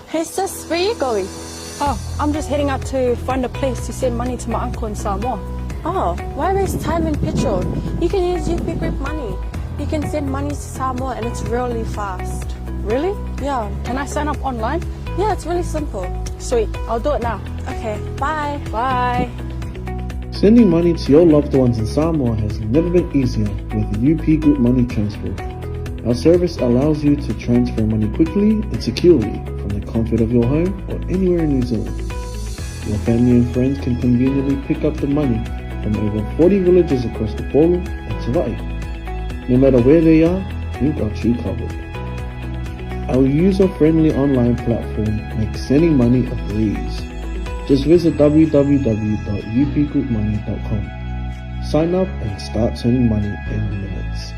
Hey sis, where you going? Oh, I'm just heading out to find a place to send money to my uncle in Samoa. Oh, why waste time and petrol? You can use UP Group Money. You can send money to Samoa and it's really fast. Really? Yeah. Can I sign up online? Yeah, it's really simple. Sweet, I'll do it now. Okay, bye. Bye. Sending money to your loved ones in Samoa has never been easier with UP Group Money Transfer. Our service allows you to transfer money quickly and securely from the comfort of your home or anywhere in New Zealand. Your family and friends can conveniently pick up the money from over 40 villages across the Upolu and Savaii. No matter where they are, we've got you covered. Our user-friendly online platform makes sending money a breeze. Just visit www.upgroupmoney.com. Sign up and start sending money in minutes.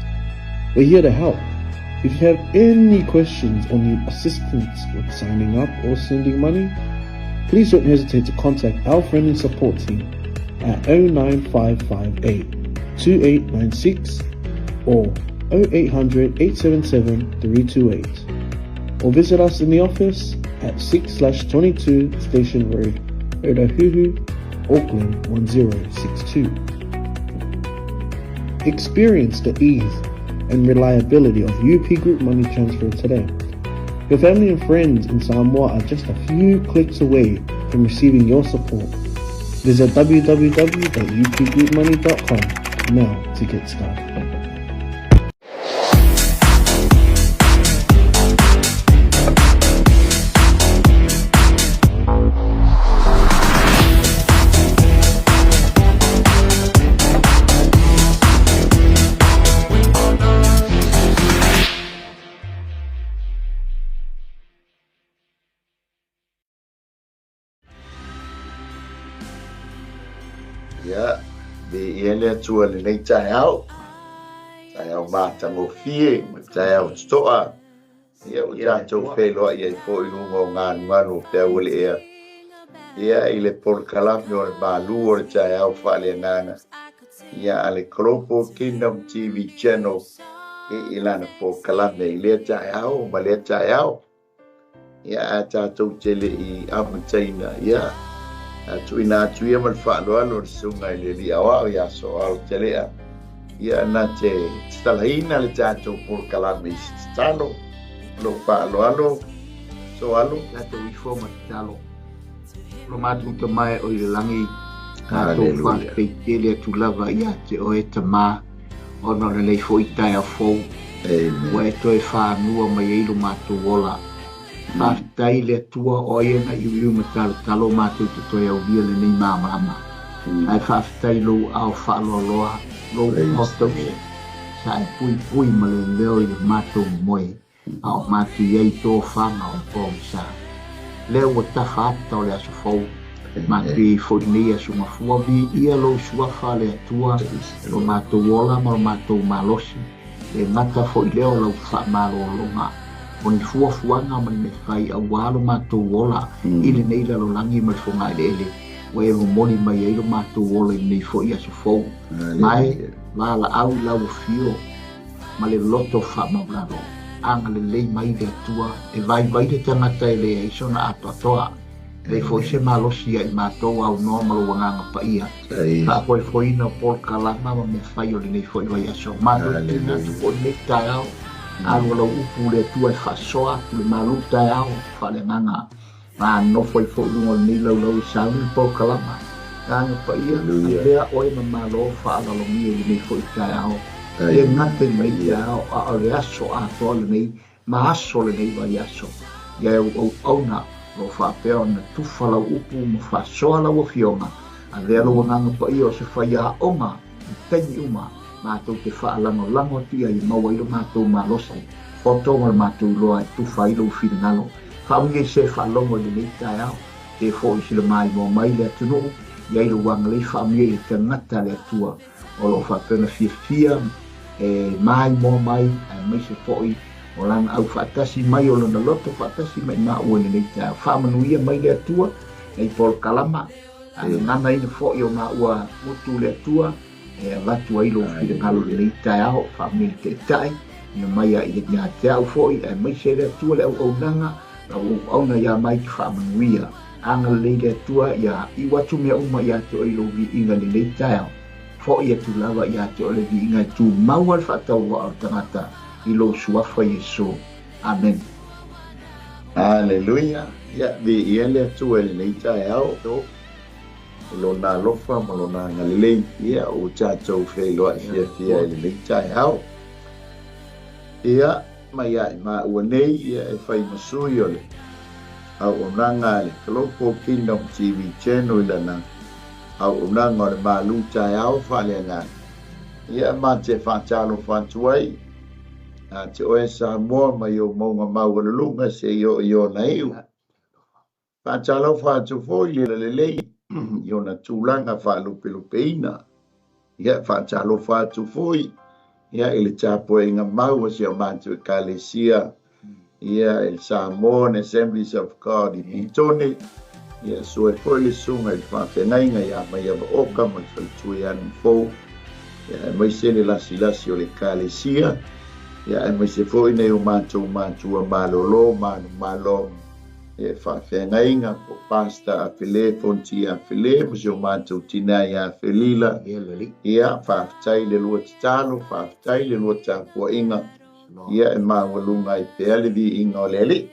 We're here to help. If you have any questions or need assistance with signing up or sending money, please don't hesitate to contact our friendly support team at 09558 2896 or 0800 877 328 or visit us in the office at 6/22 Station Road, Otahuhu, Auckland 1062. Experience the ease and reliability of UP Group Money Transfer today. Your family and friends in Samoa are just a few clicks away from receiving your support. Visit www.upgroupmoney.com now to get started. Ia, viia le Atua i lenei taeao, taeao matagofie ma le taeao totoa. Ia, ua tatou feiloai ai foi i luga o galugalu o peau o le ea. Ia, i le polokalame o le malu o le taeao faaleagaga, ia, a le Global Kingdom TV Channel i lana polokalame i lea taeao ma lea taeao. Ia, ae tatou te le i amataina, ia, a tuuina atu ia ma le faaaloalo i le Susuga i le Alii Aoao ia Soao Telea, ia, na te tatalaina le tatou polokalame i se tatalo. O lou faaaloalo, Soalo. Tatou ifo ma tatalo. Lo matou Tama e oe i le lagi, matou faafetai tele atu lava ia te oe Tama, ona o lenei foi taeao fou, ua e toe fanua mai ai lo matou ola. Faafetai i le Atua o ai ana iuiu ma talotalo matou te toe aulia lenei malamalama. Ae faafetai i lou ao faaloaloa, lou ao tausi, sa e puipui ma leoleo i le matou moe. A o matou i ai i tofaga o le pogisa. Lea ua tafa ata o le aso fou, matou i ai foi nei aso mafua, viia lou suafa le Atua, lo matou ola ma lo matou malosi, le gata foi lea o lau faamalologa, o ni fuafuaga ma ni mea fai aua lo matou ola i lenei lalolagi ma le fogaeleele, ua e momoli mai ai lo matou ola i lenei foi aso fou. Ma e valaau i lau afio. ma le loto faamaulalo. Agalelei mai le Atua e vaivai le tagata e leai sona atoatoa. Lei foi se malosi ia i matou aunoa ma lou Agaga Paia. Faafoefoeina o polokalama ma mea fai o lenei foi vaiaso. Matou te tuuina atu foi lenei taeao, alu a lau upu le Atua e faasoa atu le malu taeao faaleagaga. Ma nofo ai foi i luga o lenei laulau e sauni le polokalama. Agaga Paia, avea oe ma Malo faaaloalogia i lenei foi taeao. E gata i lenei taeao, a o le aso atoa lenei ma aso o lenei vaiaso. Ia e auauauna o lo o faapea ona tufa lau upu ma faasoa lau Afioga. Avea lou Agaga Paia o se faiaoga i taimi uma matou te faalagolago atu i ai e maua ai lo matou malosi poto ma lo matou iloa e tufa ai lou finagalo. Faauiga i se faalogo i lenei taeao, e foi i le maimoa mai le atunuu, i ai lou agalelei faauiga i le tagata a le Atua o lo o faapea ona fiafia e maimoa mai, aemaise foi o lana aufaatasi mai, o lona loto faatasi mai maua i lenei taeao. Faamanuia mai le Atua nei polokalama, a gaganaina foi o maua motu le Atua, e avatu ai lou finagalo i lenei taeao, faamanuia le Taitai, ia mai ia te au foi, aemaise le Atua le auaunaga, Lau auauna ia Mike faamanuia. Agalelei le Atua ia iu atu mea uma ia te oe i lou viiga i lenei taeao. Fo'i atu lava ia te oe le viiga e tumau ai le faatauvaa o le tagata i lou suafa Iesu. Amene. Aleluia! Ia, viia le Atua i lenei taeao, i Lona alofa ma Lona agalelei, ia, ua tatou feiloai fiafia i lenei taeao. Ia, mai ia i maua nei, ia e fai ma sui o le auaunaga a le Global Kingdom TV Channel i lana auaunaga o le malu taeao faaleagaga. Ia, ma te faatalofa atu ai ia te oe Samoa mai ou mauga maualuluga seia oo i ona iu. Faatalofa atu foi i le lelei i ona tulaga faalupelupeina. Ia, faatalofa atu foi ia i le tapuaiga mau a si o matou Ekalesia, ia i le Samoan Assemblies of God i Petone, ia sue foi le susuga i le faafeagaiga ia Maiava Oka ma le faletua ia Alumafou, ia aemaise le lasilasi o le Ekalesia, ia aemaise foi nai o matou matua malolo manumalo e faafeagaiga po Pastor Afele Fonti Afele ma si o matou tina ia Felila. Ia, faafetai le lua tatalo, faafetai le lua tapuaiga, ia e maualuga ai pea le viiga o le Alii.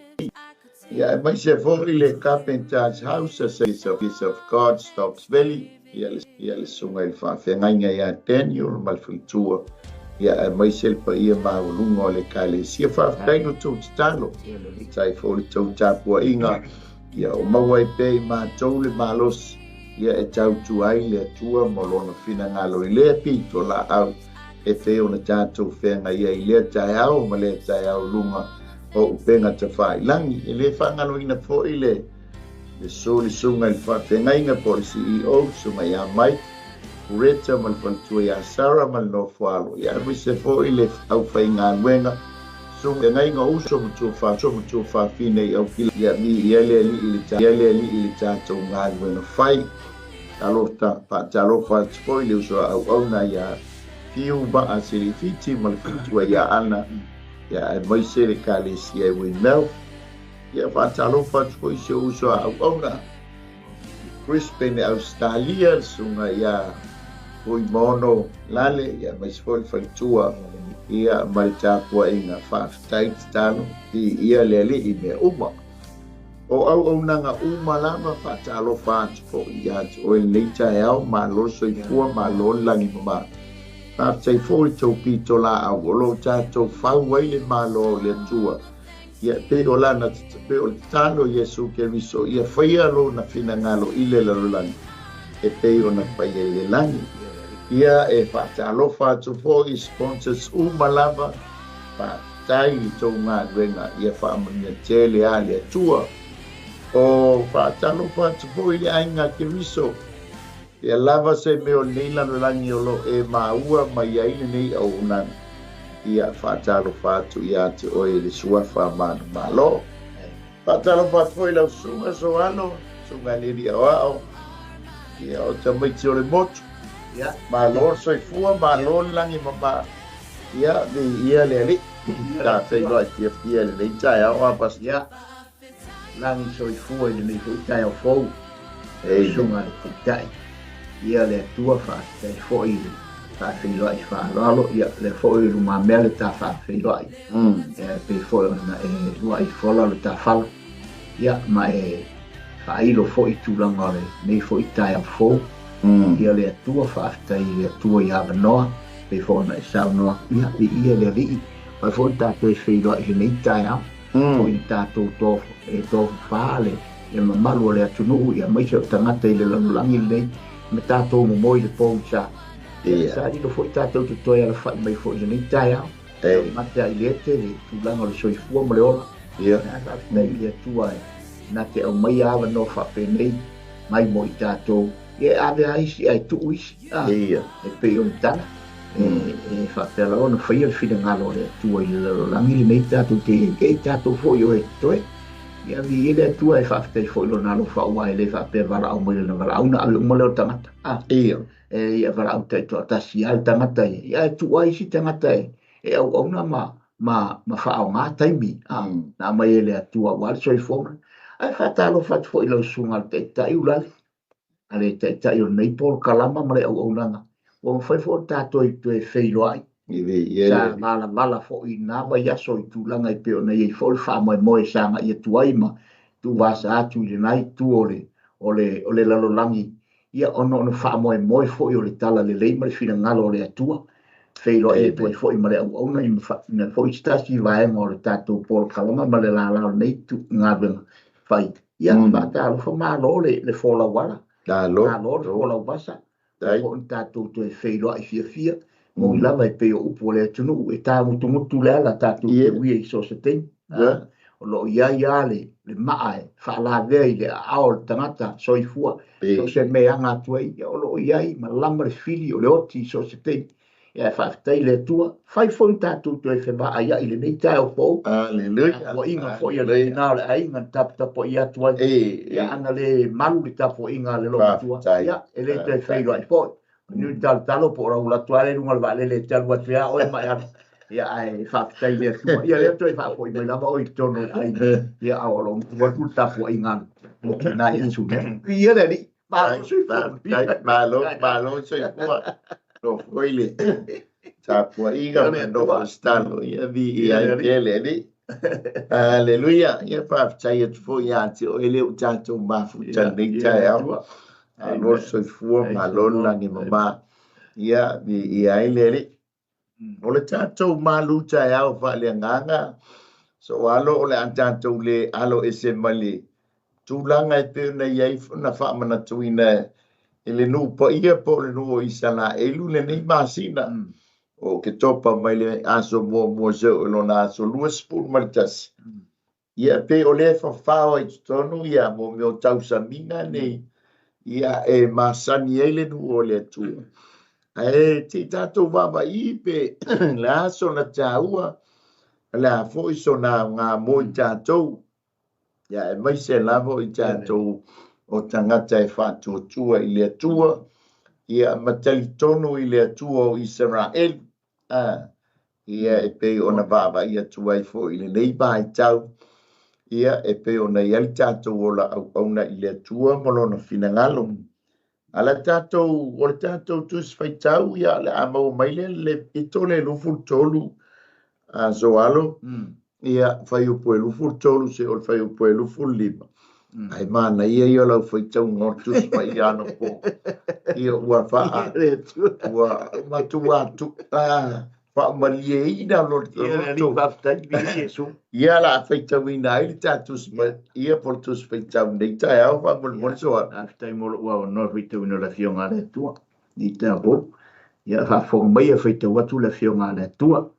Ia, aemaise foi le Carpenter's House Assemblies of God Stokes Valley, ia le susuga i le faafeagaiga ia Daniel ma le faletua, ia aemaise le paia maualuga o le Ekalesia. Faafetai lo tou tatalo, faafetai foi le tou tapuaiga, ia o maua ai pea i matou le malosi, ia e tautua ai le Atua ma lona finagalo i lea pito laau e pei ona tatou feagai ai i lea taeao ma lea taeao i luga o upega tafailagi. E le faagaloina foi le susu le susuga i le faafeagaiga po o le CEO, susuga ia Mike Ureta ma le faletua ia Sarah ma le nofoalo, ia aemaise foi le aufaigaluega, susuga feagaiga o uso ma tua fafine i Aukila, ia viia le Alii i le ia le Alii i le tatou galuega fai. Talofa, faatalofa atu foi le uso a auauna ia Fiu Maa Selefiti ma le faletua ia Ana, ia aemaise le Ekalesia i Weymouth. Ia faatalofa atu foi si ou uso a auauna i Brisbane, Australia, le susuga ia Fuimono Lale, ia aemaise foi le faletua ia ma le tapuaiga. Faafetai tatalo, viia le Alii i mea uma. O auaunaga uma lava, faatalofa atu foi ia te oe lenei taeao, malo le soifua, malo le lagi mama. Faafetai foi le tou pito laau o lo o tatou fau ai le malo o le Atua. Ia pei o lana pei o le tatalo Iesu Keriso, ia faia lona finagalo i le lalolagi e pei ona faia i le lagi. Ia e faatalofa atu foi i sponsors uma lava, faafetai i tou galuega, ia faamanuia tele a le Atua. O faatalofa atu foi i le aiga Keriso, ia lava se mea o lenei lalolagi o lo e maua mai ai lenei auaunaga. Ia faatalofa atu ia te oe i le suafa manumalo. Faatalofa atu foi i lau susuga Soano, susuga i le alii aoao, ia o tamaiti o le motu. Ia, malo le soifua, malo le lagi mama. Ia, viia le Alii. Ta feiloai fiafia i lenei taeao a Pastor. Ia, lagi soifua i lenei foi taeao fou. Amen. Susuga le Taitai. Ia le Atua faafetai foi i le faafeiloai faaaloalo, ia le foi i lumamea le ta faafeiloai. E pei foi ona e luai fola le ta fala. Ia, ma e faailo foi i tulaga o lenei foi taeao fou. Ia le Atua faafetai i le Atua i avanoa, pei foi ona e saunoa, ia, viia le Alii. Pai foi tatou e feiloai i lenei taeao. Foi i tatou e tofafā le mamalu o le atunuu, ia aemaise o tagata i le lalolagi lenei, ma tatou momoi le pogisa. Ia, sa lilo foi tatou te toe alafai mai foi i lenei taeao. Mate ai le ete le tulaga o le soifua ma le ola. Ia. Faafetai i le Atua e na te aumai avanoa faapenei mai mo i tatou. Ia e ave a isi ae tuu isi. Ia. E pei o le tala. E faapea lava ona faia le finagalo o le Atua i le lalolagi lenei tatou te iai. E i tatou foi o e totoe. Ia viia le Atua e faafetai foi lona alofa aua e le faapea valaau mai lona valaau na ave uma lea o le tagata. Ia. E ia valaau taitoatasi lava le tagata ia. Ia e tuu ai isi tagata e auauna ma ma ma faaaoga taimi a na aumai e le Atua aua le soifua ma Ae faatalofa atu foi i lau susuga i le Taitai Ulale, a le Taitai o lenei polokalama ma le auaunaga, ua mafai foi ona tatou toe feiloai. Sa valavala foi i na vaiaso i tulaga e pei ona i ai foi le faamoemoe sa agai atu ai ma tuuvasa atu i lena itu o le, o le, o le lalolagi, ia ona o le faamoemoe foi o le talalelei ma le finagalo o le Atua, feiloai atu ai foi ma le auauna ma foi se tasi vaega o le tatou polokalama ma le lala o lenei galuega fai. Ia, faatalofa, malo le folau ala, malo le folau vasa, ua foi ona tatou toe feiloai fiafia, moni lava e pei o upu o le atunuu, e tagutugutu le ala tatou te uia i so o se taimi. O lo o i ai lava le maa e faalavea i le aao o le tagata soifua, so o se mea e aga atu ai, o lo o i ai ma lama le fili o le oti i so o se taimi. Ia, faafetai i le Atua. Fai foi ona tatou toe fevaaiai i lenei taeao fou. Aleluia. Tapuaiga foi a le tina o le aiga na taputapuai atu ai. Ia, ana le malu le tapuaiga a le loomatua, ia, e le toe feiloai foi. Niu talotalo po o lau alu atu lava lea i luga o le vaalele e te alu atu ia oe ma e alu. Ia, ae faafetai i le Atua. Ia, lea toe faafoi mai lava oe i totonu o le aiga. Ia, a o lo o malu atu le tapuaiga a le tina ia Sulia. Viia le Alii. Malo soifua. Malo, malo soifua. No foi le tapuaiga ma nofo tatalo. Ia, viia ai pea le Alii. Aleluia. Ia, faafetai atu foi ia te oe lea ua tatou mafuta i lenei taeao. Malo le soifua, malo le lagi e mama. Ia, viia ai le Alii. O le tatou malu taeao faaleagaga, so alo o le a tatou le alo ese mai le tulaga e pei ona i ai na faamanatuina e le nuu paia po o le nuu o Isaraelu lenei masina o Oketopa mai le aso muamua seia oo i lona aso 21. Ia, pei o lea e fafao ai i totonu ia mo mea o tausamiga nei, ia e masani ai le nuu o le Atua. Ae te i tatou vaavaai pe le a sona taua, le a foi sona aoga mo i tatou. Ia, aemaise lava o i tatou o tagata e faatuatua i le Atua, ia ma talitonu i le Atua o Isaraelu. Ia, e pei ona vaavaai atu ai foi i lenei vaitau, ia, e pei ona i ai le tatou ola auauna i le Atua ma lona finagalo. A le tatou, o le tatou Tusi Faitau, ia, le a maua mai lea le pito le 23, a Soalo, ia, fuaiupu e 23 seia oo i le fuaiupu e 25. Ae manaia ia o lau faitauga o le Tusi Paia anapo. Ia, ua faa, ua matua tu, faamalieina lo loto. Ia, la a faitauina ai le tatou Tusi Paia po o le Tusi Faitau nei taeao faamolemole Soalo. Faafetai mo lou avanoa e faitauina le Afioga a le Atua i taeao fou. Ia, faafofoga mai e faitau atu le Afioga a le Atua.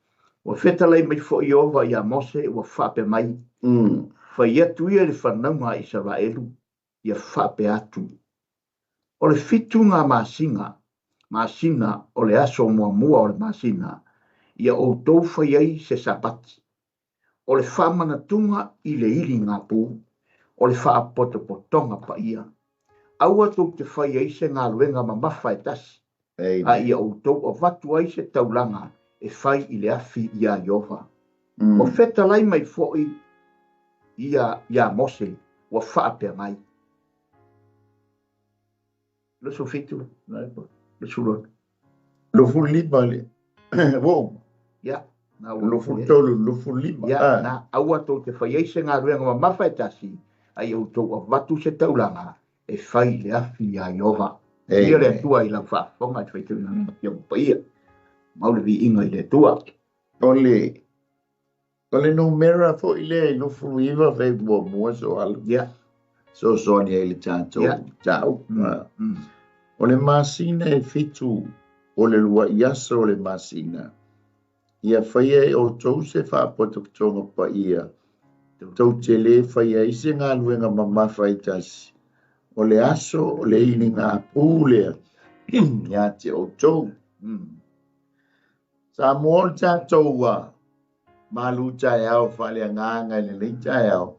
Ua fetalai mai foi Ieova iā Mose, ua faapea mai, Fai atu ia i le fanauga a Isaraelu, ia faapea atu, O le fitu ngā masina, masina o le aso muamua o le masina, ia outou fai ai se Sapati, o le faamanatuga i le iligāpū, o le faapotopotoga paia. Aua tou te fai ai se galuega mamafa e tasi, a ia outou avatu ai se taulaga e fai i le afi iā Ieova. Ua fetalai mai foi ia iā Mose, ua faapea mai. 27, 22. 25 le ua uma. Ia, na ua. 23, 25. Ia, na, aua tou te fai ai se galuega mamafa e tasi, a ia outou avatu se taulaga e fai i le afi iā Ieova. Viia le Atua i lau faafofoga i le faitauina o Lana Afioga Paia. Mau le viiga i le Atua. O le O le numera foi lea i 29 fai muamua Soalo. Ia. Fesoasoani ai i le tatou mataupu. O le masina e fitu o le lua'i aso o le masina, ia faia e outou se faapotopotoga paia, tou te lē faia ai se galuega mamafa e tasi, o le aso o le iligāpū lea iā te outou. Samoa o le tatou malu taeao faaleagaga i lenei taeao,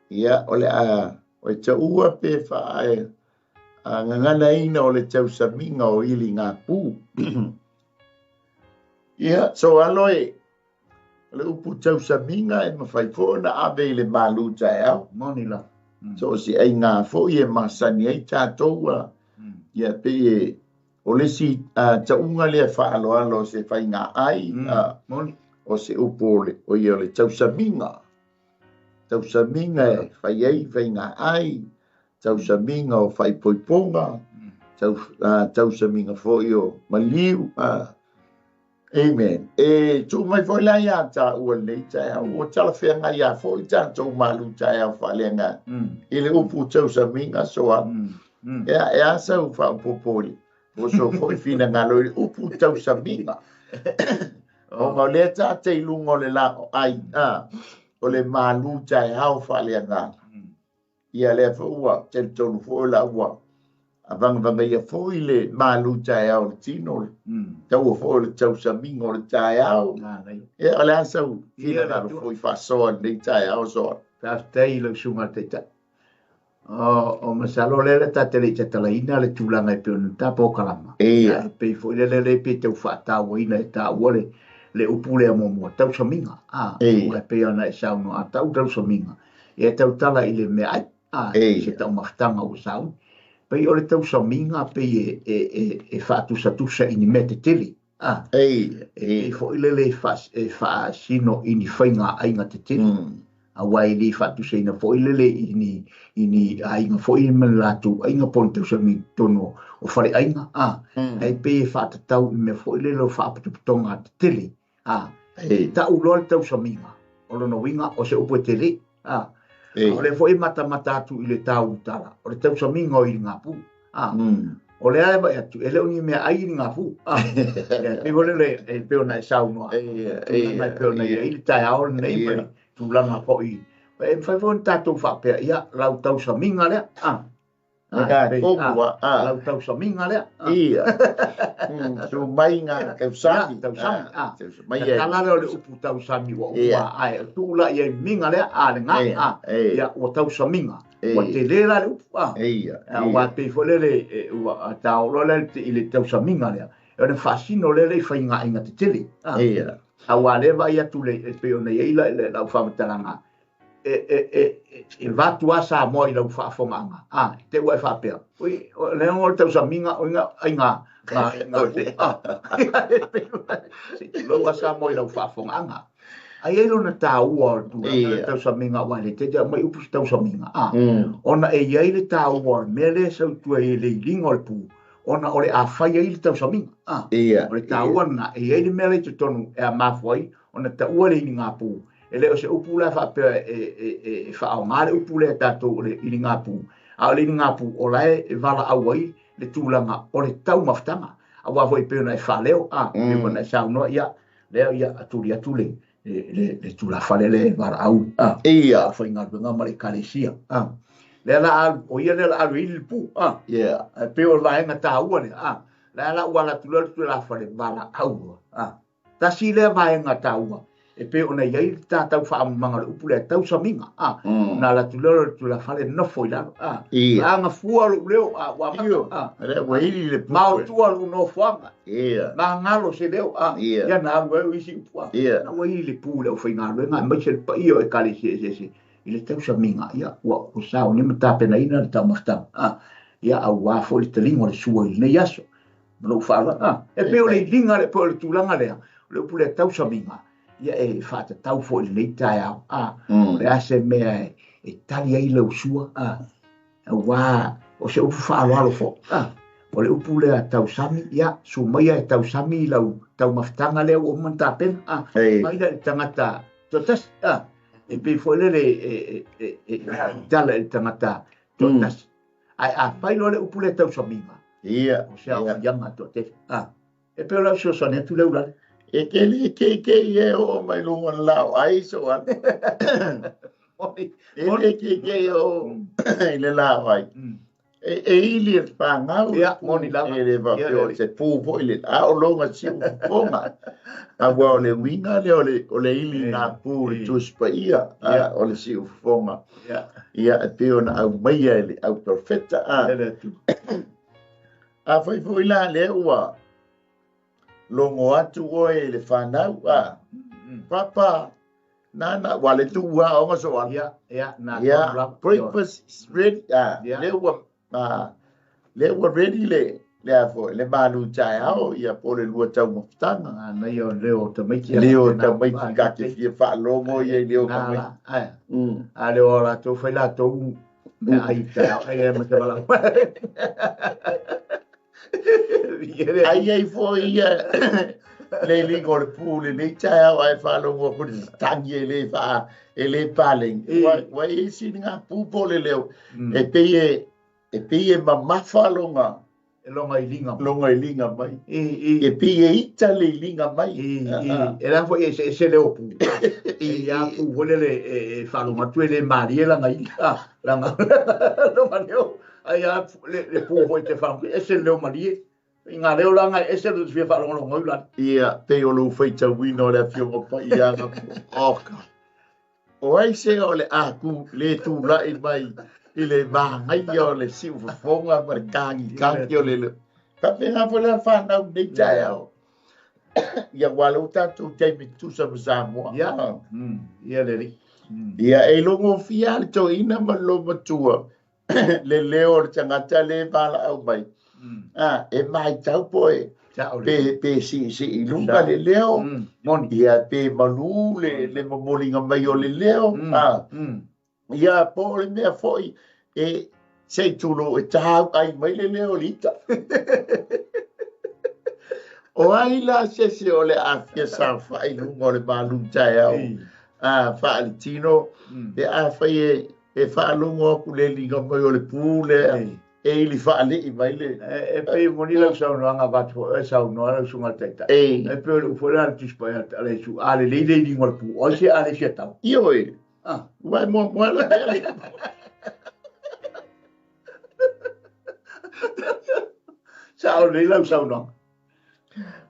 ia, o le a o e taua pe faa gaganaina o le tausamiga o iligāpū. Ia, Soalo e, O le upu tausamiga e mafai foi ona ave i le malu taeao. Moni lava. So o se aiga foi e masani ai tatou ia pei e o le isi tauga lea faaaloalo o se faiga ai Moni. O se upu o le, o ia o le tausamiga. Tausamiga e fai ai faiga ai, tausamiga o faaipoipoga, tausamiga foi o maliu. Amen. E tuu mai foi la ia tāua lenei taeao, ua talafeagai ia foi tatou malu taeao faaleagaga i le upu tausamiga soa. Ea e a sau faaopoopo i le po so foi finagalo i le upu tausamiga. Ona o lea tatou i luga o le laoai, o le malu taeao faaleagaga. Ia lea foi ua talitonu foi la ua avagavagaia foi le malu taeao o le tino, le taua foi o le tausamiga o le taeao. Ia o le a sau finagalo foi faasoa lenei taeao soa. Faafetai i lau susuga i le Taitai. O masalo lea le tatou le i tatalaina le tulaga e pei ona tapokalama. Ia. E pei foi lele le pe tau faatauaina e taua le upu lea muamua, tausamiga. Ia. E pei ona e saunoa, a tau tausamiga, e tautala i le meaai. Ia. Se taumafataga ua sauni. Pei o le tausamiga pei e faatusatusa i ni mea tetele. Ia. E pei foi lele e faasino i ni faiga aiga tetele. Aua e le faatusaina foi lele i ni aiga foi ma le latou aiga po o ni tausami totonu o faleaiga. Ae pei e faatatau i mea foi lele o faapotopotoga tetele. Tau loa le tausamiga, o lona uiga o se upu e tele. O le foi matamata atu i le taulutala, o le tausamiga o iligapu. O le ae vai atu, e le o ni mea ai iligapu. E pei foi lele e pei ona e saunoa. Tulaga e pei ona i ai le taeao lenei ma le tulaga foi. E mafai foi ona tatou faapea, ia, lau tausamiga lea. Ia, koua. Lau tausamiga lea. Ia. Su mai ngā tausami. Ia, tausami. Tausami. Ia, tala lea o le upu tausami ua Ia. ua, ae, tuu la ia i miga lea, le ngā, Ia, ia. Ia, ua tausamiga. Ia. Ua tele la le upu, Ia, ia. Ua pei foi lele, ua taolo lea i le tausamiga lea. E ona faasino lea le i faiga aiga tetele. Ia. A ua le vai atu le, e pei ona i ai la, lau faamatalaga. E vatu a Samoa i lau faafogaaga. Te ua e faapea. Ui, o le o le tausamiga, o inga, ai ngā, ngā, ngā, E pei ona, se i tulou a Samoa i lau faafogaaga. Ai ai lona tāua o le tulaga le tausamiga, ua le tete mai upu se tausamiga. Ona e iai le tāua o le mea lea sau tua i le iliga o le pū, ona o le a fai ai le tausamiga. Ia. O le tāua lena, e iai le mea lea i totonu e a mafua ai, ona taua le iliga pū. E le o se upu la faapea e faaaoga le upu lea tatou o le iliga pū. A o le iliga pū, o la e valaau ai le tulaga o le taumafataga. Aua foi pei ona e faaleo, pei ona e saunoa, ia, lea ia atuli atu le tulafale le valaau, Ia. o faigaluega ma le ekalesia. Lea la alu, o ia lea la alu i le pū, Ia. E pei o le vaega tāua lea, lea la ua alu atu lea le tulafale valaau, Tasi lea vaega tāua, e pei ona i ai le tātau faamamaga o le upu lea tausamiga, Na alu atu lea o le tulafale nofo i lalo, Ia. Aga fua lou leo, ua amata, Io. Lea ua ili le pū. Ma o tua lou nofoaga. Ia. Ma ngalo se leo, Ia. Ia na alu ai o isi upu, Ia. Na ua ili le pū le au faigaluega, aemaise le paia o ekalesia eseese i le tausamiga, ia, ua sao ni ma tapenaina le taumafataga, Ia, auā foi le taliga o le sua i lenei aso. Ma lou faaaloalo, E pei o le iliga le, pei o le tulaga lea, o le upu lea tausamiga, ia e faatatau foi i lenei taeao, O le a se mea e tali ai lau sua, Auā, o se upu faaaloalo foi, O le upu lea tausami, ia, sumaia e tausami i lau taumafataga lea ua uma ona tapena, Mai lea i le tagata toatasi, E pei foi lele e tala i le tagata toatasi. Ae a fai loa le upu lea tausamiga, Ia. o se aofiaga toatele, E pei o lau fesoasoani atu lea ulale. E te le ke ke i e o mai lunga o le lao ai so a. E le ke ke i o i le lao ai. E ili e whangau. Ia, moni lava. E le wa Ia, peo le- se pū foi le a o longa si ufonga. A ua o le winga le o le ili ngā pū le tuspa ia, o le si ufonga. Ia. Ia, e peo na au maia e le au profeta, Ia le atu. A fai foi la le ua longo atu oe i le whanau, Papa, nana, ua le tuua aoga so ala. Ia, ia, na Ia, tonu lava. Breakfast is ready. Ah, Ia. le ua, ah, le ua ready le, le a foi, le malu taeao, ia po o le lua taumafataga. Ah, na ia o leo o tamaiti. Leo o tamaiti ka te fia faalogo ia i leo o Na tamaiti. la, ai. A leo o latou fai latou mea ai taeao, ai e ma te valaau. Ai ai foi ia le liga o le pu lenei taeao ae faalogo atu le tagi e le faa e le paleni. Ua i ai sini ngā pu po o le leo. E pei e e pei e mamafa longa E longa i liga. Longa i liga mai. I, i, E pei e ita le i liga mai. I, i, e la foi e se se leo pu. E ia pu foi lele e faalogo atu e le malie langa i ah, langa longa leo. Ai a le pu foi te faalogo e se leo malie. I ngā leo langa e se le fia faalogologo la. Ia, pei o lou faitauina o le afioga paiaga. Oka. O ai se o le aku le tūlai mai i le māngaia o le siu fofoga ma le kagi kagi o le leo. Faapena foi la whanau nei taeao. Ia ua lou tatou taimi tusa ma Samoa. Ia. Ia le li. Ia e logo fia le toeaina ma le loumatua. Le leo o le tagata le valaau mai. Ah, e maitau po e Sao le. pe si si i luga le leo. Moni. Ia pe malu le momoliga mai o le leo. Ah, ia po o le mea foi e se i tulo e tāu ai mai le leo o le ita. O ai la se se o le afia saofai i luga o le malu taeao. Ah, faalitino pe afai e faalogo atu le liga mai o le pu lea e ili faalii mai le. E pei moni lau saunoaga avatu e saunoa lau susuga i le taitai. E pei o le upu lea a le Tusi Paia a le Iesu, a lelei le iliga o le pu, o ai se a le siatau. Ioe. Ah. Ua e muamua la mea. Sao lelei lau saunoaga.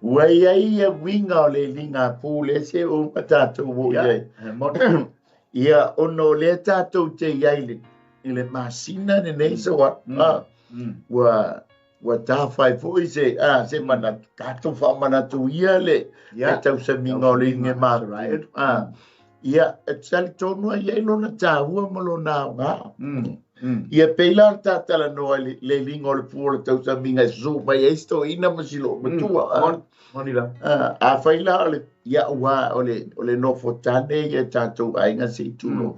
Ua i ai ia uiga o le iliga pu lea se o ma tatou o i ai. E moni. Ia ona o lea tatou te i ai i le masina lenei so a. Ah, ua tāwhai foi se ah, se manatu tatou faamanatu ia le le tausamiga o le iliga That's right. Ah, ia e talitonu ai ai lona tāua ma lona aoga. Ia pei la le tatalanoa i le iliga o le pu o le tausamiga e susū mai ai se toeaina ma si loomatua. Ah. Moni. Moni la. Ah, afai la o le ia ua o le nofo tane ia tatou aiga se i tulo.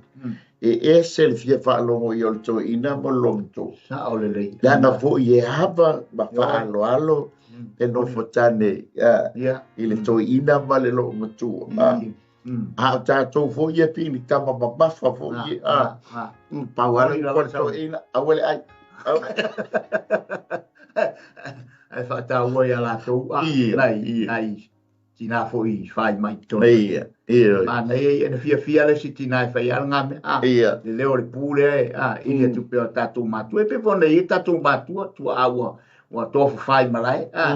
E ese le fia faalogo ia o le toeaina ma le loomatua. Sao lelei. Leaga foi e ava ma faaaloalo le nofo tane ah, i le toeaina ma le loomatua. Ah, a o tatou foi ia pili tama mamafa foi ia. Ah, pau ala Moni ko lava le sau. toeaina aua le ai. Ai faataua ia latou ah, Ia, nai ia. nai tina foi i fai mai tonu. Ia, ia. Manaia ia na fiafia le si tina e fai ala ngā mea. Ah, le leo o le pu lea e, ah, ili atu pea o tatou matua. E pe pona i tatou matua, tua a ua, ua tofu fai malae. Ah,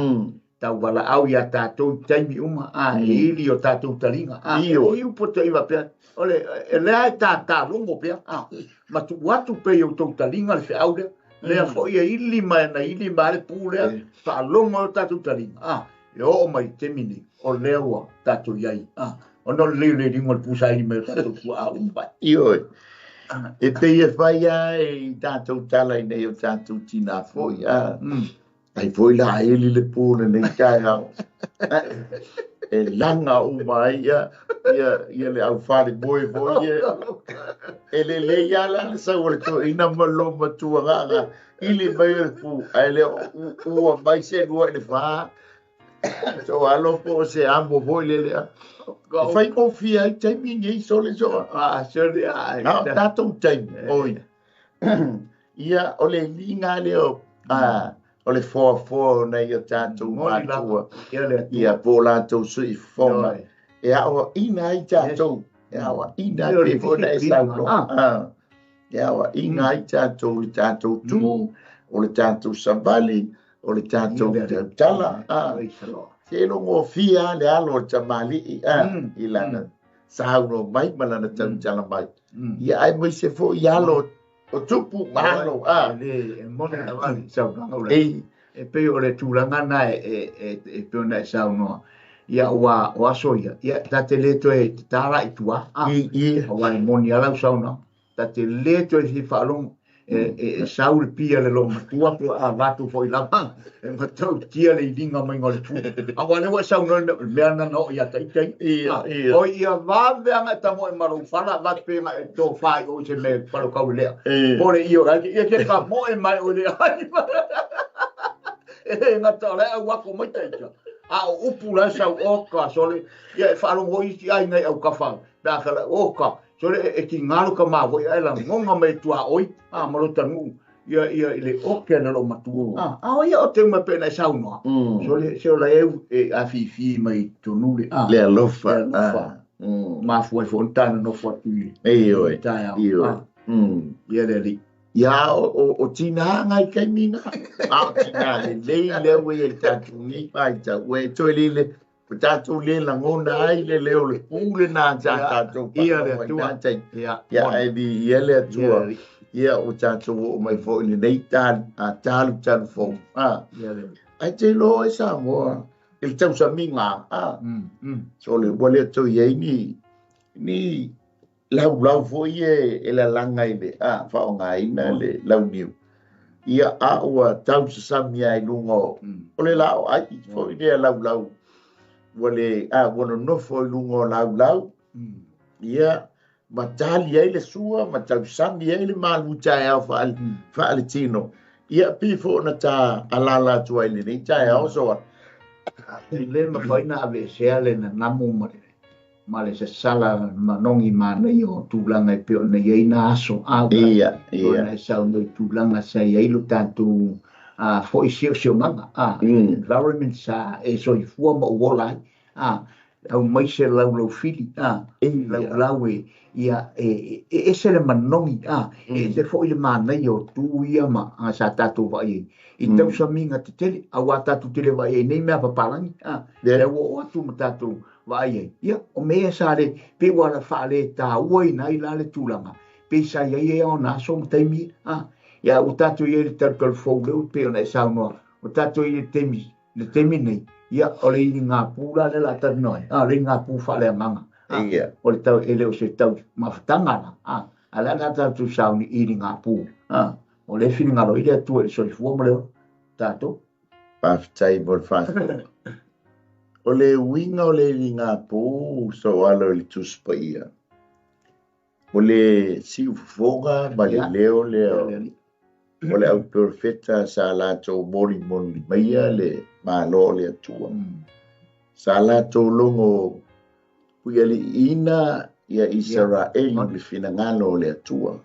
tau valaau ia tatou i taimi uma. Ah, e ili o tatou taliga. Ah, Io. e iu poto iwa pea. O le, e lea e tā logo pea. Ah, ma tu atu pe i o tou taliga le feau lea. Lea foi e ili mai na ili mai le pu lea. Faalogo o tatou taliga. Ah, e oo mai i te taimi nei, o lea ua tatou iai. Ah, ona o le leo le liga o le pu sa ili mai o tatou tua a uma. Ioe. E pei e fai a e tatou tala i nei o tatou tina foi. Ah, ai foi la eli le pu lenei taeao. E laga uma ai ia ia ia le aufale moe foi ia. E lelei lava la le sau o le toeaina ma le loomatua gaga ili mai o le pu ae le ua mai se lua i le fa. So alo po o se amo foi le lea. E faigofie ai taimi nei sole soa. Ah, sole, ah, Na o tatou taimi. Oi. Ia o le liga lea o ah, o le foafoa o nei o tatou Moni lava. matua. Ia le Atua. Ia po latou soifofoga. Ioe. E aoaina ai tatou. E aoaina Ia o le pe foi na e disciplina. saunoa. Ah. E aoaina ai tatou le tatou tu, o le tatou savali, o le tatou Ia le tautala. Ah. Praise the Lord. Se logofia le alo o le tamalii ah, i lana saunoa mai ma lana tautala mai. Ia ai mai se foi alo o tupu ma alo. Ah. E le, e moni lava le saunoaga ula. E E pei o le tulaga na e pei ona e saunoa. Ia ua o aso ia, ia ta te le toe tatala i tua. Aua e moni a lau saunoaga. Ta te le toe fia faalogo e sau le pia le loomatua po a avatu foi lava e matautia le iliga maiga o le pu. Aua o lea ua e saunoa i le mea lena na oo ia ita ia. O ia vave aga e tago e ma lou fala avatu pe ga e tofa i o i se mea palo kau i lea. Po le io la ia ke ka moe mai o le ai. E gata o le au ako mai ta ita. A o upu la sau o ka sole ia e faalogo isi aiga i aukafau. Pe a fala o ka sole e ki ngalo ka ma voi ai la ngonga mai tua oi a ma lo tanu ia ia i le oke na lo matua. A o ia o te uma pe na saunoa. Sole se o la eu e a fi fi mai tonu le a. Le alofa. Le alofa. Mafua i fo tana no fo atu i. Ei oi. Taeao. Ei oi. Ia le ali. Ia o tina ngai kai mina. A o tina le lei le ue i le tātou ni pai ta ue toi le le o tātou le langona ai le leo le pule nā tā tātou Ia le Atua. Ia Ia ai vi ia le Atua. Ia o tātou o mai fo i le nei tālu a tālu tālu fo. Ia le. Ai te loa e Samoa. I le tausamiga. So le ua le tau i ai ni ni lau lau foi e la langa i le a faaaogaina le launiu. Ia a ua tausasami ai luga o le lao ai foi lea laulau. Ua le a ua nonofo i luga o laulau. Ia ma tali ai le sua ma tausami ai le malu taeao faaletino. Ia pei foi ona ta alala atu ai lenei taeao soa. E le mafai ona aveesea le nanamu ma le ma le sasala manogi manaia o tulaga e pei ona i ai na aso a Ia, ia. Ona e saunoa i tulaga sa i ai lo tatou foi siosiomaga environment sa e soifua ma ou ola ai au mai se laulau fili laulau e ia e ese le manogi e ese foi le manaia o tu ia ma sa tatou vaai ai i tausamiga tetele auā tatou tele vaai ai nei mea papalagi lea ua oo atu ma tatou vaai ai ia o mea sa le pei ua la faaletāua ina ai la le tulaga pei sa i ai ai ona aso ma taimi ia ua tatou i ai le talutalu fou lea ua pei ona e saunoa ua tatou i le taimi nei ia o le iliga pū la le la talanoa ai o le iliga pū faaleagaga o le tau e le o se tau mafutaga la a le a tatou sauni iliga pū o le finagalo i le Atua i le soifua ma le ola tatou. Faafetai mo le faasoa. O le uiga o le iliga pū so alo i le Tusi Paia. O le siufofoga ma le leo lea o le au perofeta sa latou molimoli maia le malo o le Atua. Sa latou logo puialiiina ia Isaraelu le finagalo o le Atua.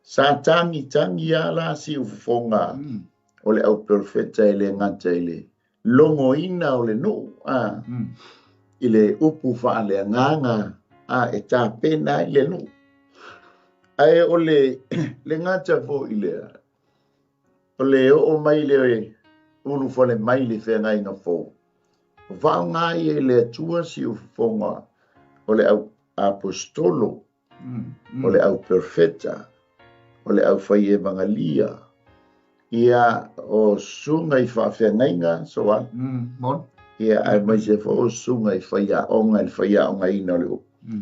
Sa tagi tagi a la siufofoga o le au perofeta e le gata i le logoina o le nuu i le upu faaleagaga e tapena ai le nuu. Ae o le le gata foi lea o le oo mai le ulufale mai le feagaiga fou. O faaaoga ia i le Atua siufofoga o le au apostolo, o le au perofeta, o le au faievagalia, ia o susuga i faafeagaiga soa. Mon. Ia ae mai se fo o susuga i faiaoga i le faiaogaina o le upu.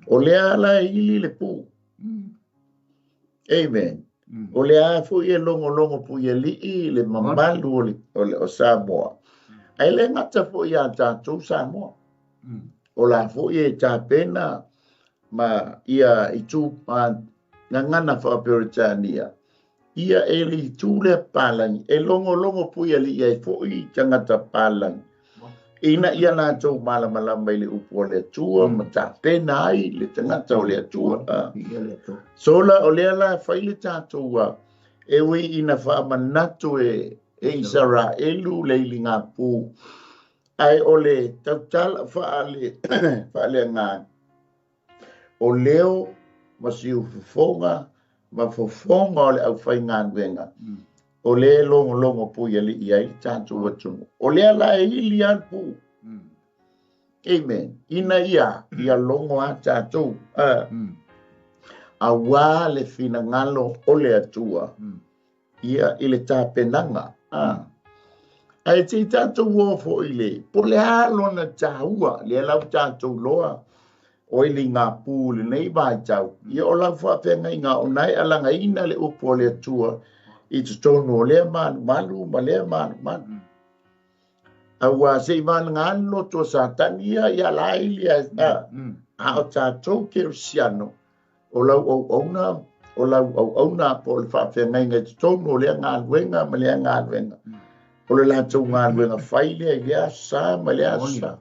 O lea la e ili le pu. Amen. O lea foi e logologo puialii le mamalu o le o Samoa. Ae le gata foi iā tatou Samoa. O la foi e tapena ma ia itu gagana faaperetania. Ia e le itu lea palagi e logologo puialii ai foi tagata palagi. Ina ia latou malamalama i le upu o le Atua ma tapena ai le tagata o le Atua. Ia le Atua. Sola o lea la fai le tatou e ui ina faamanatu e Isaraelu le iliga pū. Ae o le tautala faale faaleagaga. O leo ma siufofoga ma fofoga o le aufaigaluega. O le logologo puialii ai le tatou atunuu. O lea la e ili a le pu. Amen. Ina ia ia logo a tatou. Auā le finagalo o le Atua. Ia i le tapenaga. Ae te i tātou o fo i le, po le a lona tāua, le lau tātou loa, o i le ngā pū le nei vai tau. Ia o lau whaapea ngā o nai alanga ina le upo le atua, i te tonu o lea malu malu ma lea malu malu. Aua se i vana ngā loto satani ia ia la ili a a o tātou ke siano o lau au auna o lau au auna po le whaapea ngai ngai te tonu o lea ngā luenga ma lea ngā luenga. O le lātou ngā luenga whai lea i lea sa ma lea sa.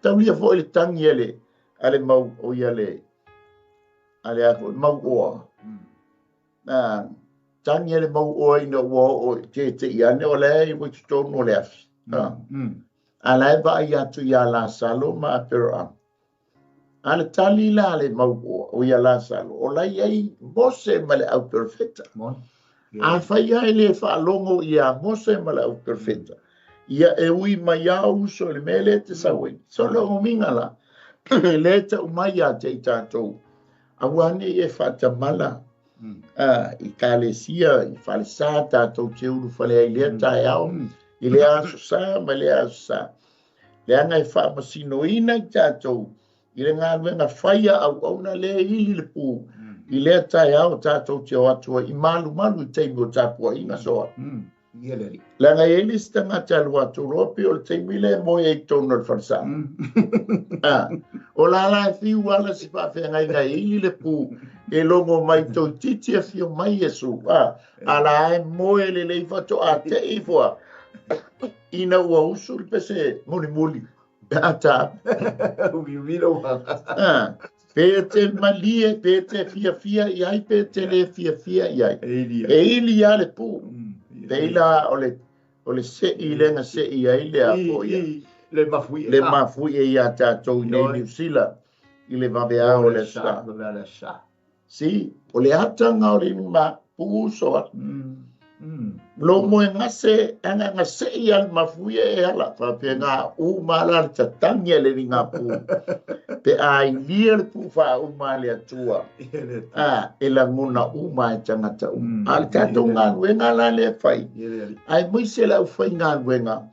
Tau ia fo i le tangi ale ale mau o ia le ale a mau oa. Nā tangi ale mau oa ina ua o te te iane o lea i wai tonu o le afi. A lae ba i atu ia la salo ma apero am. Ale tali la le mau oa o ia la salo. O lai ai Mose ma le au perfecta. A whai ai le whaalongo ia Mose ma le au perfecta. Ia e ui mai au uso le mele te sawe. So le o minga la. Le te umai a te i tātou. Aua ne e whaatamala. I kalesia, i whalesa tātou te uru whale ai lea tae ao. I lea aso sa ma lea aso sa. Le anga e whaamasino ina i tātou. I le ngā luenga whaia au auna le ili le pū. I lea tae ao tātou te o atua i malu malu i teimi o tāpua inga soa. Le anga e ili sita ngā te alu atu ropi o le teimi le moe e i tonu le whalesa. O la la e whiu ala si whaawhea ngai ngai ili le pū. E longo mai tau titi a whio mai Yesu. A la e moe le lei whato a te ifoa. Ina ua usu le pese muli muli. A tā. Pe te malie, pe te fia fia i ai, pe te le fia fia i ai. E ili a le pū. Te ila o le se i lenga se i ai le a po ia. Le mafui. Le mafui e ia tātou i nei New Zealand. I le vavea o le sa. Si, o le atanga o le ma pū soa. Lo moe ngase, anga ngase i al mafui e ala. Whapea ngā u mala le tatangi le ngā pū. Pe a i lia le pū wha u male atua. E la ngona u mai tangata u. A le tātou ngā luenga la le whai. Ai muise la u whai ngā luenga.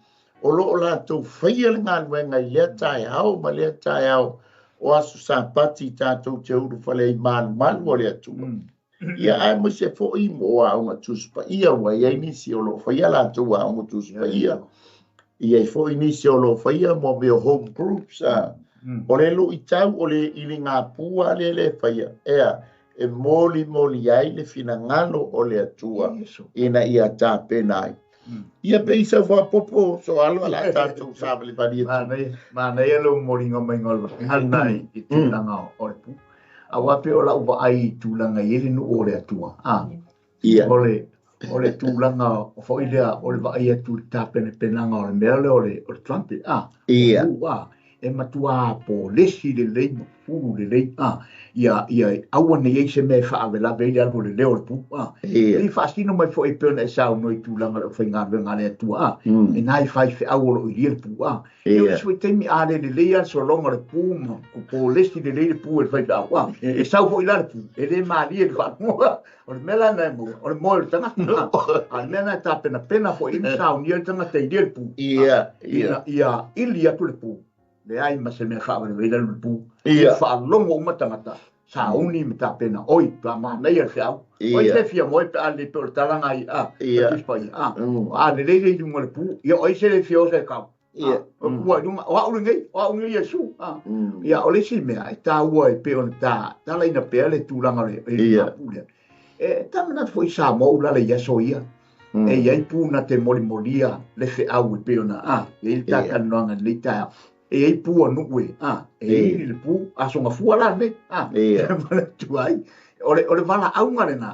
O lo o lātou whai le ngā luenga i lea tae au ma lea tae au. O asu sāpati tātou te uru whale i malu malu o le atua. Ia ai muise fo i mo a unga tuspa ia wa ia nisi o lo whai a lātou a unga tuspa ia. Ia i fo i nisi o lo whai a mo meo home groups. O le lu i tau o le ili ngā pua le le whai a. Ea, e moli moli ai le finangalo o le atua. Ina ia tā pena ai. Ia pe isa wha popo so alo ala tātou sāmali whani atu. Māna ia lo mori ngā mai ngā hanai i tūlanga o le pū. A wape o la uwa ai tūlanga i ele nu o le atua. Ia. O le tūlanga o whoi lea o le vai atu le tāpene penanga o le mea le o le trumpet. Ia. E matua po lesi le lei ma fulu le lei. Ia aua nei ei se mea whaawelawe i le alu le leo le pū. Ia. I whaasino mai fo e pēna e sao noi tūlanga le whai ngā renga le atua. E nai whai whe au o lo i le pū. Ia. E o sui teimi a le lei a solonga le pū ma po lesi le lei le pū e whai whe au. E sau fo i la le pū. E le maali e le whaanua. O le mea la mo, o le moe o le tangata. A le mea na tā pena pena fo i sao ni le tangata i le pū. Ia. Ia. Ia ili atu le pū. Le ai ma se mea whaawere wei le pū. Ia. Whaalongo uma tangata. Sa uni me tā pena. Oi, tā mānei ar whiau. Oi, te fia moe pe a le pe o le talanga i a. Ia. A le leire i lunga le pū. Ia, oi se le fia o se kau. Ia. O kua i lunga. O au ngei, o au ngei Yesu. Ia, o le si mea, e tā ua e pe o le tā. Tā leina pea le tūlanga le. Ia. E tā mana fo i sa mō ula le iaso ia. E iai pū na te moli molia le whe au e pe ona. E i tā kanoanga le tā. E ei pū a nuku e, e ei le pū, a songa fua la ne, Ia. E tuai, o le vala aunga le na,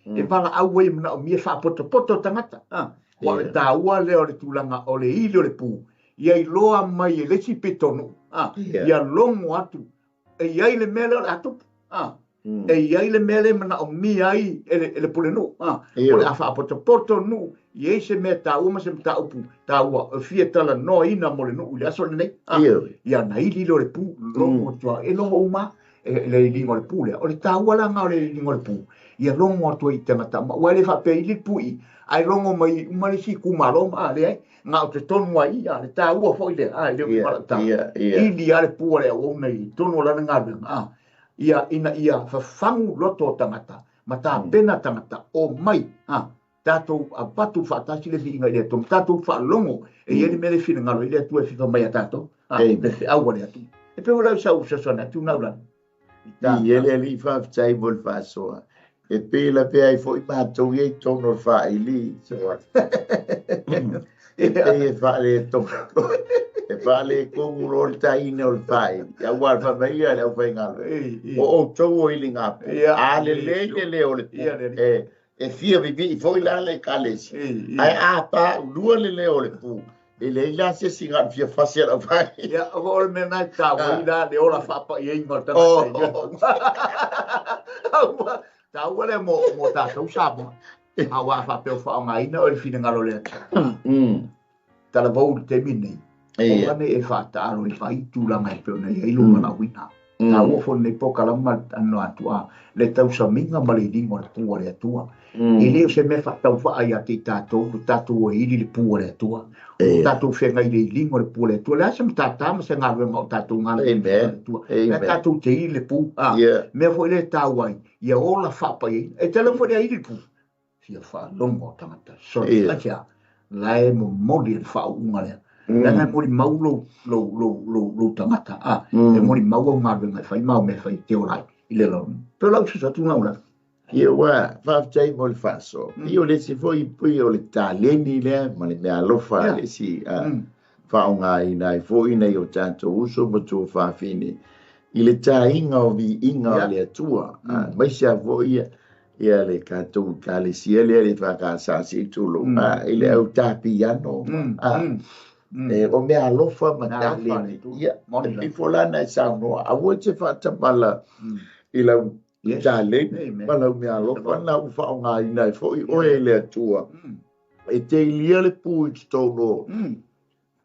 e vala au e mana o mia whaapoto poto tangata, Wa le tā ua le o le tūlanga o le ili o le pū, ia i loa mai e lesi petonu, ia longo atu, e iai le mea le o le atupu, e iai le mea le mana o mia ai e le pule nu, o le a whaapoto poto nu, i ei se mea tā ua ma se mea tā upu, tā ua, e fia tala noa ina mo le nu, i le aso le nei, ia na ili le o le pū, longo tua, e longo uma, e le ilingo le pū lea, o le tā ua la ngā o le ilingo le pū, Ia logo atu ai i tagata uma. Ua le faapea i le pui, ai logo mai uma le isi itumalo ma a leai, na o te tonu ai ia le taua foi lea, a le o malata. Ili a le pua le auauna i tonu o lana galuega, ia ina ia fafagu loto o tagata, ma tapena tagata o mai, tatou avatu faatasi le viiga i le Atua, tatou faalogo e i ai le mea le finagalo i le Atua e fifa mai a tatou, le feau a le Atua. E pei o lau sau fesoasoani atu naulani. I ele ali faafetai mo le faasoa. E pei la pea ai foi matou ia i totonu o le faaili. E pei e faaletonu. E faaletonu loa le taina o le faaili. Aua le faamaia le aufaigaluega. O outou o iligapu. A lelei le leo o le pu. E fia vivii foi la le ekalesia. Ae a paulua le leo o le pu. E leai la se isi na o le fia fasi a lau fai. Ia, o le mea na e taua i la le ola faapaiaiga o le tagata. Taua lea mo tatou Samoa. Aua a faapea o faaaogaina o le finagalo o le Atua. Talavou i le taimi lenei. Aua ne i e faataalo i fai tulaga e pei ona i ai lou valaauina. Taua foi lenei polokalame ma le atu le tausamiga ma le iliga o le pu a le Atua. E le o se mea faatauvaa ia te i tatou, le tatou e ili le pu a le Atua. O tatou feagai i le iliga o le pu a le Atua. Le a se matata ma se galuega o tatou galuega le Atua. Le tatou te ili le pu. Mea foi le taua ai, ia ola faapaiaina. E tele foi le ili le pu. Fia faalogo o tagata. Sorry, aisea, la e momoli e le faauuga lea. Leaga e molimau lou tagata. E molimau au galuega e fai ma au mea e fai te ola ai i le lalolagi. Pe o lau fesoasoani atu naulani. Ia ua faafetai mo le faasoa. Ia o le isi foi pei o le taleni lea ma le mea alofa le isi faaaogaina ai foi nai o tatou uso ma tuafafine i le taina o viiga o le Atua. Aemaise lava foi ia le tatou ekalesia lea le faakasasi tulou i le au tapiano o mea alofa ma taleni. Ia e pei foi la ona e saunoa aua e te faatamala i lau taleni ma lau mea alofa na ua faaaogaina ai foi oe e le Atua e te ilia le pu i totonu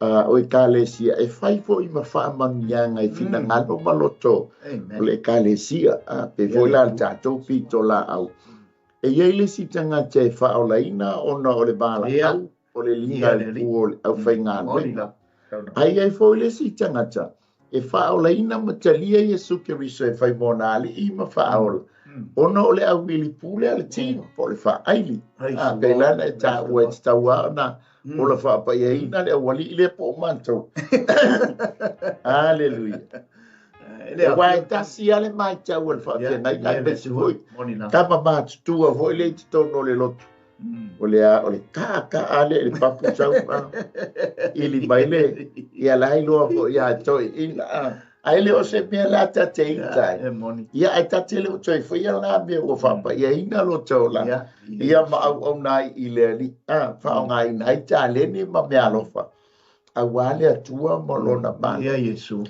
o ekalesia e fai foi ma faamanuiaga i finagalo ma loto o le ekalesia. Pe foi la le tatou pito laau. E i ai le isi tagata e faaolaina ona o le valaau o le liga i le pu o le aufaigaluega. Ae i ai foi le isi tagata e faaolaina ma talia Iesu Keriso e fai mo na alii ma faaola ona o le auili pu lea le tino po o le faaili. Pe la na e taua e tatau lava ona ola faapaiaina le aualii lea po o matou. Aleluia. Aua e tasi lava le matau a le faafeagaiga aemaise foi tama matutua foi lea i totonu o le lotu. O le kaa lea i le papu sau ili mai le ia la iloa foi ia toeaina. Ae le o se mea la ta te ita ai. Ia ae ta te le o toe faia la mea ua faapaiaina lo te ola. Ia ma auauna ai i le alii. Faaaogaina ai taleni ma mea alofa. Aua le Atua ma lona mana. Ia Iesu.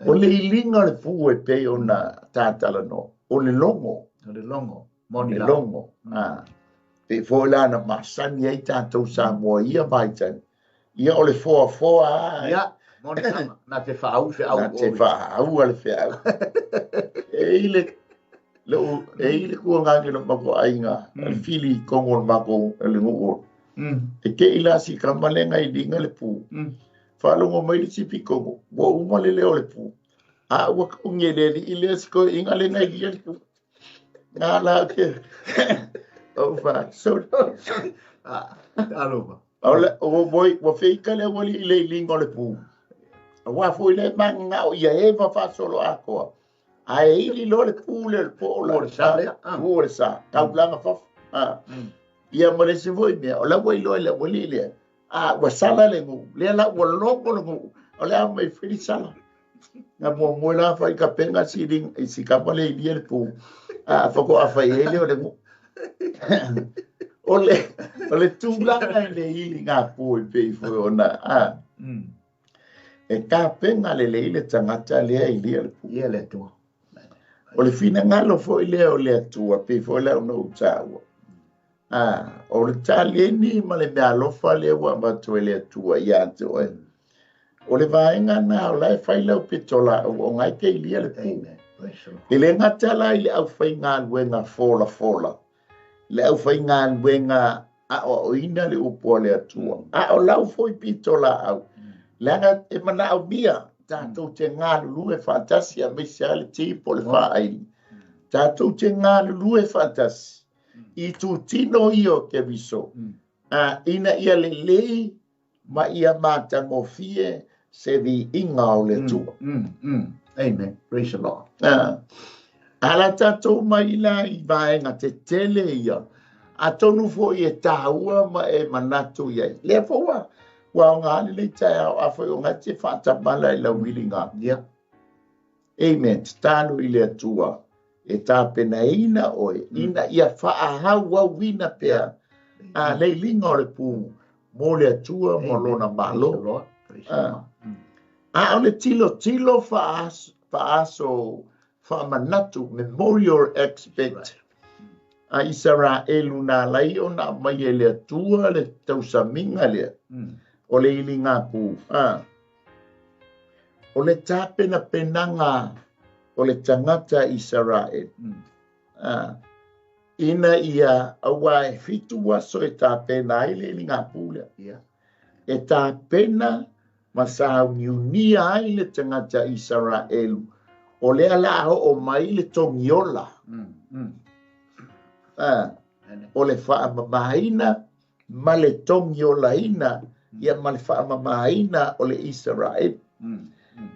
O le iliga o le pu e pei ona tatalanoa. O le logo. O le logo. O le logo. Pe foi la na masani ai tatou Samoa ia vaitaimi. Ia o le foafoa. Ia. Moni lava, na te whaau feau. Na te whaau a le feau. E i le e i le kuangagi lo mako aiga, le fili i kongo le mako le nuu. E ke i la si kamalenga i linga le pu. Whaalongo mai le sipi kongo, ua uma le leo le pu. A ua kaungi le li i le siko inga le ngai le pu. Ngā la ke. O wha, so. Alofa. O moi, ua whiika le wali i le linga o le pu. Aua foi le manga o ia e whawhasolo akoa. Ae ili lo le pu le po o la. Pu o le sa lea. Pu o le sa. Taulanga whawha. Ia ma le se foi mea. O la ua iloa i le wali lea. Ua sala le ngu. Lea la ua logo le ngu. O le a mai whiri sala. Ngā mua mua la whai ka penga si ring, i si kapa le ilia le pu. Whako a whai ele o le ngu. O le tūlanga i le ili ngā pu i pei foi ona. E ka penga le le ile tangata lea i lia le pu. Ia le Atua. O le finagalo foi lea o le Atua, pei foi lea ona ou taua. O le taleni ma le mea alofa lea ua avatu e le Atua ia te oe. O le vaega na o la e fai lau pito la o ngai te ilia le pu. E le ngata la i le aufaigaluega folafola. Le aufaigaluega aoaoina le upu a le Atua. A o lau foi pitolaau, leaga e manaomia tatou te galulue faatasi, aemaise lava le ti po o le faaili. Tatou te galulue faatasi i itutino ia o Keriso, ina ia lelei ma ia matagofie se viiga o le Atua. Amen. Praise the Lord. Ala tatou mai la i vaega tetele ia, atonu foi e tāua ma e manatu i ai. Lea foi ua aoga lenei taeao, a foi o gati e faatamala i lau iliga. Amen. Tatalo i le Atua e tapenaina oe, ina ia faahauauina pea a le iliga o le pū mo le Atua mo lona malo. A o le tilotilo faaso faamanatu, memorial aspect a Isaraelu na alai ona aumai e le Atua le tausamiga lea o le iliga pū. O le tapenapenaga o le tagata Isaraelu. Ina ia aua e 7 aso e tapena ai le iliga pū lea. E tapena ma sauniunia ai le tagata Isaraelu o lea la o mai le togiola. O le faamamaina ma le togiolaina ia ma le faamamaina o le Isaraelu.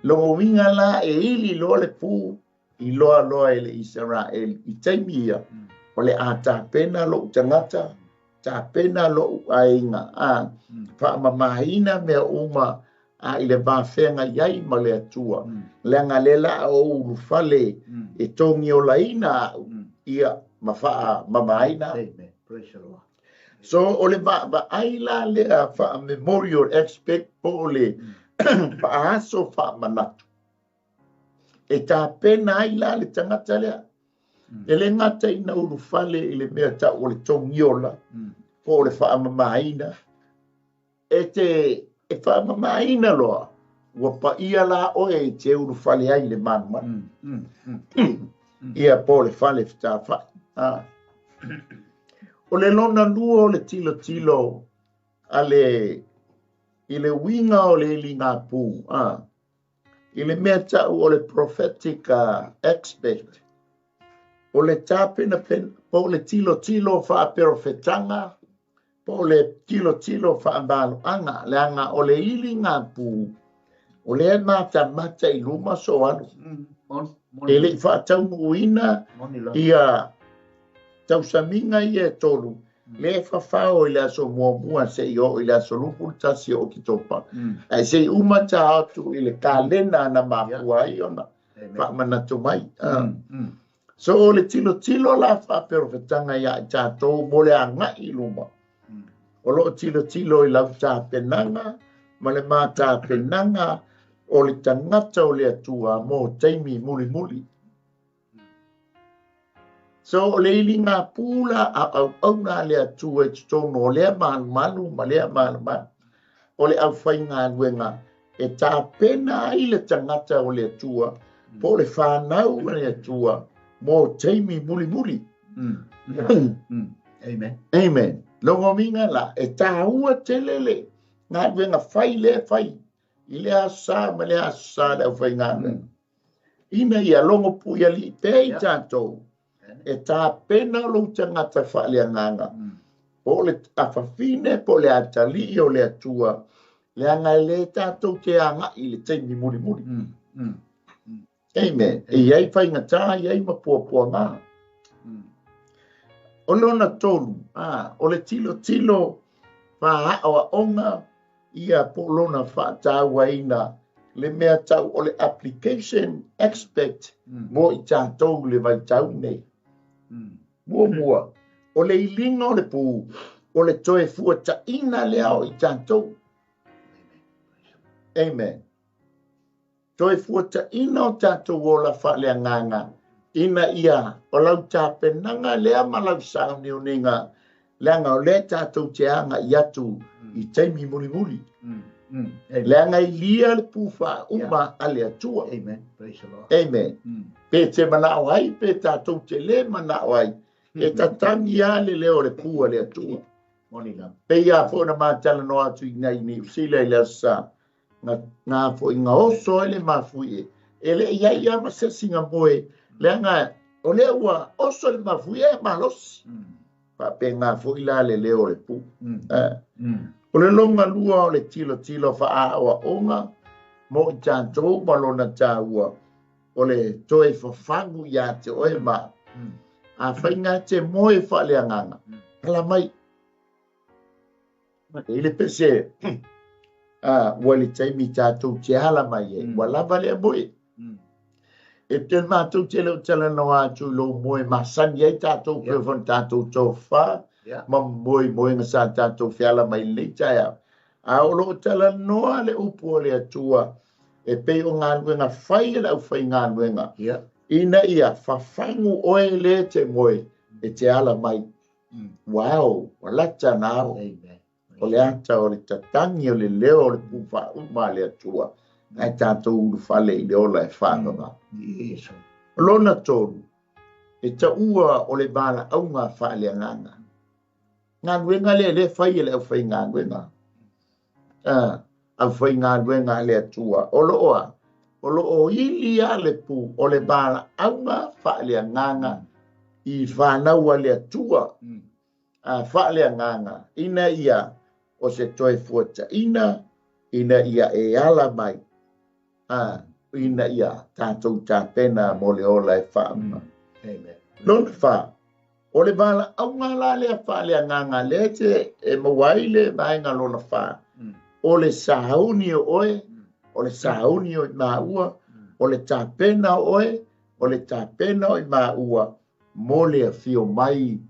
Logoina la e ili loa le pū i loa loa e le Isaraelu. I taimi ia, o le a tapena lou tagata, tapena lou aiga, faamamaina mea uma a i le vafeaga i ai ma le Atua. Leaga le la o ulufale e togiolaina au, ia ma faamamaina. Amen. Praise the Lord. So o le vaai la lea faa-memorial aspect po o le faaso faamanatu. E tapena ai la le tagata lea. E le gata ina ulufale i le mea tau o le togiola, po o le faamamaina. E te e faamamaina loa, ua paia la oe i te ulufale ai le manumanu. Ia po o le fale fetafai. O le lona lua o le tilotilo a le i le uiga o le iliga pū. I le mea tau o le prophetic aspect, o le tapenapena, po o le tilotilo faaperofetaga, po o le tilotilo faamaloaga, leaga o le iliga pū, o lea matamata i luma so alu. E le i faataunuuina ia tausamiga ia e tolu, le fafao i le aso muamua se i oo i le aso 21 o Oketopa. Ae se i uma ta atu i le kalena na mafua ai ona faamanatu mai. So o le tilotilo la faaperofetaga ia i tatou mo le agai i luma. O loo tilotilo i lau tapenaga ma le matapenaga o le tagata o le Atua mo taimi mulimuli. So o le iliga pū la a auauna le Atua i totonu o lea malumalu ma lea malumalu. O le aufaigaluega e tapena ai le tagata o le Atua po o le whanau o le Atua mo taimi mulimuli. Amen. Amen. Logominga la e tāua tele le galuega fai le fai i le aso sa ma le aso sa le aufaigaluega. Ina ia logo pu ia li pe i tatou e tapena lou tagata faaleagaga. Po o le afafine, po o le atalii o le Atua, leaga e le tatou te agai i le taimi mulimuli. Amen. E iai faigata, e iai ma puapuaga. O lona tolu, o le tilotilo faaoaoga ia po o lona faatauaina le mea tau o le application aspect mo i tatou le vaitau nei. Muamua, o le iliga o le pū, o le toe fuataina lea o i tatou. Amen. Toe fuataina o tatou ola faaleagaga, ina ia o lau tapenaga lea ma lau sauniuniga, leaga o lea tatou te agai atu i taimi mulimuli. Leaga i lia le pū faauma a le Atua. Amen. Praise the Lord. Amen. Pe te manao ai, pe tatou te le manao ai. E tatagi lava le leo o le pu a le Atua. Pei lava foi ona matalanoa atu i nai Niu Sila i le Aso Sa, na foi gaoso ai le mafuie, e le i ai lava ma se isi na moe, leaga o lea ua oso le mafuie ae malosi. Faapena foi la le leo o le pu. O le lona lua o le tilotilo faaoaoga mo i tatou ma lona taua, o le toe fafagu ia te oe ma afai na te moe faaleagaga, ala mai. E i le pese, ua le taimi tatou te ala mai ai, ua lava lea moe. E te mātou te leo talanoa atu i lou moe masani ai tatou pe fana tatou tofa, ma moe moe nga sa tatou feala mai lenei taeao. A o loo talanoa le upu o le Atua, e pei o galuega fai e le aufaigaluega. Ina ia fafagu oe le te moe e te ala mai. Wow, ua lata na ao. O le ata o le tatagi o le leo o le pu faauma a le Atua. Ae tatou ulufale i le ola e faavavau. O lona tolu, e taua o le valaauga faaleagaga. Galuega lea le fai e le aufaigaluega. Aufaigaluega a le Atua. O loo a, o loo ili a le pu o le valaauga faaleagaga i whanau a le Atua. Faaleagaga ina ia o se toe fuataina, ina ia e ala mai, ina ia tatou tapena mo le ola e faauma. Lona fa, o le valaauga la lea faaleagaga lea te e maua ai le vaega lona fa, o le sauni o oe, o le sauni o i maua, o le tapena o oe, o le tapena o i maua, mo le afio mai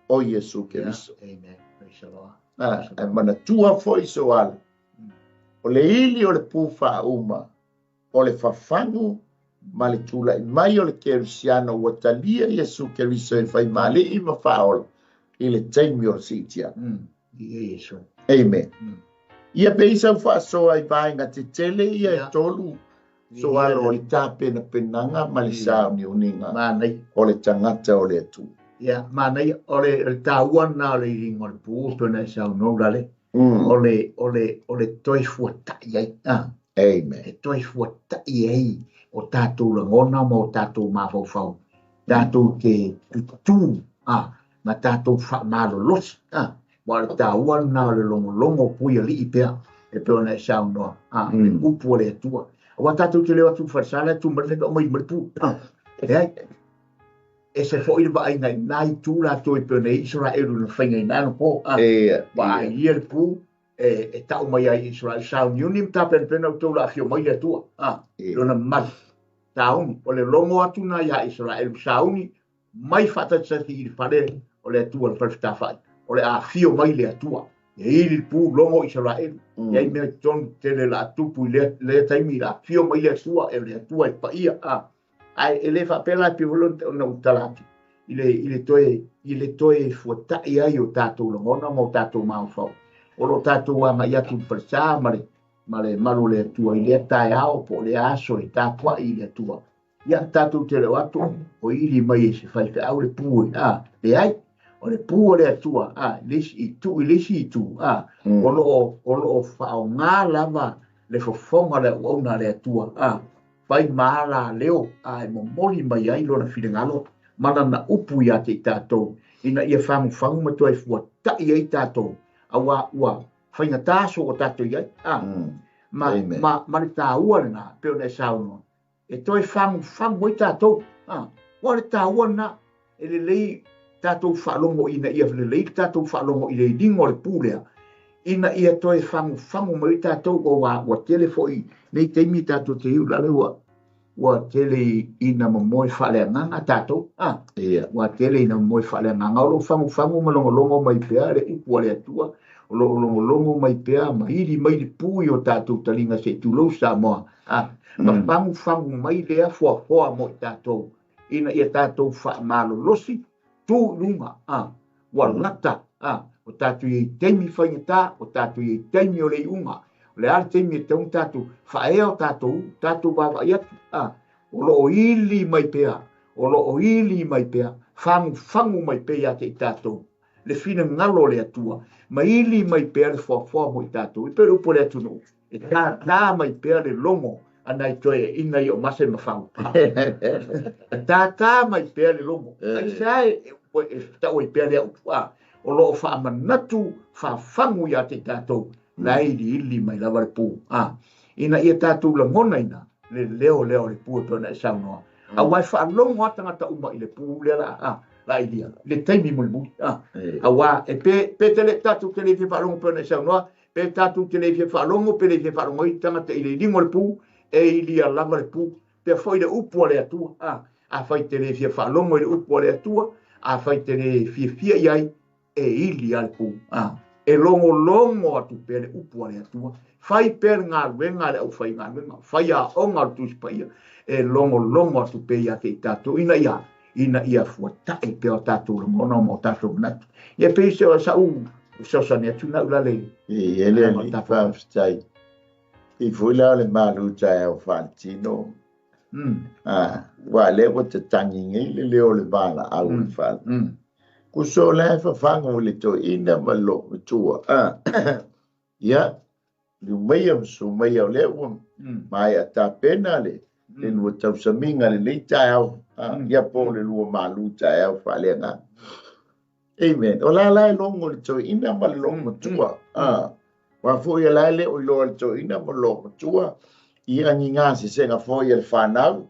o Iesu Keriso. Amen. Praise the Lord. E manatua foi so ala. O le ili o le pu faauma, o le fafagu ma le tula'i mai o le Kerisiano ua talia Iesu Keriso e faimaali'i ma faaola i le taimi o le siitiaga. Iesu. Amen. Ia pe i sau faasoa i vaega tetele ia e tolu, so alo o le tapenapenaga ma le sauniuniga o le tagata o le Atua. Ia, manaia, o le taua na o le iliga o le pu, pe ona e saunoa lale, o le toe fuata'i ai. Amen. E toe fuata'i ai o tatou lagona ma o tatou mafaufau. Tatou te tutu, ma tatou faamalolosi. Ua le taua na o le logologo pui ali'i pea, e pe ona e saunoa. Le upu o le Atua. Aua tatou te leo atu falesala e tu mai le mai mai le pu. E ai. E se foi le vaaiga i nai tu latou e pe ona e Israelu na faiga i nai po. Vaai ia le pu e tau mai ai Israel sauniuni ma tapenapena o tou la afio mai le Atua. Lona mamalu. Sauni. O le logo atu na ia Israelu sauni mai faatatisati i le fale o le Atua le falefetafai. O le afio mai le Atua. E ili le pu logo Israelu. Ia i mea tonu tele la tupu i lea taimi la afio mai le Atua e le Atua e paia. Ai e le faapela pe volo ona utala atu i le toe fuata'i ai o tatou lagona ma o tatou mafaufau. O lo tatou agai atu i le falesa ma le malu o le Atua i lea taeao po o lea aso e tapua'i i le Atua. Ia tatou te leo atu o ili mai e se faifeau le pu e leai. O le pu o le Atua le isi itu i le isi itu o loo faaaoga lava le fofoga le auauna a le Atua. Fai maala leo e momoli mai ai lona finagalo ma lana upu ia te i tatou ina ia fagufagu ma toe fuata'i ai tatou aua ua faigata aso ua tatou i ai. Ma le taua lena pe ona e saunoa e toe fagufagu ai tatou. Ua le taua lena e lelei tatou faalogo ina ia lelei le tatou faalogo i le iliga o le pu lea ina ia toe fagufagu mai tatou ua tele foi nei taimi tatou te iu lale ua tele ina momoe faaleagaga tatou. Ua tele ina momoe faaleagaga o loo fagufagu ma logologo mai pea le upu a le Atua, o loo logologo mai pea ma ili mai le pu i o tatou taliga se i tulou Samoa. Ma fagufagu mai lea foafoa mo i tatou ina ia tatou faamalolosi tu i luga. Ua lata o tatou i taimi faigata, o tatou i taimi o le iuga. O le a le taimi e tau tatou faaea o tatou vaavaai atu. O loo ili mai pea, o loo ili mai pea Fagufagu mai pea ia te i tatou le finagalo o le Atua, ma ili mai pea le foafoa mo i tatou. E pei o le upu a le atunuu, e tātā mai pea le logo a nai toeaiina ia o Mase ma Fau. E tātā mai pea le logo. Aisea e tau ai pea lea upu? O lo o faamanatu fafagu ia te i tatou, la e iliili mai lava le pu. Ina ia tatou lagonaina le leo lea o le pu e pei ona e saunoa. Aua e faalogo lava tagata uma i le pu lea la la ilia, le taimi mulimuli. Aua e pe te le tatou te le fia faalogo pei ona e saunoa, pe tatou te le fia faalogo, pe le fia faalogo ai tagata i le iliga o le pu, e ilia lava le pu. Pea foi le upu a le Atua. Afai te le fia faalogo i le upu a le Atua, afai te le fiafia i ai, e ili lava le pu. E logologo atu pea le upu a le Atua. Fai pea le galuega a le aufaigaluega, fai aoga o le Tusi Paia, e logologo atu pea ia te i tatou, ina ia fuata'i pea o tatou lagona ma o tatou manatu. Ia pei se o sa'u fesoasoani atu na ulale. E le alii, faafetai. I foi la o le malu taeao faaletino. Ua lea ua tatagi nei le leo o le valaau o le fale. Kuso la e fafaga o le toeaina ma le loomatua. Ia, liumaia ma sumaia o lea ua maea tapena le lua tausamiga lenei taeao. Ia po o le lua malu taeao faaleagaga. Amen. O la la e logo le toeaina ma le loomatua. Ua foi e la e le o iloa le toeaina ma le loomatua. Ia ni gasesega foi a le fanau.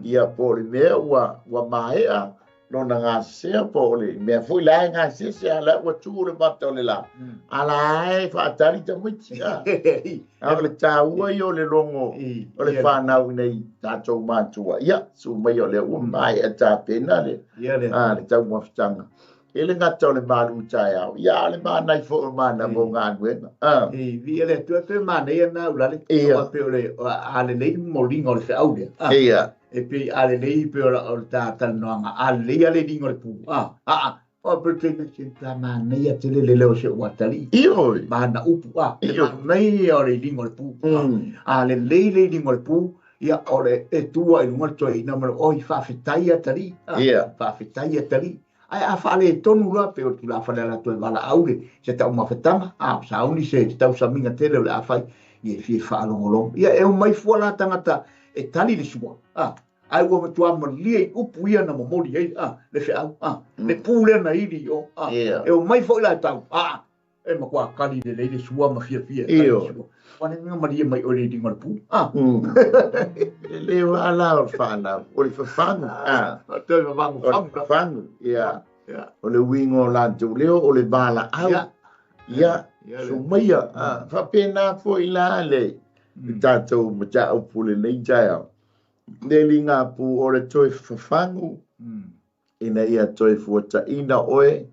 Ia po o le mea ua maea lona gasesea po o le mea foi la e gasese a la ua tu le mata o le la. A la e faatali tamaiti. A o le taua ia o le logo o le fanau nei tatou matua. Ia, su mai o lea ua maea tapena le le taumafataga. E le gata o le malu taeao. Ia, a o le manai foi o mana mo galuega. E viia le Atua pe manaia na ulale. Aua pei o le a lelei moliga o le feau lea. E pei a lelei pei o le talanoaga, a lelei a le iliga o le pu. O pe te se ta manaia tele le leo o si ou atalii. Ioe. Mana upu le manaia o le iliga o le pu. A lelei le iliga o le pu, ia o le e tua i luga le toeaina ma le oi faafetai atalii. Faafetai atalii. Ae a faaletonu loa pei o le tulafale a latou e valaau le se taumafataga, sauni se tausamiga tele o le a fai, ia e fia faalogologo. Ia e omai fua la tagata e tali le sua. Ae ua matua malie i upu ia na momoli ai le feau. Le pu lea na ili i o. E omai foi la e tau. E matua kali lelei le sua ma fiafia e kali le sua. Ua le malie mai o le iliga o le pu. E le ala o le fanau, o le fafagu. Toe fafagu O le fagu. Fafagu. Ia. O le uiga o latou leo o le valaau. Ia, sumaia. Faapena foi la le tatou mataupu lenei taeao. Le ligapu o le toe fafagu ina ia toe fuataina oe,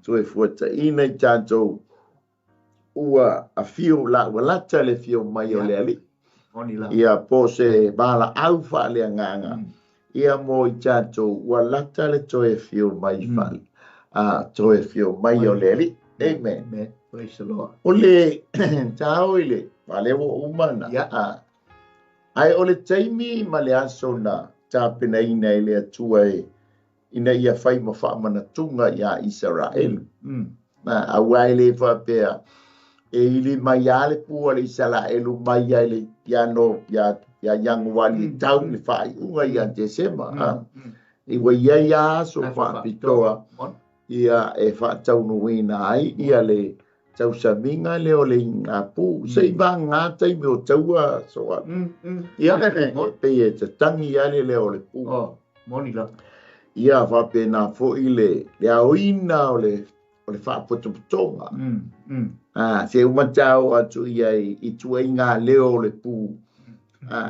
toe fuataina i tatou ua afio la ua lata le afio mai o le Alii. Moni la. Ia po se valaau faaleagaga. Ia mo i tatou ua lata le toe afio mai fale. Toe afio mai o le Alii. Amen. Amen. Praise the Lord. O le tao i le wale ua uma na. Ae o le taimi ma le aso na tapenaina e le Atua e ina ia fai ma faamanatuga ia Isaraelu. Na aua e le faapea e ili mai a le pu a le Isaraelu mai ai le ia no ia ia Ianuari e tau le faaiuga ia Tesema. I ua iai a aso Aso faapitoa Moni. ia e faataunuuina ai ia le tausamiga lea o le igapu. Se i vaga taimi o taua soa. Ia. E pei e tatagi a le leo o le pu. Oh, moni la. Ia faapena foi le aoina o le faapotopotoga. Se uma tau atu ia i tuaiga leo o le pu.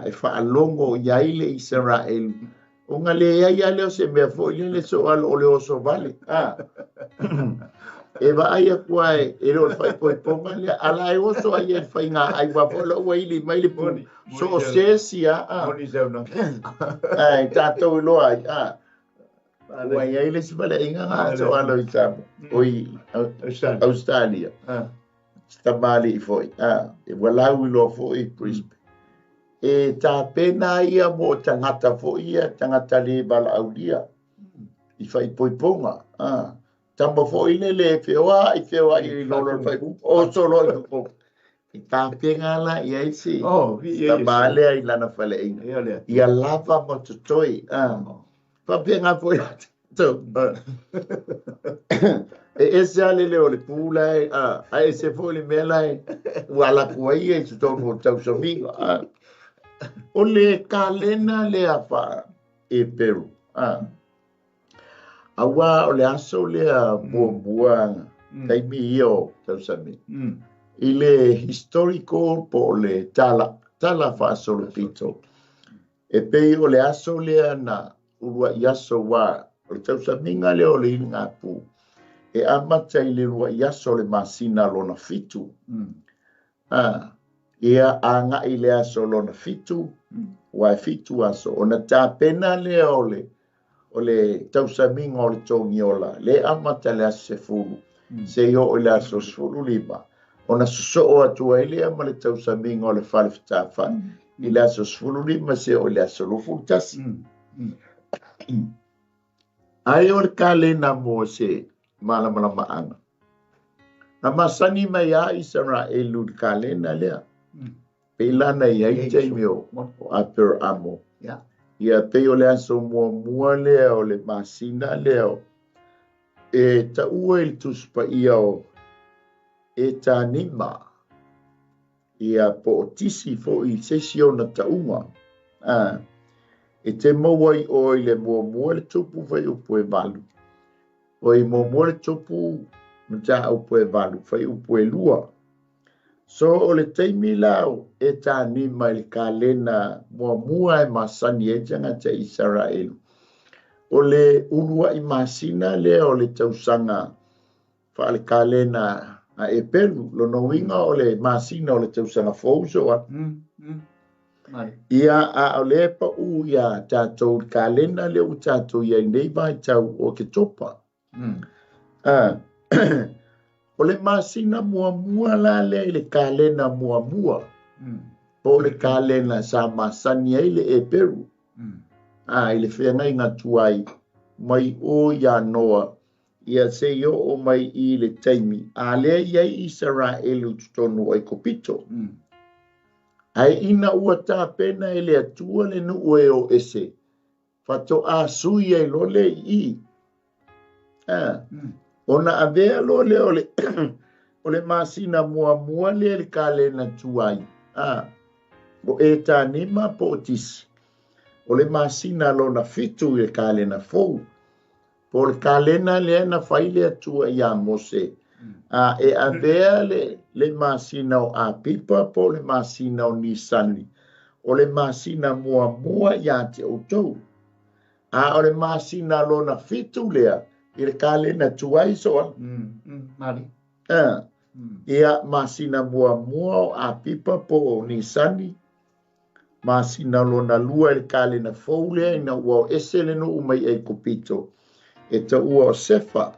E faalogo i ai le Isaraelu. Ona leai a lea o se mea foi lele so alo o le oso vale. E vaai aku ai e le o le faaipoipoga lea. Ala e oso ai e le faiga ai ua foi la ua ili mai le pu. Moni. So o se esi a. Moni sauna. Ai tatou iloa ai. Ua i ai le isi faleaiga ga so alo i Samoa. O i Australia. Australia. Tamalii foi. E ua lau iloa foi i Brisbane. E tapena ia mo tagata foi ia, tagata le valaaulia. I faaipoipoga. Tama foi lele e feoai feoai i lalo o le faaipoipoga, oso loa i fafo. E tapena la i ai se tama lea i lana faleaiga, ia lava ma totoe. Faapena foi ia tatou. E ese lava le leo o le pu la e, ae ese foi le mea la e ua alu atu ai ia i totonu o le tausamiga. O le kalena lea faa-Eperu, auā o le aso lea muamua taimi ia o tausamiga, i le historical po o le tala, tala faasolopito, e pei o le aso lea na uluai aso aua o le tausamiga lea o le iligapu e amata i le uluai aso o le masina lona 7. Ia agai i le aso lona 7, aua e 7 aso, ona tapena lea o le tausamiga o le togiola, le amata i le aso 10, seia oo i le aso 15, ona sosoo atu ai lea ma le tausamiga o le fale fetafai, i le aso 15 seia oo i le aso 21. Ae o le kalena mo se malamalamaaga. Na masani mai a Isaraelu i le kalena lea. Pei lana i ai taimi o Aperamo. Ia pei o le aso muamua lea o le masina lea e taua i le Tusi Paia o Etanima. Ia po o tisi foi i se isi ona tauga. E te maua i oe i le muamua le tupu fuaiupu e 8. O i muamua le tupu mataupu e 8 fuaiupu e 2. So o le taimi la o Etanima i le kalena muamua e masani ai tagata Isaraelu. O le uluai masina lea o le tausaga faalekalena a Eperu, lona uiga o le masina o le tausaga fou soa. Ia a o le pau ia tatou le kalena lea ua tatou i ai nei vaitau o Oketopa. O le masina muamua la lea i le kalena muamua, po o le kalena sa masani ai le Eperu, i le feagaiga tuai mai o ia Noa, ia seia oo mai i le taimi a lea i ai Isaraelu i totonu o Aikupito. Ae ina ua tapena e le Atua le nuu e o ese, faatoa sui ai loa le i. Ona avea loa lea o le masina muamua lea le kalena tuai, o Etanima po o Tisi, o le masina lona 7 i le kalena fou, po o le kalena lea na fai le Atua ia Mose, e avea le masina o Apipa po o le masina o Nisani, o le masina muamua ia te outou. A o le masina lona 7 lea i le kalena tuai soa. Ia masina muamua o Apipa po o Nisani, masina lona 2 i le kalena fou lea ina ua o ese le nuu mai Aikupito, e taua o Sefa.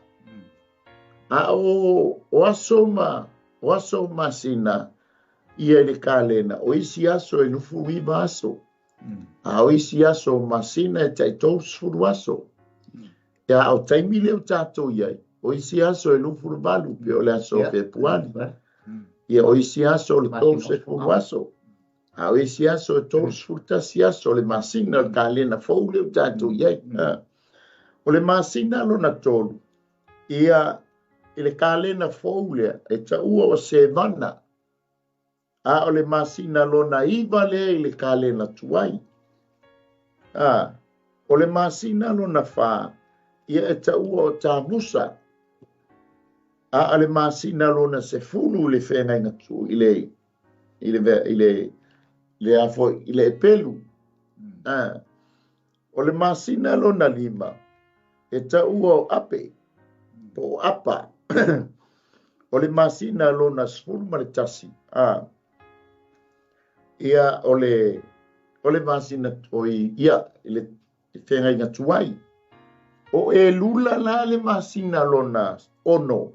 A o aso ma o aso masina ia i le kalena, o isi aso e 29 aso. A o isi aso masina e tai 30 aso. Ia o taimi lea o tatou i ai, o isi aso e 28 pe o le aso o Fepuari. Ia o isi aso o le 30 aso. A o isi aso e 31 aso le masina o le kalena fou lea o tatou i ai. O le masina lona 3, ia i le kalena fou lea e taua o Sevana. A o le masina lona 9 lea i le kalena tuai. O le masina lona 4, ia e taua o Tamusa. A o le masina lona 10 le feagaiga tu i le Epelu. O le masina lona 5, e taua o Ape, po o Apa. O le masina lona 11. Ia o le masina o ia i le feagaiga tuai. O Elula la le masina lona 6.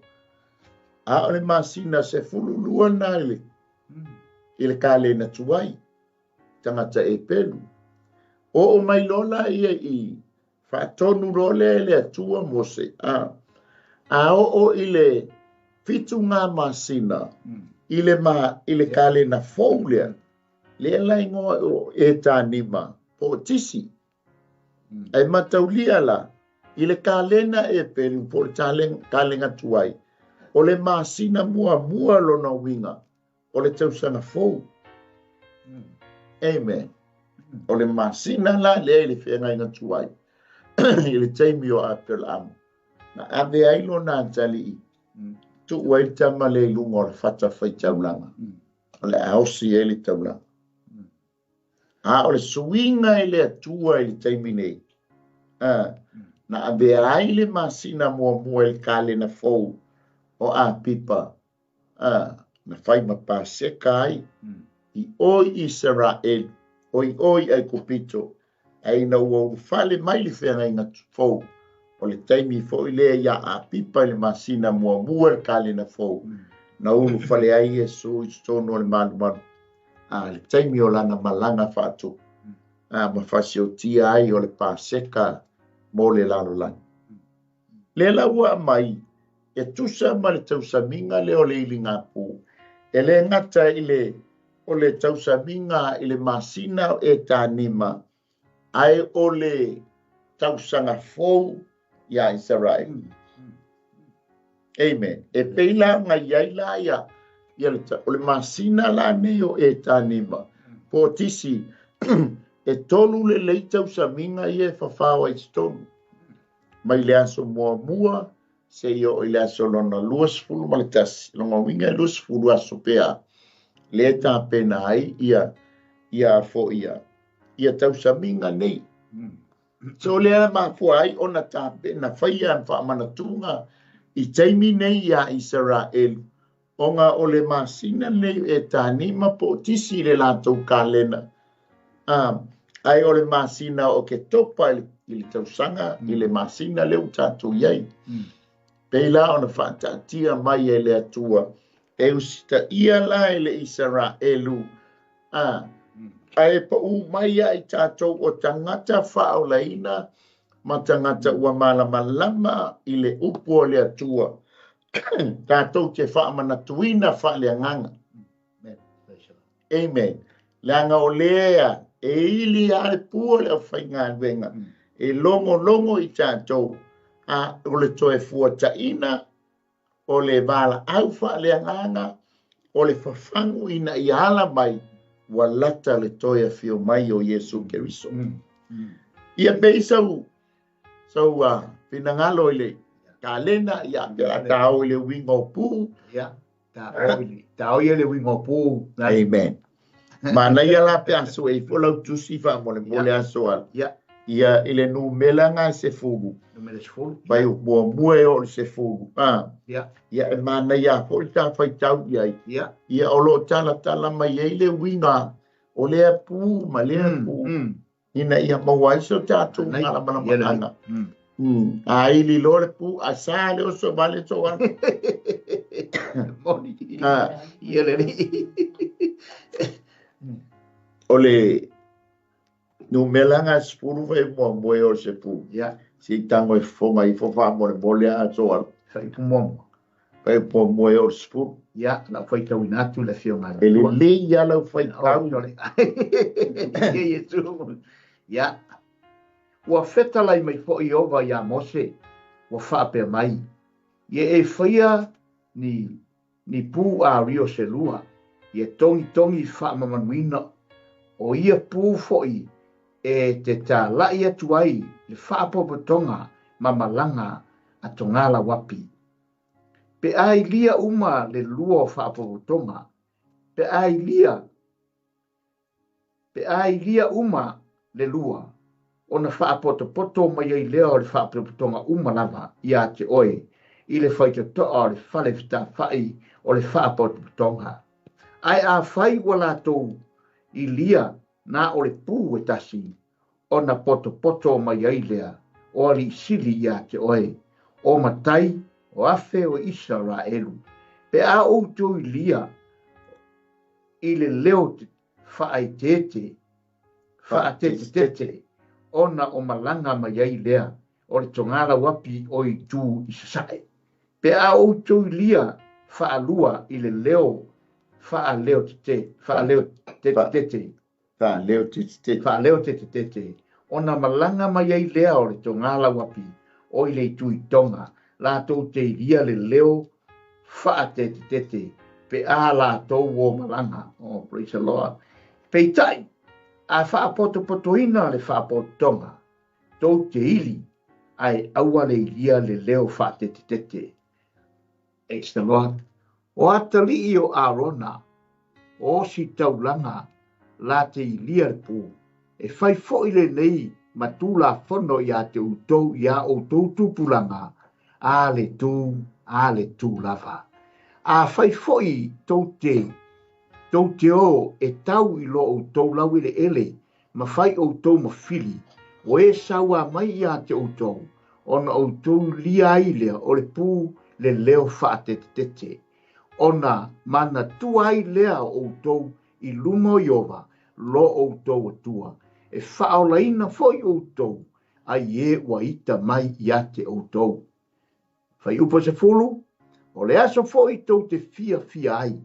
A o le masina 12 na i le kalena tuai, tagata Epelu. O o mai lola ia i Faatonu loa lea e le Atua Mose, a, a oo i le 7 masina, i le ma, i le kalena fou lea, lea la igoa o Etanima, po o Tisi. Ae mataulia la, i le kalena e pelu po o le kalenga tuai, o le masina muamua lona uiga, o le tausaga fou. Amen. O le masina la lea i le feagaiga tuai, i le taimi o Apelaamu, na ave ai lona atalii, tuu ai le tama lea i luga o le fata faitaulaga, o le a osi ai le taulaga. A o le suiga i le Atua i le taimi nei, na avea ai le masina muamua i le kalena fou o Apipa, na fai ma Paseka ai, i o i Isaraelu, o i o i Aikupito, ae ina ua ulufale mai le feagaiga fou, o le taimi foi lea ia Apipa i le masina muamua i le kalena fou, na ulufale ai Iesu i totonu o le malumalu, a le taimi o lana malaga faatupu, a ma fasiotia ai o le Paseka mo le lalolagi. Lea la ua aumai e tusa ma le tausamiga lea o le iligapu, e le gata i le o le tausamiga i le masina o Etanima, ae o le tausaga fou ia Isaraelu. Amen. E pei la ona i ai la ia, ia le, o le masina la nei o Etanima, po o Tisi, e 3 lelei tausamiga ia e fafao ai totonu. Mai le aso muamua, seia oo i le aso lona 21, lona uiga e 20 aso pea, lea tapena ai ia, ia foi ia, ia tausamiga nei. So lea mafua ai ona tapena faia faamanatuga i taimi nei ia Isaraelu, ona o le masina nei e Etanima po o Tisi i le latou kalena, ae o le masina o Ketopa i le tausaga, i le masina lea ua tatou i ai. Pei la ona faataatia mai e le Atua, e usitaia la e le Isaraelu, ae pau mai ia i tatou o tagata faaolaina ma tagata ua malamalama i le upu o le Atua, tatou te faamanatuina faaleagaga. Amen. Leaga o lea e ili a le pua o le aufaigaluega, e logologo i tatou, a o le toe fuataina, o le valaau faaleagaga, o le fafagu ina ia ala mai, ua lata le toe afio mai o Iesu Keriso. Ia pei sau finagalo i le kalena, ia pe a tao i le uiga o pu. Ia, tao ia le uiga o pu. Amen. Manaia la pe aso e ifo lau tusi faamolemole aso ala. Ia i le numera nga 10. Numera 10. Vai o muamua e o le 10. Ia e manaia foi le tafaitau i ai. Ia o loo talatala mai ai le uiga o lea pu ma lea pu. Ina ia maua ai so tatou malamalamaaga. A ili loa le pu, a sa le oso vale so ala. Moni. Ia le li. O le numera nga 10 vai muamua e o le 10. Se i tango e fofoga ifo faamolemole a aso ala. Fai pu muamua. Fai pu muamua e o le 10. Ia, lau faitauina atu le afioga i le E lelei ia lau faitau. Ia Iesu. Ia. Ua fetalai mai foi Ieova iā Mose, ua faapea mai, ia e faia ni pu ario se lua, ia togitogi faamamanuina, o ia pu foi e te tāla'i atu ai le faapotopotoga ma malaga a togalauapi. Pe a ilia uma le lua o faapotopotoga, pe a ilia uma le lua, ona faapotopoto mai ai lea o le faapotopotoga uma lava ia te oe, i le faitotoa o le fale fetafai o le faapotopotoga. Ae a fai ua latou ilia na o le pu e tasi, ona potopoto mai ai lea o aliisili ia te oe, o matai, o afe o Isaraelu. Pe a outou ilia i le leo faaeteete, faatetetete, Ona o malaga mai ai lea o le togalauapi o itu i sasae. Pe a outou ilia faalua i le leo faaleo tete, faaleo tete, Faaleo tete. Faaleo tete tete, ona malaga mai ai lea o le togalauapi o i le itu i Tonga, latou te ilia le leo faatetetete pe a latou o malaga. Oh, praise the Lord. Peitai, a faapotopotoina le faapototoga, tou te ili, ae aua le ilia le leo faatetetete. Praise the Lord. O atalii o Arona, o ositaulaga la te ilia le pū, e fai foʻi lenei ma tulafono iā te outou iā outou tupulaga, a le tū, a le tū lava. A fai foʻi tou te, tou te o e tau i lo outou laueleele ma fai outou ma fili, o e sauā mai iā te outou, ona outou lia ai lea o le pū le leo faatetetete. Ona manatua ai lea o outou i luma o Ieova lo outou Atua, e faaolaina foʻi outou ai e ua ita mai iā te outou. Fuaiupu 10, o le aso foʻi tou te fiafia ai,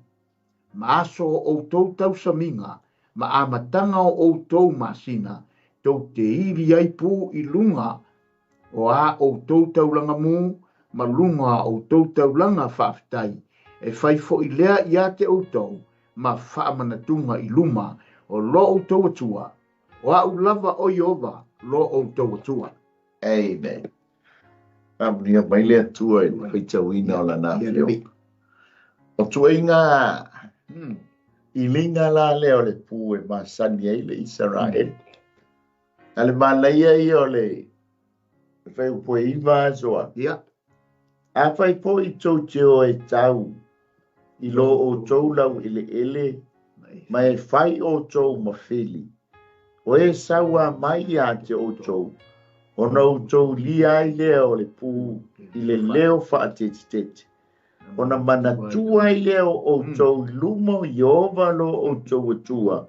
ma aso o outou tausamiga, ma amataga o outou masina, tou te ili ai pū i luga o a outou taulaga mū, ma luga o outou taulaga faafetai, e fai foʻi lea iā te outou ma faamanatuga i luma o lo outou Atua, o a'u lava o Ieova lo outou Atua. Amen. Faamanuia mai le Atua i le faitauina o lana afioga. O tuaiga iliga la lea o le pū e masani ai le Isaraelu. A le manaia ia o le fuaiupu e 9 aso a. Afai foʻi tou te o e tau i lo outou laueleele ma e fai outou ma fili, o e sauā mai iā te outou, ona outou lia ai lea o le pū i le leo faatetetete, ona manatua ai lea o outou i luma o Ieova lo outou Atua,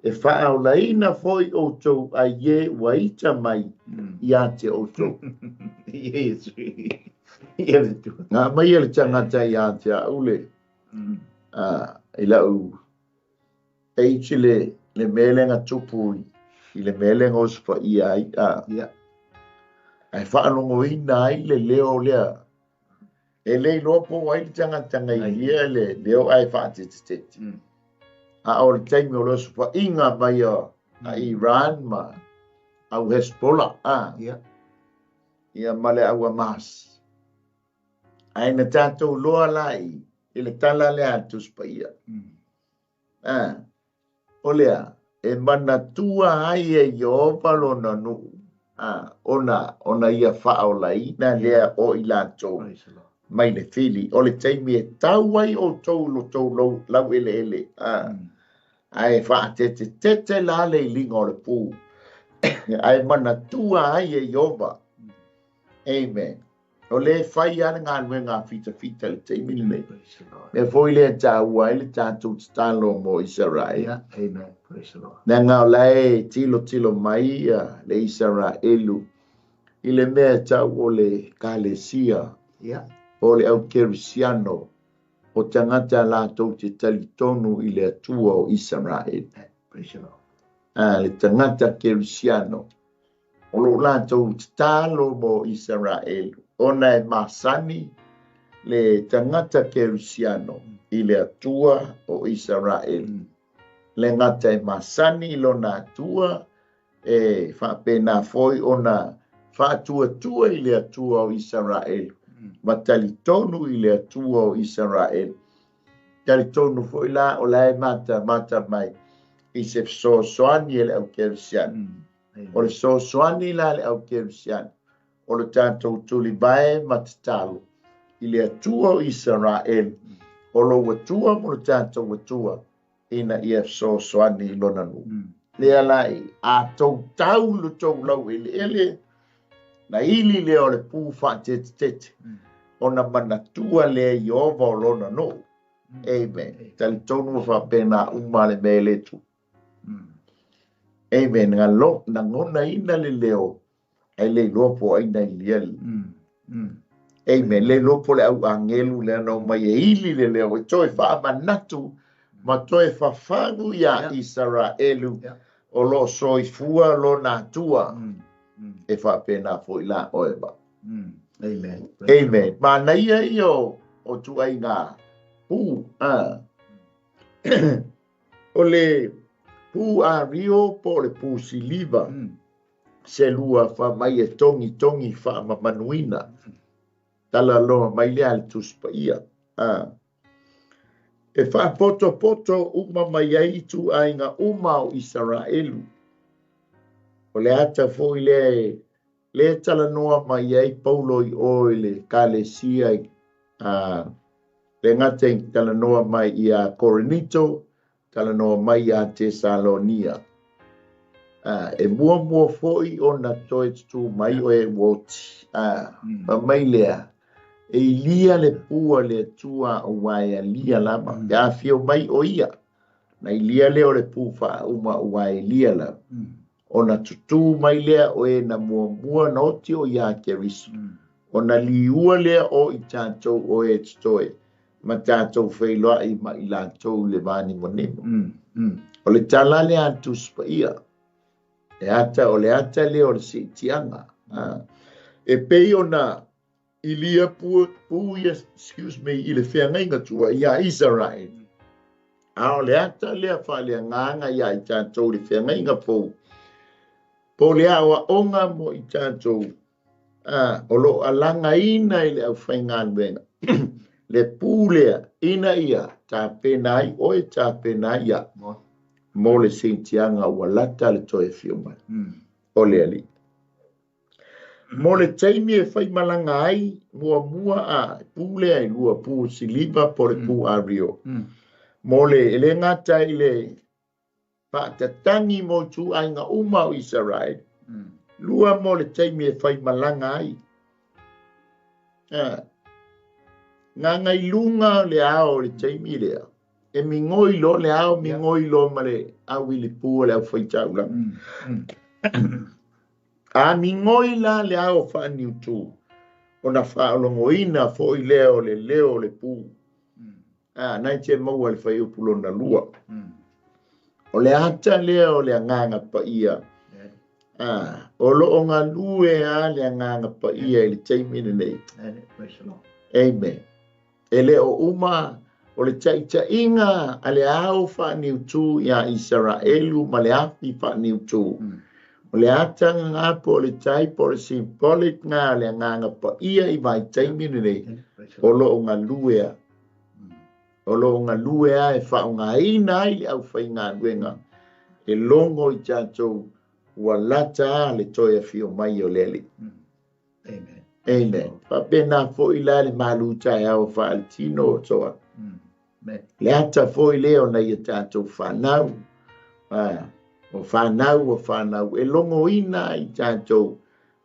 e faaolaina foʻi outou ai e ua ita mai iā te outou. Ngā mai e le tagata iā te a'u le i la'u age le mea lea na tupu i le mea lea na osofaia ai ae faalogoina ai le leo lea. E le iloa po o ai le tagata na ilia le leo ae faatetetete. A o le taimi o le osofaiga mai a Iran ma au Hezbollah ia ma le au Hamas. Ae na tatou loa la i le tala lea a le Tusi Paia. O lea e manatua ai e Ieova lona nuu ona ia faaolaina lea o i latou mai le fili. O le taimi e tau ai outou lo tou laueleele. Ae faatetetete la le iliga o le pū. Ae manatua ai e Ieova. Amen. O le fai a le galuega a fitafita i le taimi lenei. Mea foʻi lea taua ai le tatou tatalo mo Isaraelu. Amen. Praise the Lord. Leaga o la e tilotilo mai le Isaraelu i le mea e tau o le kalesia o le au kerisiano o tagata latou te talitonu i le Atua o Isaraelu. Praise the Lord. Le tagata kerisiano o lo latou tatalo mo Isaraelu, ona e masani le tagata kerisiano i le Atua o Isaraelu. Le gata e masani i lona Atua, e faapena foʻi ona faatuatua i le Atua o Isaraelu, ma talitonu i le Atua o Isaraelu. Talitonu foʻi la o la e matamata mai i se fesoasoani e le au kerisiano. O le fesoasoani la le au kerisiano, o le tatou tulivae ma tatalo i le Atua o Isaraelu, o lou Atua mo le tatou Atua, ina ia fesoasoani i lona nuu. Lea la i a tou tau lo tou laueleele, na ili lea o le pū faatetetete, ona manatua lea Ieova o lona nuu. Amen. Talitonu ma faapena uma le mea e le tu. Amen. Na lagonaina le leo ae le iloa po o ai na ilia le. Amen. Le iloa po o le au agelu lea na omai e ili le leo e toe faamanatu ma toe fafagu iā Isaraelu o lo o soifua lona Atua. E faapena foi la oe ma. Amen. Amen. Manaia ia o ituaiga pu. O le pu ario po o le pu siliva, selua fai mai e togitogi faamamanuina. Talanoa mai lea a le Tusi Paia. E faapotopoto uma mai ai ituaiga uma o Isaraelu. O le ata foi lea le talanoa mai ai Paulo i o i le Kalesia, le gata i talanoa mai ia Korinito, talanoa mai ia Tesalonia. E muamua foi ona toe tutū mai o e ua oti. Fai mai lea, e ilia le pu a le Atua ua e alia lava. Pe afio mai o ia, na ilia lea o le pu faauma ua e alia lava. Ona tutū mai lea o e na muamua na oti o iā Keriso. Ona liua lea o i tatou o e totoe, ma tatou feiloai ma i latou i le vanimonimo. O le tala lea a le Tusi Paia. E ata, o le ata lea o le siitiaga. E pei ona ilia pu, pu ia, excuse me, i le feagaiga tuai iā Israel. A o le ata lea faaleagaga iā i tatou i le feagaiga fou. Po o le aoaoga mo i tatou o lo o alagaina i le aufaigaluega. Le pu lea ina ia tapena ai oe, tapena ai ia mo le siitiaga ua lata le toe afio mai o le Alii. Mo le taimi e faimalaga ai muamua a pu lea i lua pu siliva po le pu ario. Mo le e le gata i le faatatagi mo ituaiga uma o Israel. Lua mo le taimi e faimalaga ai. Gagailuga le ao o le taimi lea. E migoi loa le ao, migoi loa ma le auilipu o le aufaitaulaga. A migoi la le ao faaniutu, ona faalogoina foi lea o le leo o le pu. Na e te maua le fuaiupu lona 2. O le ata lea o le Agaga Paia. O lo o galue a le Agaga Paia i le taimi lenei. Amen. E le o uma o le taitaiga a le ao faaniutu iā Isaraelu ma le afi faaniutu. O le ata ngā po o le tai po o le symbolic ngā le Agaga Paia i vaitaimi lenei. O lo o galue a. O lo o galue a e faaaogaina ai le aufaigaluega e logo i tatou ua lata a le toe afio mai o le Alii. Amen. Amen. Faapena foi la le malu taeao faaletino o toa. Le ata foi lea ona ia tatou whanau. O whanau o whanau. E logoina i tatou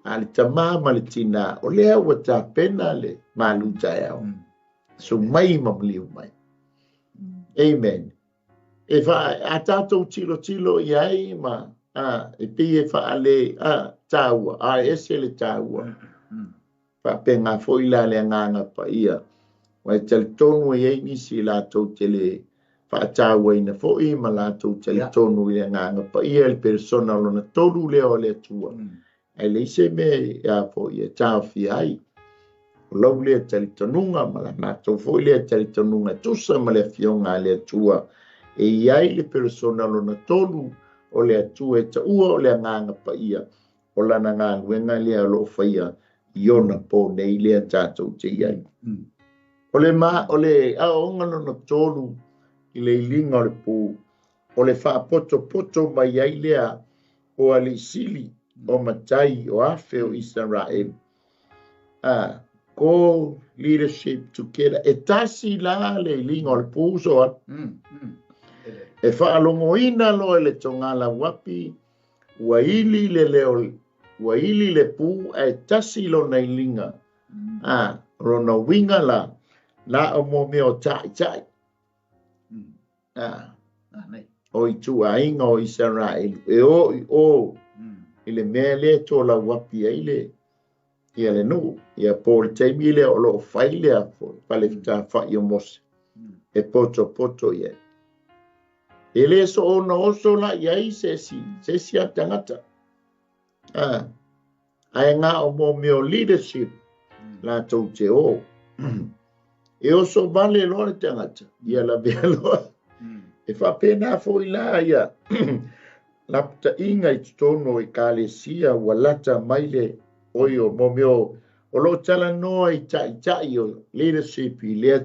a le tamā ma le tinā. O lea ua tapena le malu taeao. So mai ma maliu mai. Amen. E wha, a tatou tilo tilo i ai ma e pei e whaale tāua, a ese le tāua. Faapena foi la le Agaga Paia. Ua e talitonu e ai nisi latou te le faatauaina foi ma latou talitonu i le Agaga Paia le persona lona tolu lea o le Atua. Ae leai se mea a foi e taofia ai. O lau lea talitonuga ma la matou foi lea talitonuga e tusa ma le afioga a le Atua. E i ai le persona lona tolu o le Atua e taua o le Agaga Paia. O lana galuega lea o lo o faia i ona po nei lea tatou te i ai. O le ma, o le aoaoga lona tolu i le iliga o le pu, o le faapotopoto mai ai lea o alii sili o matai o afe o Israel. Call leadership together. E tasi la le iliga o le pu soa. E faalogoina loa le togala uapi, ua ili le leo, ua ili le pu ae tasi lona iliga. Lona uiga la, na o mo mea o taʻitaʻi. o ituaiga o Isaraelu e o i o i le mea lea e tolauapi ai le ia le nuu. Ia po o le taimi lea o loo fai lea foi fale fetafa'i o Mose e potopoto i ai. E lē soona oso la i ai se isi a tagata ae na o mo mea o leadership latou te o. E oso vale loa le tagata, ia lavea loa. E faapena fo'i la ia lapata'iga i totonu o ekalesia ua lata mai le oi o mo mea o loo talanoa i ta'ita'i o leadership i lea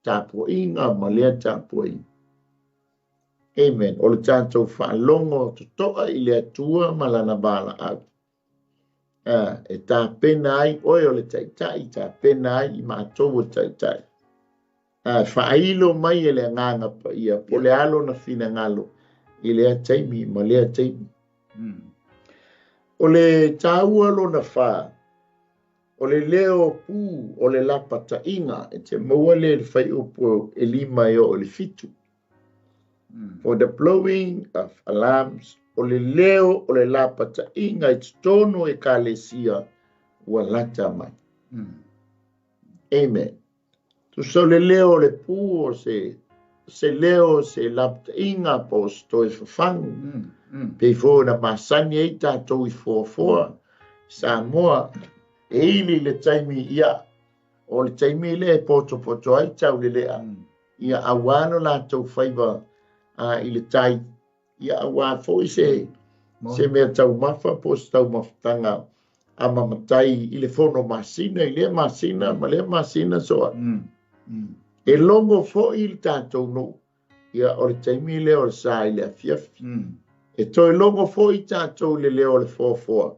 tapua'iga ma lea tapua'iga. Amen. O le tatou faalogo toto'a i le Atua ma lana valaau e tapena ai oe o le ta'ita'i, tapena ai i matou o ta'ita'i. Faailo mai e le Agaga Paia po le alo na finagalo i lea taimi ma lea taimi. O le tāua lona fā, o le leo pū o le lapata'iga e te maua le le fuaiupu 5 e oo i le 7. For the blowing of alarms, o le leo o le lapata'iga i totonu e ekalesia ua lata mai. Amen. Tusa o le leo o le pū o se leo se lapata'iga po o se toe fafagu. Pei foi ona masani ai tatou i foafoa Samoa e ili le taimi ia o le taimi lea e potopoto ai taulele'a ia auā lo latou faiva i le tai ia auā fo'i se mea taumafa po o se taumafataga a mamatai i le fono masina i lea masina ma lea masina soa. E logo fo'i le tatou nuu ia o le taimi lea o le sa i le afiafi. E toe logo fo'i tatou i le leo o le foafoa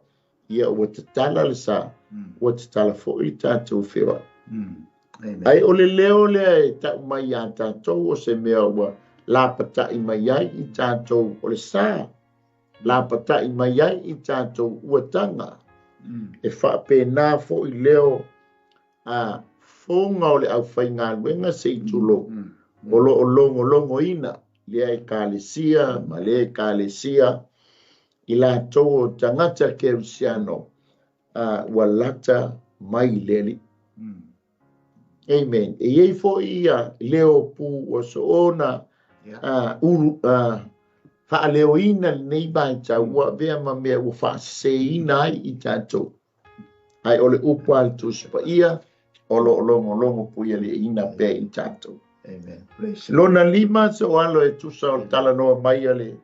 ia ua tatala le sa, ua tatala fo'i le tatou feoai. Ai o le leo lea e ta'u mai iā tatou o se mea ua lapata'i mai ai i tatou o le sa, lapata'i mai ai i tatou ua taga. E faapena fo'i leo a foga o le aufaigaluega se i tulou o loo logologoina lea ekalesia ma lea ekalesia i latou o tagata kerisiano ua lata mai le Alii. Amen. E iai fo'i ia leo pū ua soona ulu faaleoina lenei vaitau ua avea ma mea ua faasesēina ai i tatou. Ai o le upu a le Tusi Paia o loo logologo puialiiina pea i tatou. Amen. Lona lima se o alo e tusa o le talanoa mai a le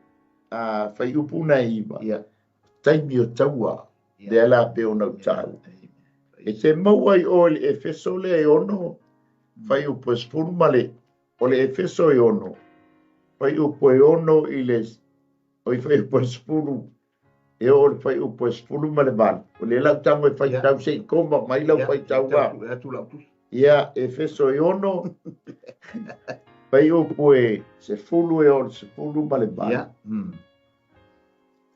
fuaiupu na e 9. Taimi o taua lea la pe ona u tāua. E te maua i o le Efeso lea e 6 fuaiupu e 10 ma le o le Efeso e 6 fuaiupu e 6 i le o i fuaiupu e 10 e o le fuaiupu e 10 ma le 8. O le lau tango e faitau se i koma mai lau faitau va. Ia Efeso e 6 fuaiupu e 10 e o le 10 ma le 8.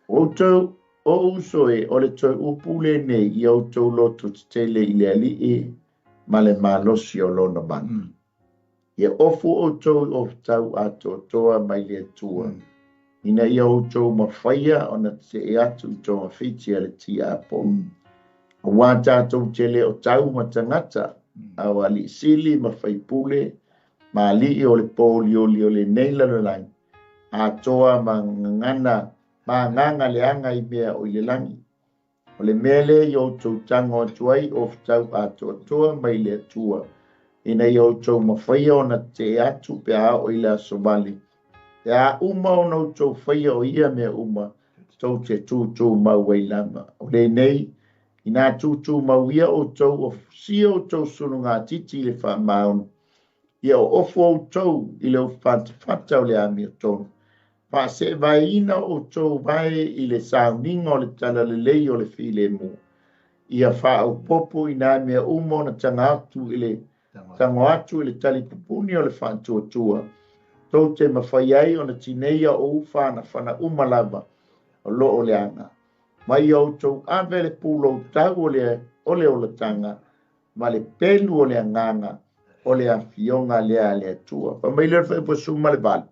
Outou o uso e o le toe upu lenei i outou loto tetele i le Alii ma le malosi o lona mana. Ia ofu outou i ofutau atoatoa mai le Atua. Ina ia outou mafaia ona te'e atu i togafiti a le tiapono. Auā tatou te le o tau ma tagata, a o alii sili ma faipule, ma alii o le pōlioli o lenei lalolagi, atoa ma gagana ma agaga leaga i mea o i le lagi. O le mea lea i outou tago atu ai ofutau atoatoa mai le Atua, ina ia outou mafaia ona te'e atu pe a oo i le aso vale. Pe a uma ona outou faia o ia mea uma, tou te tūtū mau ai lava. O lenei, ina tūtū mau ia outou o fusia outou sulugatiti i le faamaoni, ia o ofu outou i le ufatafata o le amiotonu. Faaseevaeina outou vae i le sauniga o le talalelei o le filemu. Ia faaopopo i nā mea uma ona taga atu i le tago atu i le talipupuni o le faatuatua. Tou te mafai ai ona tineia o ufanafana uma lava o loo leaga. Mai outou ave le pulou tau o le olataga ma le pelu o le agaga o le afioga lea a le Atua. Fa mai le fuaiupu 18.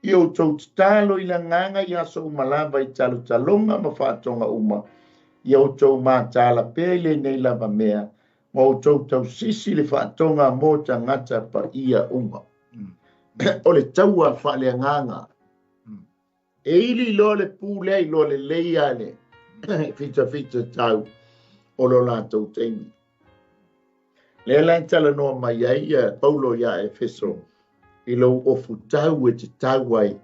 Ia outou tatalo i le agaga i aso uma lava i talotaloga ma faatoga uma, ia outou mataala pea i lenei lava mea, ma outou tausisi le faatoga mo tagata paia uma. O le taua faaleagaga. E ili loa le pu lea i loa lelei a le fitafita tau o lo latou taimi. Lea la e talanoa mai ai ia Paulo ia Efeso i lou ofutau e te tau ai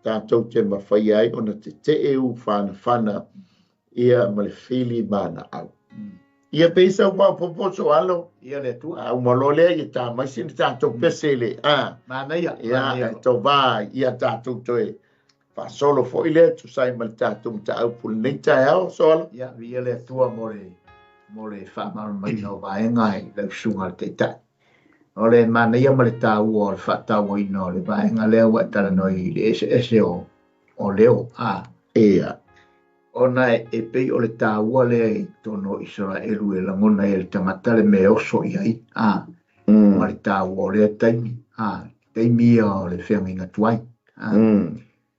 tatou te mafai ai ona tetee u whanawhana ia ma le fili mana au. Ia peisa uma popo alo. Ia le Atua. A uma loa lea ia tā mai sina tatou pese le. A. Manaia. Ia e tau vā ia tatou toe faasolo foi lea tusai ma le tatou mataupu lenei taeao so alo. Ia, viia le Atua mo le faamalamalamaina o vaega i lau susuga le Taitai. O le manaia ma le tāua o le faatauaina o le vaega lea ua e talanoa i le eseese o leo. A. Ia. Ona e pei o le tāua lea i totonu o Isaraelu e lagona ai e le tagata le mea e oso i ai. A. Ma le tāua o lea taimi. A. Taimi ia o le feagaiga tuai. A.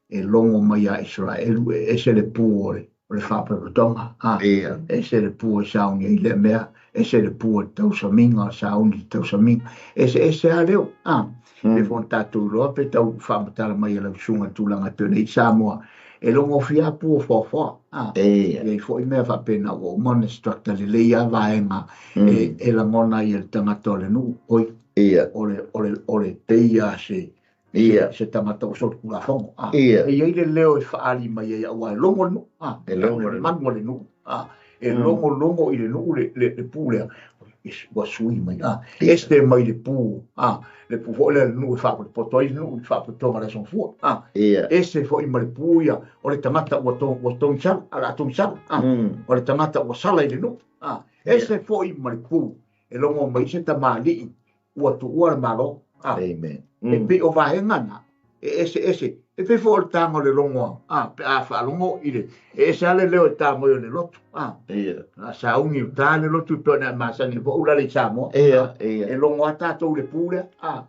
E logo mai a Isaraelu e ese le pu o le faapotopotoga. A. Ese le pu e sauni ai le mea, ese le pu e tausamiga, sauni tausamiga, ese ese a leo. A. E fona tatou iloa pe tau faamatala mai e lau susuga tulaga e pei ona i Samoa. E logo fia pu o foafoa. A. E i foi mea faapena ua uma ona structure lelei a vaega e lagona ai e le tagata o le nuu. Oi. O le peia se se tagata o solitulafono. A. E iai le leo e faali mai ai aua e logo le nuu. A. E logo le manu o le nuu. A. E logo logo i le nuu le pu lea. Ua sui mai. A. Este mai le pu. A. Le pu foi lea le nuu e faapotopoto ai le nuu i faapotopotoga le aso gafua. A. Ese foi ma le pu ia o le tagata ua togisala, a la togisala. A. O le tagata ua sala i le nuu. A. Ese foi ma le pu e logo mai se tamalii ua tuua le malo. A. Amen. E pei o vaega na e ese ese e pei foi o le taga o le logoa. A. Pe a faalogo i le e ese a le leo e tā mai o le lotu. A. A sauni o tā le lotu pe ona e masani po ula le i Samoa. E logo a tātou le pu lea. A.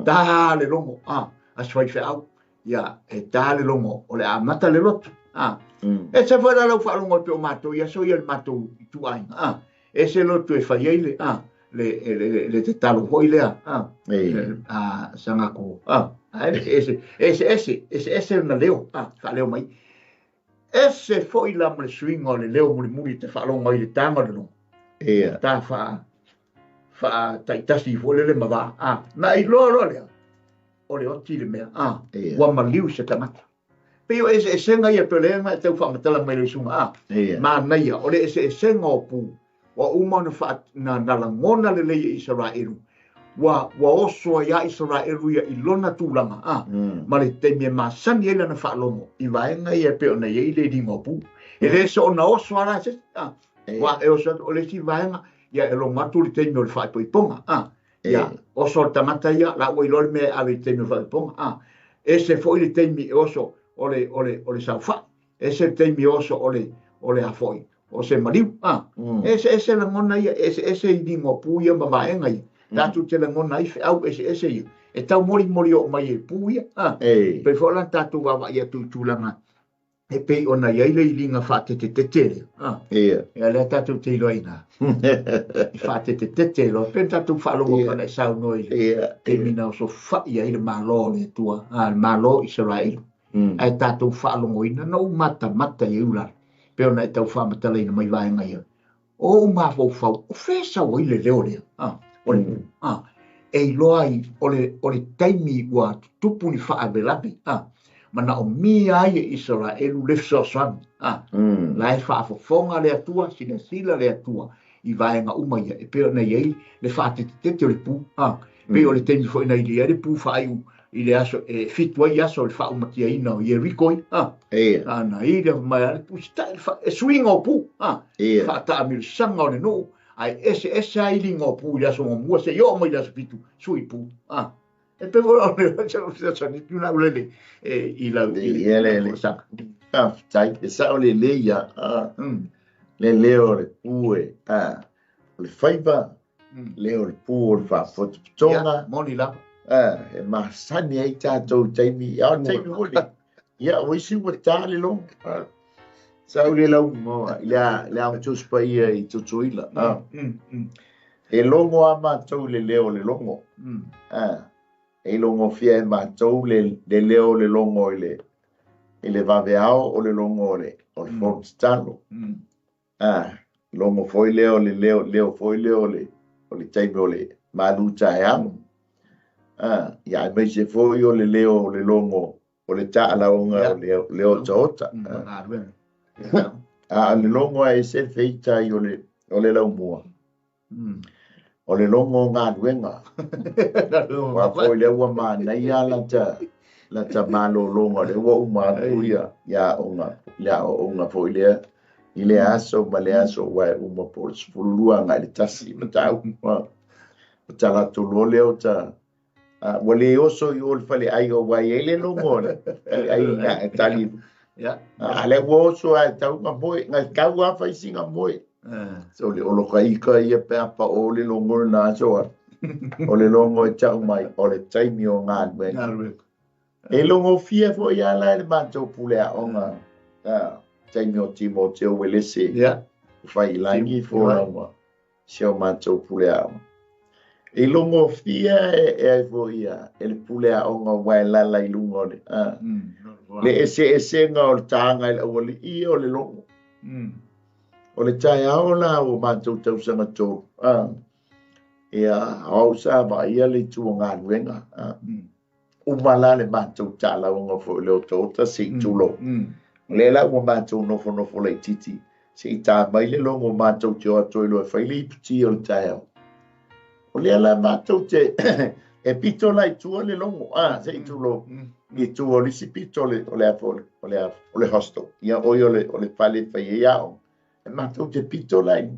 Tā le logo. A. A se whaiwheau. Ia, e tā le logo o le amata le lotu. A. E se foi la lau faalogo e pe o mātou ia so ia le mātou i tuaiga. A. E se lotu e whai ai le. A. Le te talo hoi lea. A. A sangako. A. Ese ese ese ese ese na leo. A. Whaaleo mai. Ese foi la mo le suiga o le leo mulimuli te faalogo ai le taga o le logo. Ta faa taitasi foi lele ma vā. A. Na iloa loa lea o le oti le mea. A. Ua maliu se tagata. Pei o eseesega ia pe o le ega e tau faamatala mai le susuga. A. Manaia o le eseesega o pu. Ua uma ona na lagona lelei e Isaraelu. Ua oso ai a Isaraelu ia i lona tulaga. A. Ma le taimi e masani ai lana faalogo i vaega ia e pei ona i ai le iliga o pu. E le so ona oso ala se. A. Ua e oso atu o le isi vaega ia e logo atu le taimi o le faaipoipoga. A. Ia oso le tagata ia la ua iloa le mea e ave i le taimi o le faaipoipoga. A. Ese foi le taimi e oso o le saofai. Ese le taimi e oso o le afoi. O se maliu. A. Ese ese lagona ia, ese ese iliga o pu ia ma vaega ia. Tatou te lagona ai feau ese ese ia. E tau molimoli oo mai e pu ia. A. Pei foi la tatou vaavaai atu i tulaga e pei ona i ai le iliga faatetetete lea. A. Ia lea tatou te iloaina. E faatetetete loa. Pe tatou faalogo pe ona e saunoa i le taimi na osofai ai le Malo o le Atua, a, le Malo o Isaraelu. Ae tatou faalogoina na ou matamata i ai ulala. Pe ona e tau faamatalaina mai vaega ia. O ou mafaufau, o fea sau ai le leo lea. A, o le pu. A, e iloa ai o le taimi ua tutupu ni faalavelave. A, manaomia ai e Isaraelu le fesoasoani. A, la e faafofoga le Atua, silasila le Atua i vaega uma ia. E pei ona i ai le faatetetete o le pu. A, pei o le taimi foi na ili ai le pu faaiu i le aso e fitu ai aso le faaumatiaina o Ieriko i. A, a na ili mai a le pu sitai e suiga o pu. A, faataamilosaga o le nuu ae ese ese a iliga o pu i le aso muamua seia oo mai le aso fitu sui pu. A, e pe foi o le fesoasoani na ulele i lau tausaga. Faafetai, e sao lelei ia. Le leo o le pu e. A, o le faiva, leo o le pu o le faapotopotoga. Moni lava. E masani ai tatou taimi, a o taimi foi le. Ia, o isi ua tā le logo. Sa u le laumoa, i le Aoga Tusi Paia i Tutuila. E logo a matou le leo o le logo. E logo fia e matou le leo o le logo i le vaveao o le logo o le fono tatalo. Logo foi leo le leo foi leo o le taimi o le malu taeao. Ia ai mai se foi o le leo o le logo o le taalaoga o le leo otaota. A le logo a e se feita i o le laumua. O le logo o galuega. Ua foi lea ua manaia lata malologa lea ua uma atu ia aoaoga foi lea i le aso ma le aso ua e uma po o le 12 agai le 1 mataupu. O talaatu loa lea o ta ua le oso i o le faleaiga ua i ai le logo o le faleaiga e tali. A lea ua oso ai tau nga moe, ngai tau a faisi nga moe. So le olokaika ia pe apa o le logo na aso a. O le logo e tau mai o le taimi o galuega. E logo fia foi ala e le matou pule aoga. Taimi o Timoteo Welese. Fai langi folaga si o matou pule aoga. E logo fia e ai foi ia e le pule aoga ua e lala i luga o le. Le ese esenga o le tānga i le awali ia o le logo. O le taeao la o matou tausaga tolu. Ia, au sa vaia le itu o galuega. Uma la le matou taalauga foi le otaota se i tulou. O lea la ua matou nofonofo laitiiti se i tā mai le logo matou te o atu ai loa e fai le iputi o le taeao. O lea la matou te e pito la i tua le logo, se i tulou. I tua o le isi pito o le hostel. Ia oi o le fale fai ai aoga. E matou te pito la i.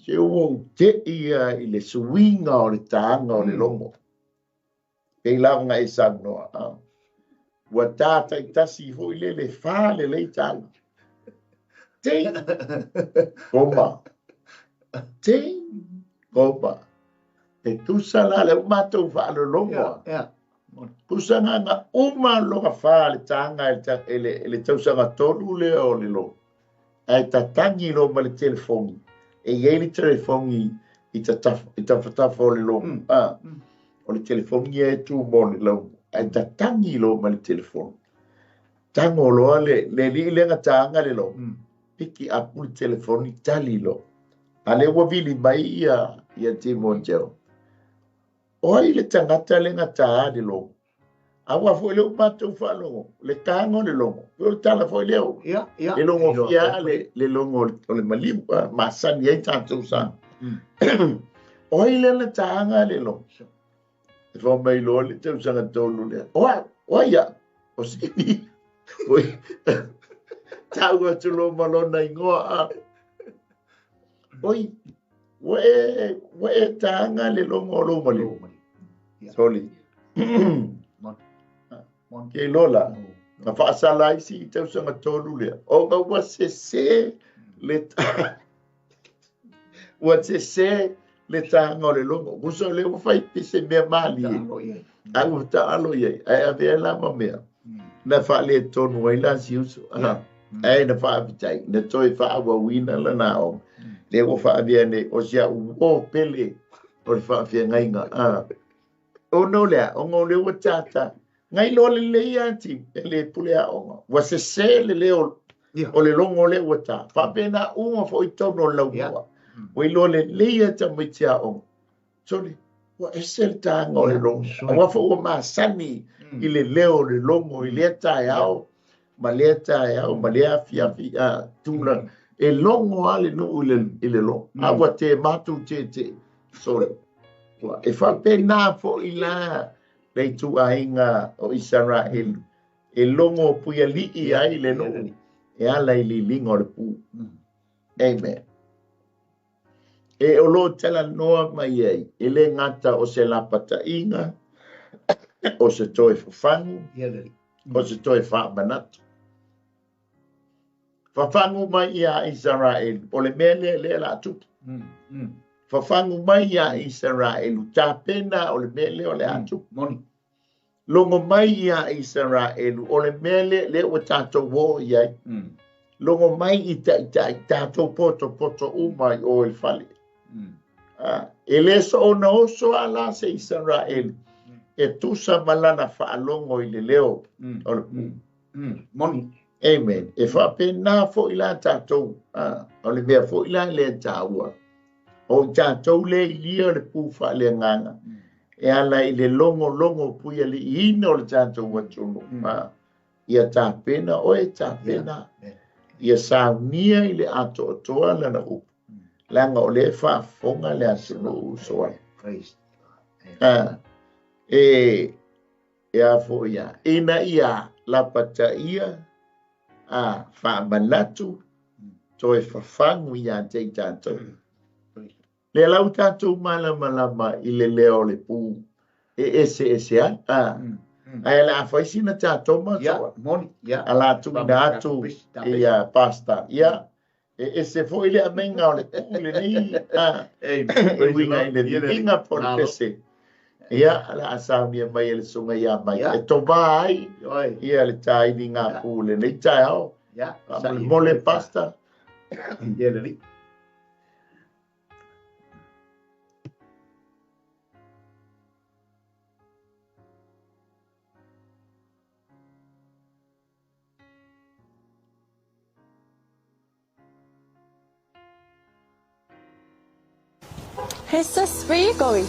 Se ua ou te ia i le suiga o le tāga o le logo. Pei lava e saunoa. Ua tā taitasi foi le le fā le lei tāga. Ting! Koma. Ting! Koma. E tusa la le matou faalologo. Tusa nganga uma loga fā le tāga e le tausaga tolu lea o le logo. Ae tatangi lo ma le telefoni. E iai le telefoni i tafatafa o le logo. O le telefoni e tu mo le laumu. Ae tatangi lo ma le telefoni. Tango loa le lii lenga tānga le logo. Piki apu le telefoni tali lo. A le ua vili mai ia Timoteo. Oi le tangata lenga tā le logo. A ua foi le umatou faalogo. Le tānga o le logo. O le tala foi leo. Le logo fia le logo o le maliu. Masani ai tātou sa. Oi le le tānga le logo. E fao mai loa le tausaga tolu lea. Oa ia. O sini. Oi. Tau atu lo malona ingoa. Oi. Ua e tānga le logo o lo maliu. Soli. Ke lola. Na faasala isi i tausaga tolu lea. O nga ua sese le ua sese le tānga o le logo. Kusa o le ua fai pese mea mali e. A ua taalo iai. Ae avea la ma mea. Na faale tonu ai la si uso. Ae na faapitai. Na toe faauauina la na o. Le ua faavea nei. O sia uo pele o le faafiagaiga. O no lea. O ngau le ua tata. Ngai loa le lei ati e le pule aoga. Ua sese le leo o le logo le ua tā. Faapena uma foi tonu o le laumua. Ua iloa le lei ata mai te aoga. Soli, ua ese le tāga o le logo. Ua foi ua masani i le leo o le logo i lea taeao ma lea taeao ma lea afiafi tulaga. E logo a le nuu i le logo. A ua te matou te. Soli, e faapena foi la le ituaiga o Isaraelu e logo puialii ai le nuu e ala i liliga o le pu. Amen. E o lo talanoa mai ai e le gata o se lapataiga o se toe fafagu o se toe faamanatu. Fafagu mai ia Isaraelu o le mea lea lea la tupu. Fafagu mai iā Isaraelu, tapena o le mea lea o le a tupu. Moni. Logo mai iā Isaraelu, o le mea lea lea ua tatou oo i ai. Logo mai i taitai, tatou potopoto uma i o i le fale. E le soona oso lava la se Isaraelu e tusa ma lana faalogo i le leo o le pū. Moni. Amen. E faapena foi la tatou, o le mea foi la lea e taua, o i tatou lea i lia o le pū faaleagaga, e ala i le logologo puialiiina o le tatou atunuu. Ia tapena oe, tapena. Ia saunia i le atoatoa lana upu, leaga o lea e faafofoga le atunuu uso ai. E, e a foi a, ina ia lapataia, a faamanatu, toe fafagu ia te i tatou. Lea la ua tatou malamalama i le leo o le pū e eseese ai. Ae o le a fai sina tatou ma Ia, moni, ia. A la tuuina atu i pastor. Ia, e ese foi le aumaiga o le pū lenei e uiga i le viiga po o le pese. Ia, o le a saunia mai e le susuga ia Mike e tova ai ia le tailiga pū i lenei taeao. Faamolemole pastor. Ia lelei. Hey sis, where you going?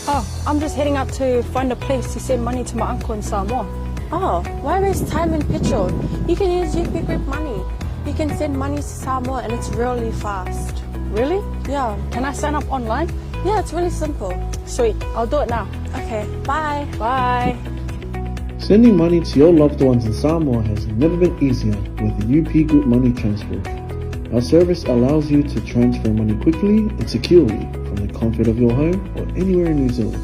Oh, I'm just heading out to find a place to send money to my uncle in Samoa. Oh, why waste time and petrol? You can use UP Group Money. You can send money to Samoa and it's really fast. Really? Yeah. Can I sign up online? Yeah, it's really simple. Sweet, I'll do it now. Okay, bye. Bye. Sending money to your loved ones in Samoa has never been easier with the UP Group Money Transfer. Our service allows you to transfer money quickly and securely from the comfort of your home or anywhere in New Zealand.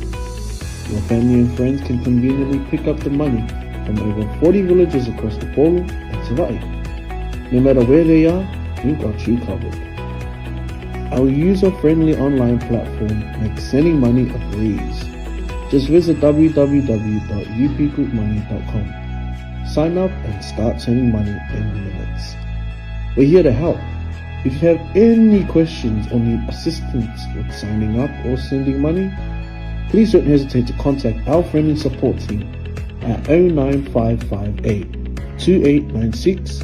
Your family and friends can conveniently pick up the money from over 40 villages across Upolu and Savaii. No matter where they are, we've got you covered. Our user-friendly online platform makes sending money a breeze. Just visit www.upgroupmoney.com. Sign up and start sending money in minutes. We're here to help. If you have any questions or need assistance with signing up or sending money, please don't hesitate to contact our friendly support team at 09558 2896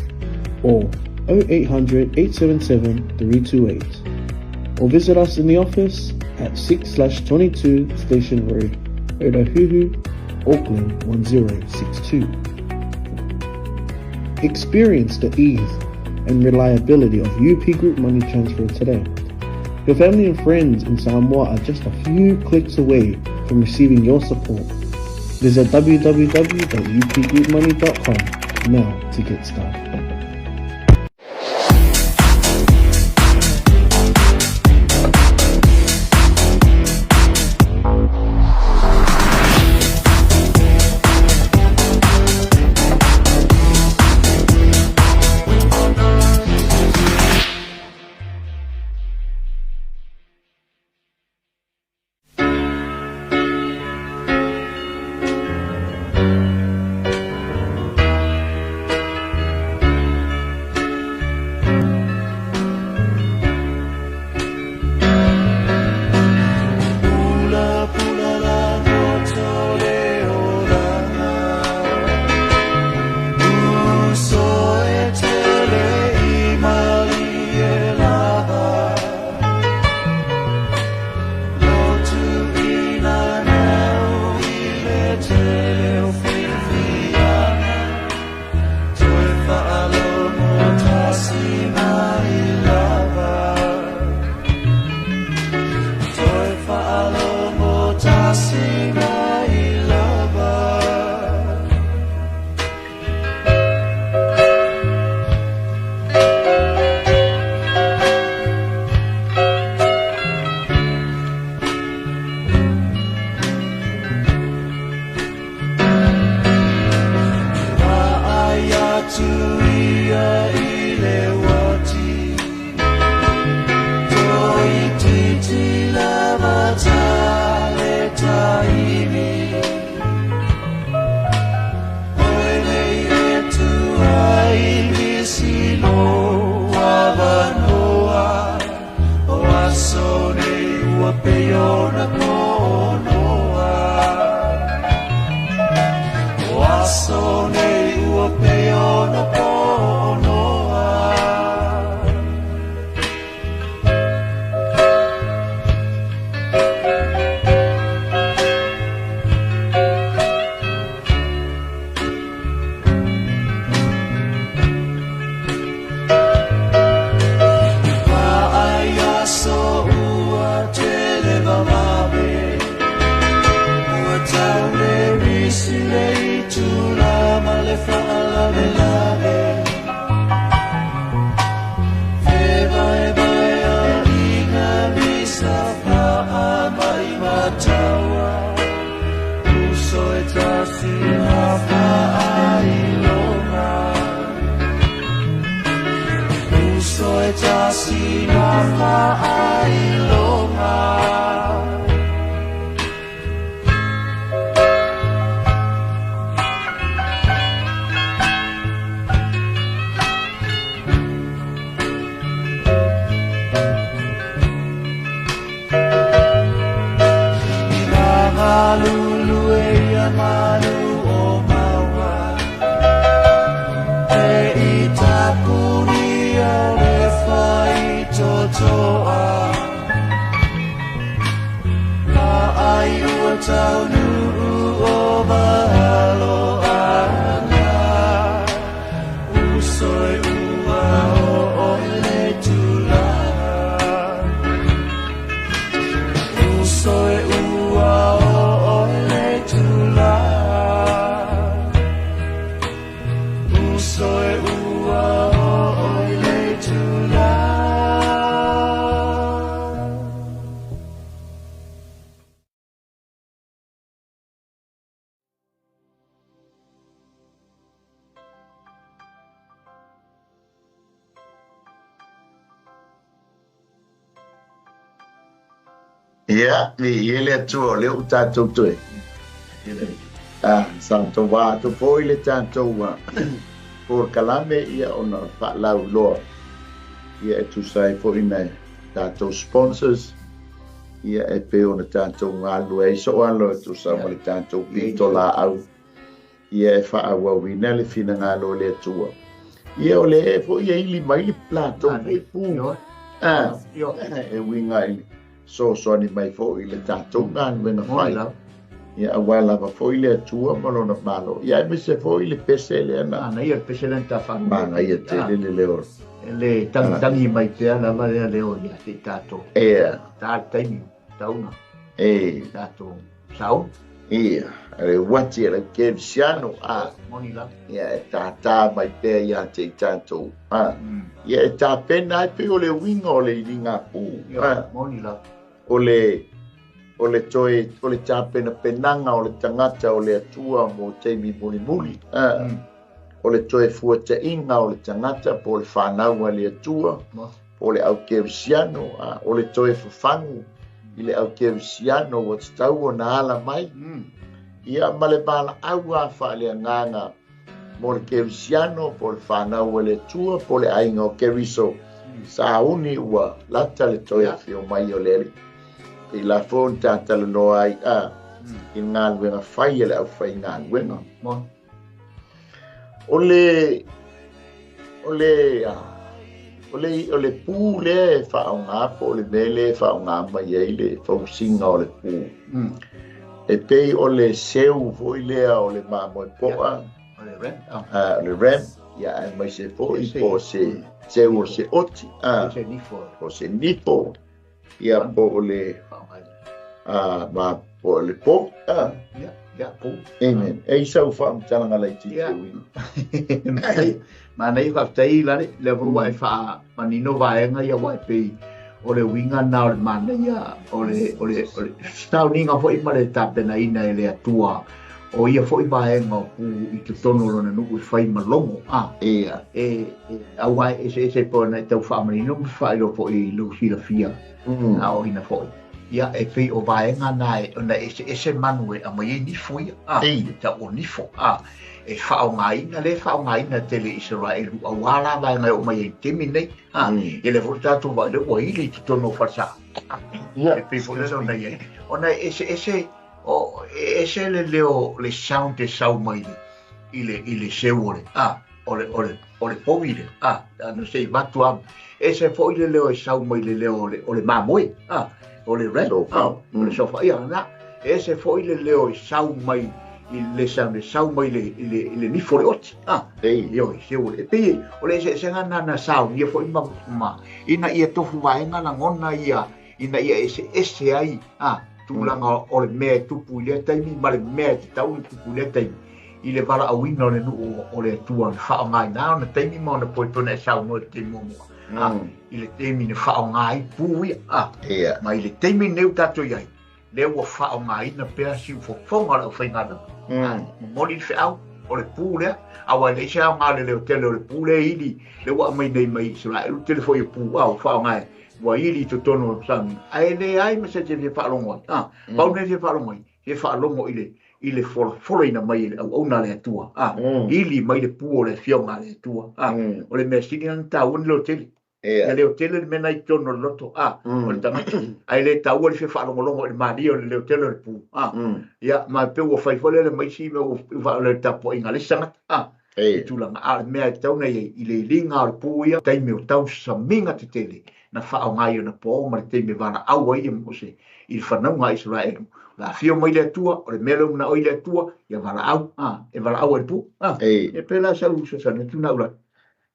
or 0800 877 328, or visit us in the office at 6/22 Station Road, Otahuhu, Auckland 1062. Experience the ease and reliability of UP Group Money Transfer today. Your family and friends in Samoa are just a few clicks away from receiving your support. Visit www.upgroupmoney.com now to get started. aso nei ua pei ona ponoa. Ai aso ua tele vavave, ua tau le risi le itula ma le faalavelave. Fevaevae aiga misa faa mai mataua, uso e tasi na faailoga. Uso e tasi na faailoga. I galulu e ia malu o maua, e i tapuria le faitotoa. A ai ua taunuu o maaloaga, uso e ua o o le tulaga. Uso e ua o o le tulaga. Uso e ua o o le tulaga. Ia, mi i le Atua o lea ua tatou toe. Sa tou va atu foi le tatou polokalame ia ona faalauiloa. Ia e tusa ai foi na tatou sponsors ia e pei ona tatou galulue ai soo alo e tusa ma le tatou pitolaau ia e faaauauina le finagalo o le Atua. Ia o le e foi e ili mai le latou foi pu. E uiga i le soasoani mai foi i le tatou galuega fai. Ia auā lava foi le Atua ma lona Malo. Ia aemaise foi le pese lea na. Manaia le pese lea na tafalu. Manaia tele le leo. E le tangitangi mai pea lava lea leo ia te i tatou. Ia. Ta le taimi, tauna. E. Tatou sauni. Ia, le uati e le kerisiano. Moni lava. Ia e tātā mai pea ia te i tatou. Ia e tapena ai pei o le uiga o le iliga pū. Ia, moni lava. O le o le toe o le tapenapenaga o le tagata o le Atua mo taimi mulimuli. O le toe fuataʻiga o le tagata po o le fanau a le Atua, po o le aukerisiano, o le toe fafagu i le aukerisiano ua tatau ona ala mai. Ia ma le valaau a faaleagaga mo le kerisiano po o le fanau a le Atua po o le aiga o Keriso. Sauni ua lata le toe afio mai o le Alii. I la foi ona tatalanoa ai i le galuega fai a le aufaigaluega. O le o le o le o le pu lea e faaaoga po o le mea lea e faaaoga mai ai le fausiga o le pu. E pei o le seu foi lea o le mamoepoa. O le ram. O le ram, ia aemaise foi po o se seu o se oti. Se nifo. Po o se nifo. Ia po o le ma po o le po. Ia, ia, pu. Amen. E i sau faamatalaga laitiiti e uiga. Manaia faafetai lale, lea foi ua e faamanino vaega ia aua e pei o le uiga na o le manaia o le o le o le sauniga foi ma le tapenaina e le Atua o ia foi vaega o pu i totonu o lona nuu e fai ma logo. Ia. E aua e eseese pei ona e tau faamanino ma faailoa foi i lou silafia a o ina foi. Ia e pei o vaega na e ona e eseese manu e aumai ai nifo ia. E tau o nifo. E faaaogaina lea e faaaogaina tele i Isaraelu auā la vaega e oo mai ai i le taimi lenei. Ia lea foi le tatou vaai lea ua ili i totonu o falesa. E pei foi lea ona i ai. Ona e eseese o e ese le leo le sound e sau mai i le i le seu o le a o le o le o le povi le a na se i vatu a ese foi le leo e sau mai le leo o le o le mamoe a o le red Sofa. a o le sofa ia na ese foi le leo e sau mai i le sau le sau mai le i le i le nifo le oti a Ei. Ioe, seu o le e pei o le eseesega lena na saunia foi ma ma ina ia tofu vaega lagona ia ina ia eseese ai a tulaga o le mea e tupu i lea taimi ma le mea e tatau ona tupu i lea taimi i le valaauina o le nuu o le Atua na faaaogaina ona taimi ma ona poe pei ona e saunoa i le taimi muamua a i le taimi na faaaoga ai pu ia a ma i le taimi lenei ua tatou i ai lea ua faaaogaina pea siufofoga o le aufaigaluega a momoli le feau o le pu lea aua e leai se aoga o le leotele o le pu lea e ili lea ua aumai nei mai Isaraelu tele foi o pu a ua faaaoga e ua ili i totonu o Samoa ae leai ma se isi e fia faalogo ai a pau le mea e fia faalogo ai e faalogo i le i le folafolaina mai e le auauna a le Atua a ili mai le pu o le afioga a le Atua a o le mea sili ona taua ni leotele ia leotele le mea na i totonu o le loto a o le tagata ae le taua le fia faalogologo i le malie o le leotele o le pu a ia ma e pei ua fai foi lele ma isi mea ua faale le tapuaiga a le isi tagata a i tulaga a o le mea e tatau ona i ai i le iliga o le pu ia taimi o tausamiga tetele na faaaoga ai ona po ma le taimi e valaau ai ia Mose i le fanauga a Isaraelu, o le a afio mai le Atua, o le mea lea ua manao ai le Atua, ia valaau, a, e valaau ai le pu, a, e pei la sau fesoasoani atu na ula.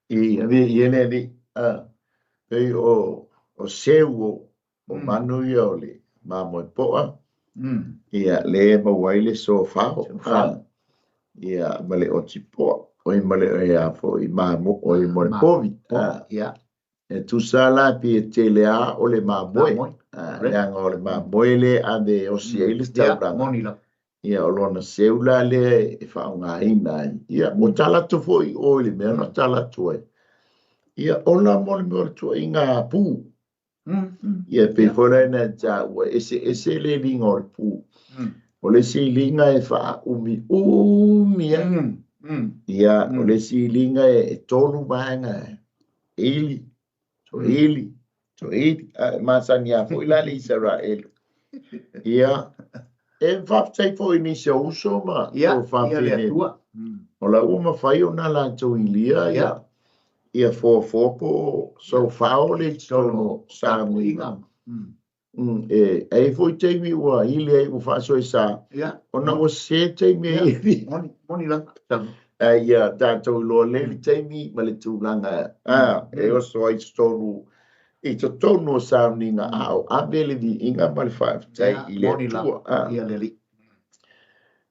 I ave i ele ali, a, pei o, o seu o, o manu ia o le mamoe poa, ia, le maua ai le sofao, a, ia, ma le oti poa, oi ma le, ia, foi, mamo, oi mo le povi, a, E tusa la pe e tele a o le mamoe, leaga o le mamoe lea e ave e osi ai le taulaga, ia o lona seu la lea e faaaogaina ai. Ia, ua tala atu foi o i le mea na tala atu ai. Ia, ola mo le mea o le tuuaiga pu. Ia, e pei foi la ina taua, e eseese le iliga o le pu. O le isi iliga e faaumiumi ai. Ia, o le isi iliga e tolu vaega ili, toe ili, toe ili. A e masani lava foi la le Isaraelu. Ia, e faafetai foi i nisi o uso ma o faafine. O la ua mafai ona latou ilia ia, ia foafoa po o sofao le i totonu o samuiga. E ai foi taimi ua ili ai ua faasoesa, ona ua sese taimi e ili. Moni lava. Ae ia tatou iloa lelei le taimi ma le tulaga e oso ai i totonu i totonu o sauniga a o ave le viiga ma le faafetai i le Atua.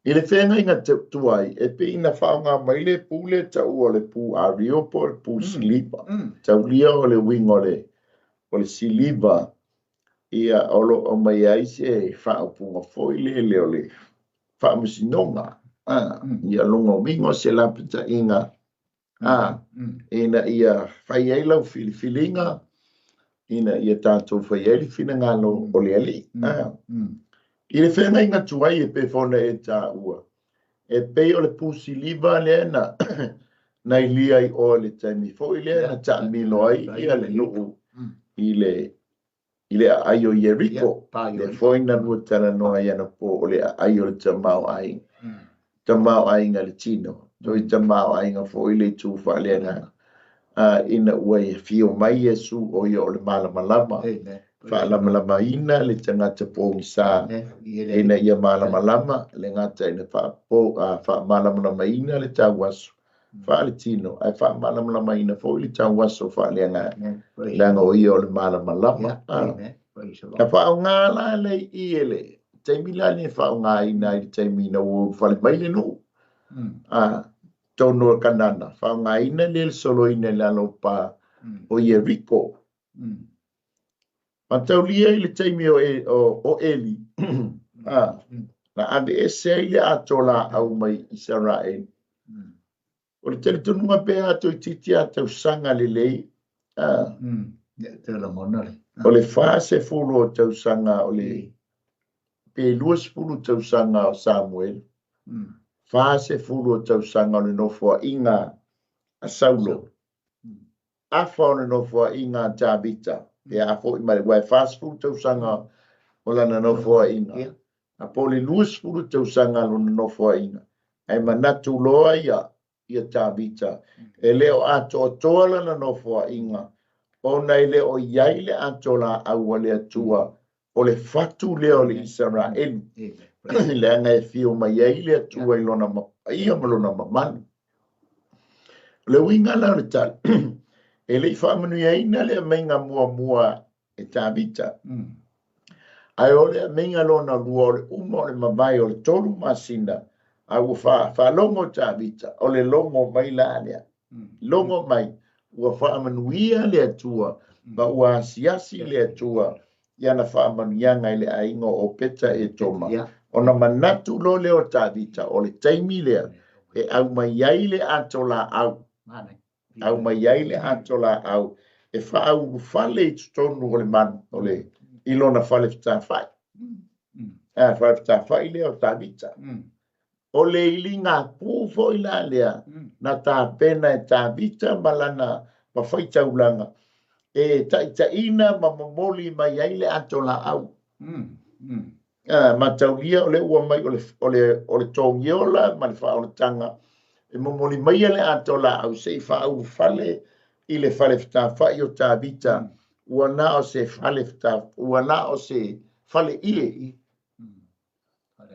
I le feagaiga tuai, e pei ona faaaoga mai le pu lea taua o le pu ario po o le pu siliva. Taulia o le uiga o le o le siliva, ia, o lo o aumai ai se faaupuga foi lele o le faamasinoga, a, ia lona uiga o se lapataiga, a, ina ia fai ai lau filifiliga, ina ia tatou fai ai le finagalo o le Alii. A. I le feagaiga tuai e pei foi ona e taua, e pei o le pu siliva lea na na ilia i o i le taimi foi lea na taamilo ai ia le nuu i le i le aai o Ieriko, lea foi na lua talanoa ai anapo o le aai o le tamaoaiga, tamaoaiga i le tino, toe tamaoaiga foi le itu faaleagaga, a ina ua afio mai Iesu o ia o le malamalama, faalamalamaina le tagata pogisa ina ia malamalama, e le gata ina faamalamalamaina le tauaso faaletino, ae faamalamalamaina foi le tauaso faaleagaga, leaga o ia o le malamalama. Na faaaoga la le i e le taimi la lenei e faaaogaina ai le taimi ina ua ulufale mai le nuu, totonu o Kanana, faaaogaina lea le soloina i lalo o pa o Ieriko. Mataulia i le taimi o, e, o, o Eli, a, na aveese ai le ato laau mai Isaraelu. O le talitonuga pe a toeitiiti a tausaga lelei, a, o le 40 o tausaga o le, pe 20 tausaga o Samuele, 40 o tausaga o le nofoaiga a Saulo. Afa o le nofoaiga a Tavita, pe a foi mai, aua e 40 tausaga o lana nofoaiga, a po o le 20 tausaga lona nofoaiga. Ae manatu loa ia ia Tavita, e le o atoatoa lana nofoaiga, ona e le o i ai le atolaau a le Atua, o le fatu lea o le Isaraelu, leaga e afio mai ai le Atua i lona paia ma lona mamalu. O le uiga la o le tala, e le i faamanuiaina le aumaiga muamua e Tavita. Ae o le aumaiga lona lua o le uma o le mavae o le 3 masina, a ua faalogo Tavita, o le logo mai la lea. Logo mai, ua faamanuia le Atua, ma ua asiasi le Atua i ana faamanuiaga i le aiga o Opeta e Toma. Ona manatu loa lea o Tavita, o le taimi lea e aumai ai le atolaau. Aumai ai le atolaau e faaulufale i totonu o le manu, o le i lona fale fetafai. Fale fetafai lea o Tavita. O le iliga pu foi la lea, na tapena e Tavita ma lana mafaitaulaga, e taitaina ma momoli mai ai le atolaau. Mataulia o le ua mai o le togiola ma le faaolataga, e momoli mai le atolaau se i faaulufale i le fale fetafai o Tavita, ua na o se fale ua na o se fale ie.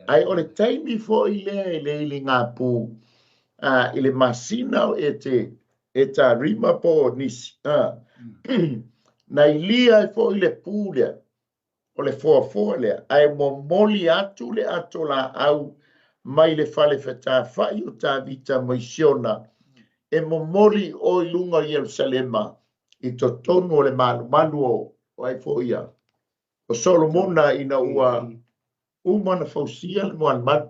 Ai o le taimi foi lea e le iliga pu, i le masina o e ta rima po o nisi. Na ilia ai foi le pu lea, o le foafoa lea, ae momoli atu le atolaau mai le fale fetafai o Tavita mai Siona, e momoli o i luga o Ierusalema, i totonu o le malumalu o ai foi ia, o Solomona ina ua uma na fausia le malumalu.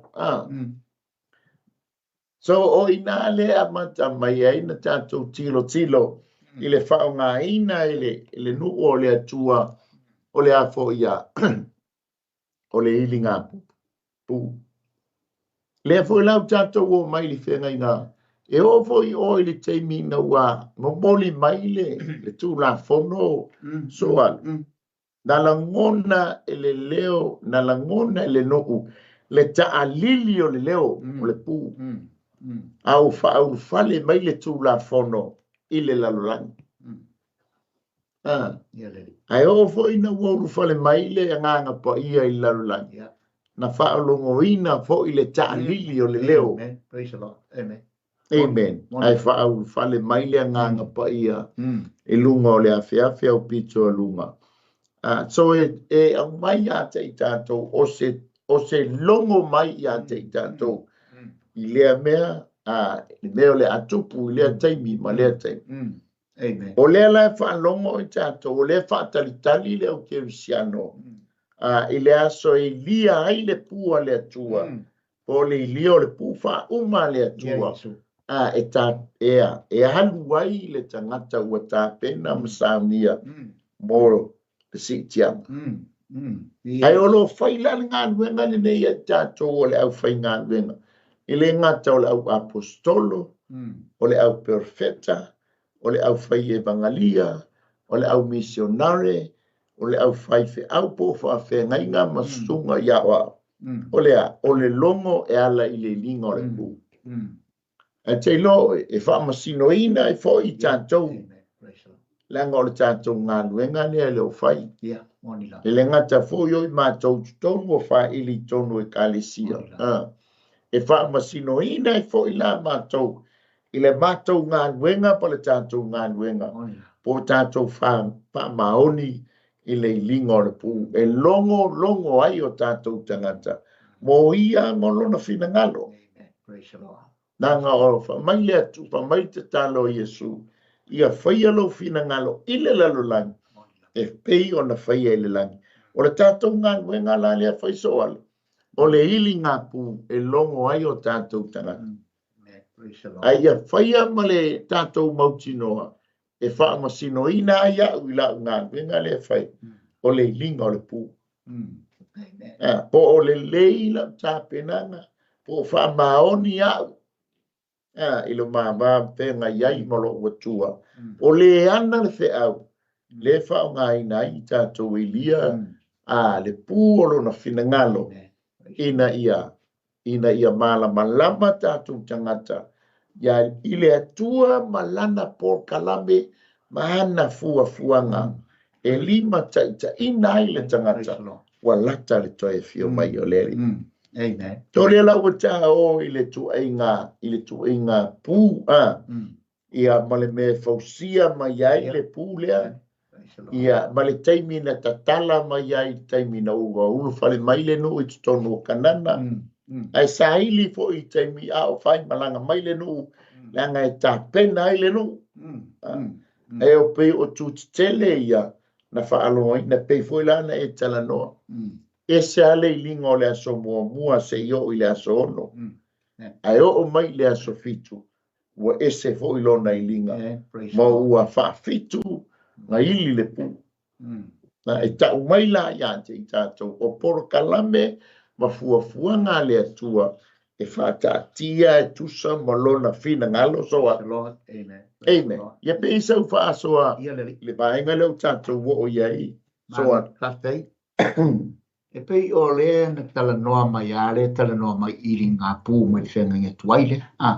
So o ina lea amata mai ai na tatou tilotilo i le faaaogaina i le nuu o le Atua, o le a foi ia, o le iliga pu. Lea foi lau tatou o mai le feagaiga, e oo foi o i le taimi ina ua momoli mai le Tulafono Soalu. Na lagona e le leo, na lagona e le nuu, le taalili o le leo o le pu. A ua faaulufale mai le Tulafono i le lalolagi. Ae oo foi ina ua ulufale mai le agaga paia i le lalolagi. Na faalogoina foi le taalili o le leo. Praise the Lord. Amen. Amen. Ae faaulufale mai le agaga paia i luga o le afeafe au pito a luga. So e aumai ia te i tatou, o se logo mai ia te i tatou i lea mea, le mea o le atupu i lea taimi ma lea taimi. Amen. O lea la e faalogo i tatou, o lea faatalitali le au kerisiano, i le aso e ilia ai le pu a le Atua, po o le ilia o le pu faauma a le Atua, e alu ai le tagata ua tapena ma saunia mo le siitiaga. Ae o lo fai la le galuega lenei a tatou o le aufaigaluega, e le gata o le au apostolo, o le au perfeta, o le aufai evangelia, o le au missionare, o le au faifeau po o faafeagaiga ma susuga i aoao. O le a, o le logo e ala i le iliga o le pu. Ae te iloa oe, e faamasinoina ai foi i tatou, leaga o le tatou galuega lea e le o fai. E le gata foi o i matou totonu o faili i totonu o ekalesia. E faamasinoina ai foi la matou i le matou galuega po le tatou galuega, po o tatou faamaoni i le iliga o le pu, e logo logo ai o tatou tagata mo ia ma lona finagalo. Nanga o faamai le atu, faamai te talo o Iesu, ia faia lou finagalo i le lalolagi, e pei ona faia i le lagi. O le tatou galuega la lea fai soale, o le iliga pu e logo ai o tatou tagata. Ae ia faia ma le tatou mautinoa, e faamasinoina ai au i lau galuega lea fai, o le iliga o le pu. Po o le lei lau tapenaga, po o faamaoni au, i le mava feagai ai ma lou Atua. O le ana le feau, le faaaogaina ai i tatou ilia, le pu o lona finagalo, ina ia ina ia malamalama tatou tagata ia i le Atua ma Lana polokalame ma ana fuafuaga e limataitaiina ai le tagata ua lata le toe afio mai o le Alii. Amen. O lea la ua taoo i le tuaiga, i le tuaiga pu, a, ia, ma le mea e fausia mai ai le pu lea, ia, ma le taimi na tatala mai ai i le taimi na ua ulufale mai le nuu i totonu o Kanana, ae saili foi i taimi a o faimalaga mai le nuu, leaga e tapena ai le nuu. Ae o pei o tu tetele ia na faalogoina, pei foi la na e talanoa. Ese lava le iliga o le aso muamua seia oo i le aso 6. Ae oo mai i le aso 7, ua ese foi lona iliga, ma ua faafitu na ili le pu. Na e tau mai la ia te i tatou o polokalame ma fuafuaga a le Atua e faataatia e tusa ma lona finagalo soa. Amen. Amen. Ia pei sau faasoa le vaega lea ua tatou oo i ai soa. Faafetai. E pei o lea na talanoa mai a lea talanoa mai i liga pu mai le feagaiga tuai lea.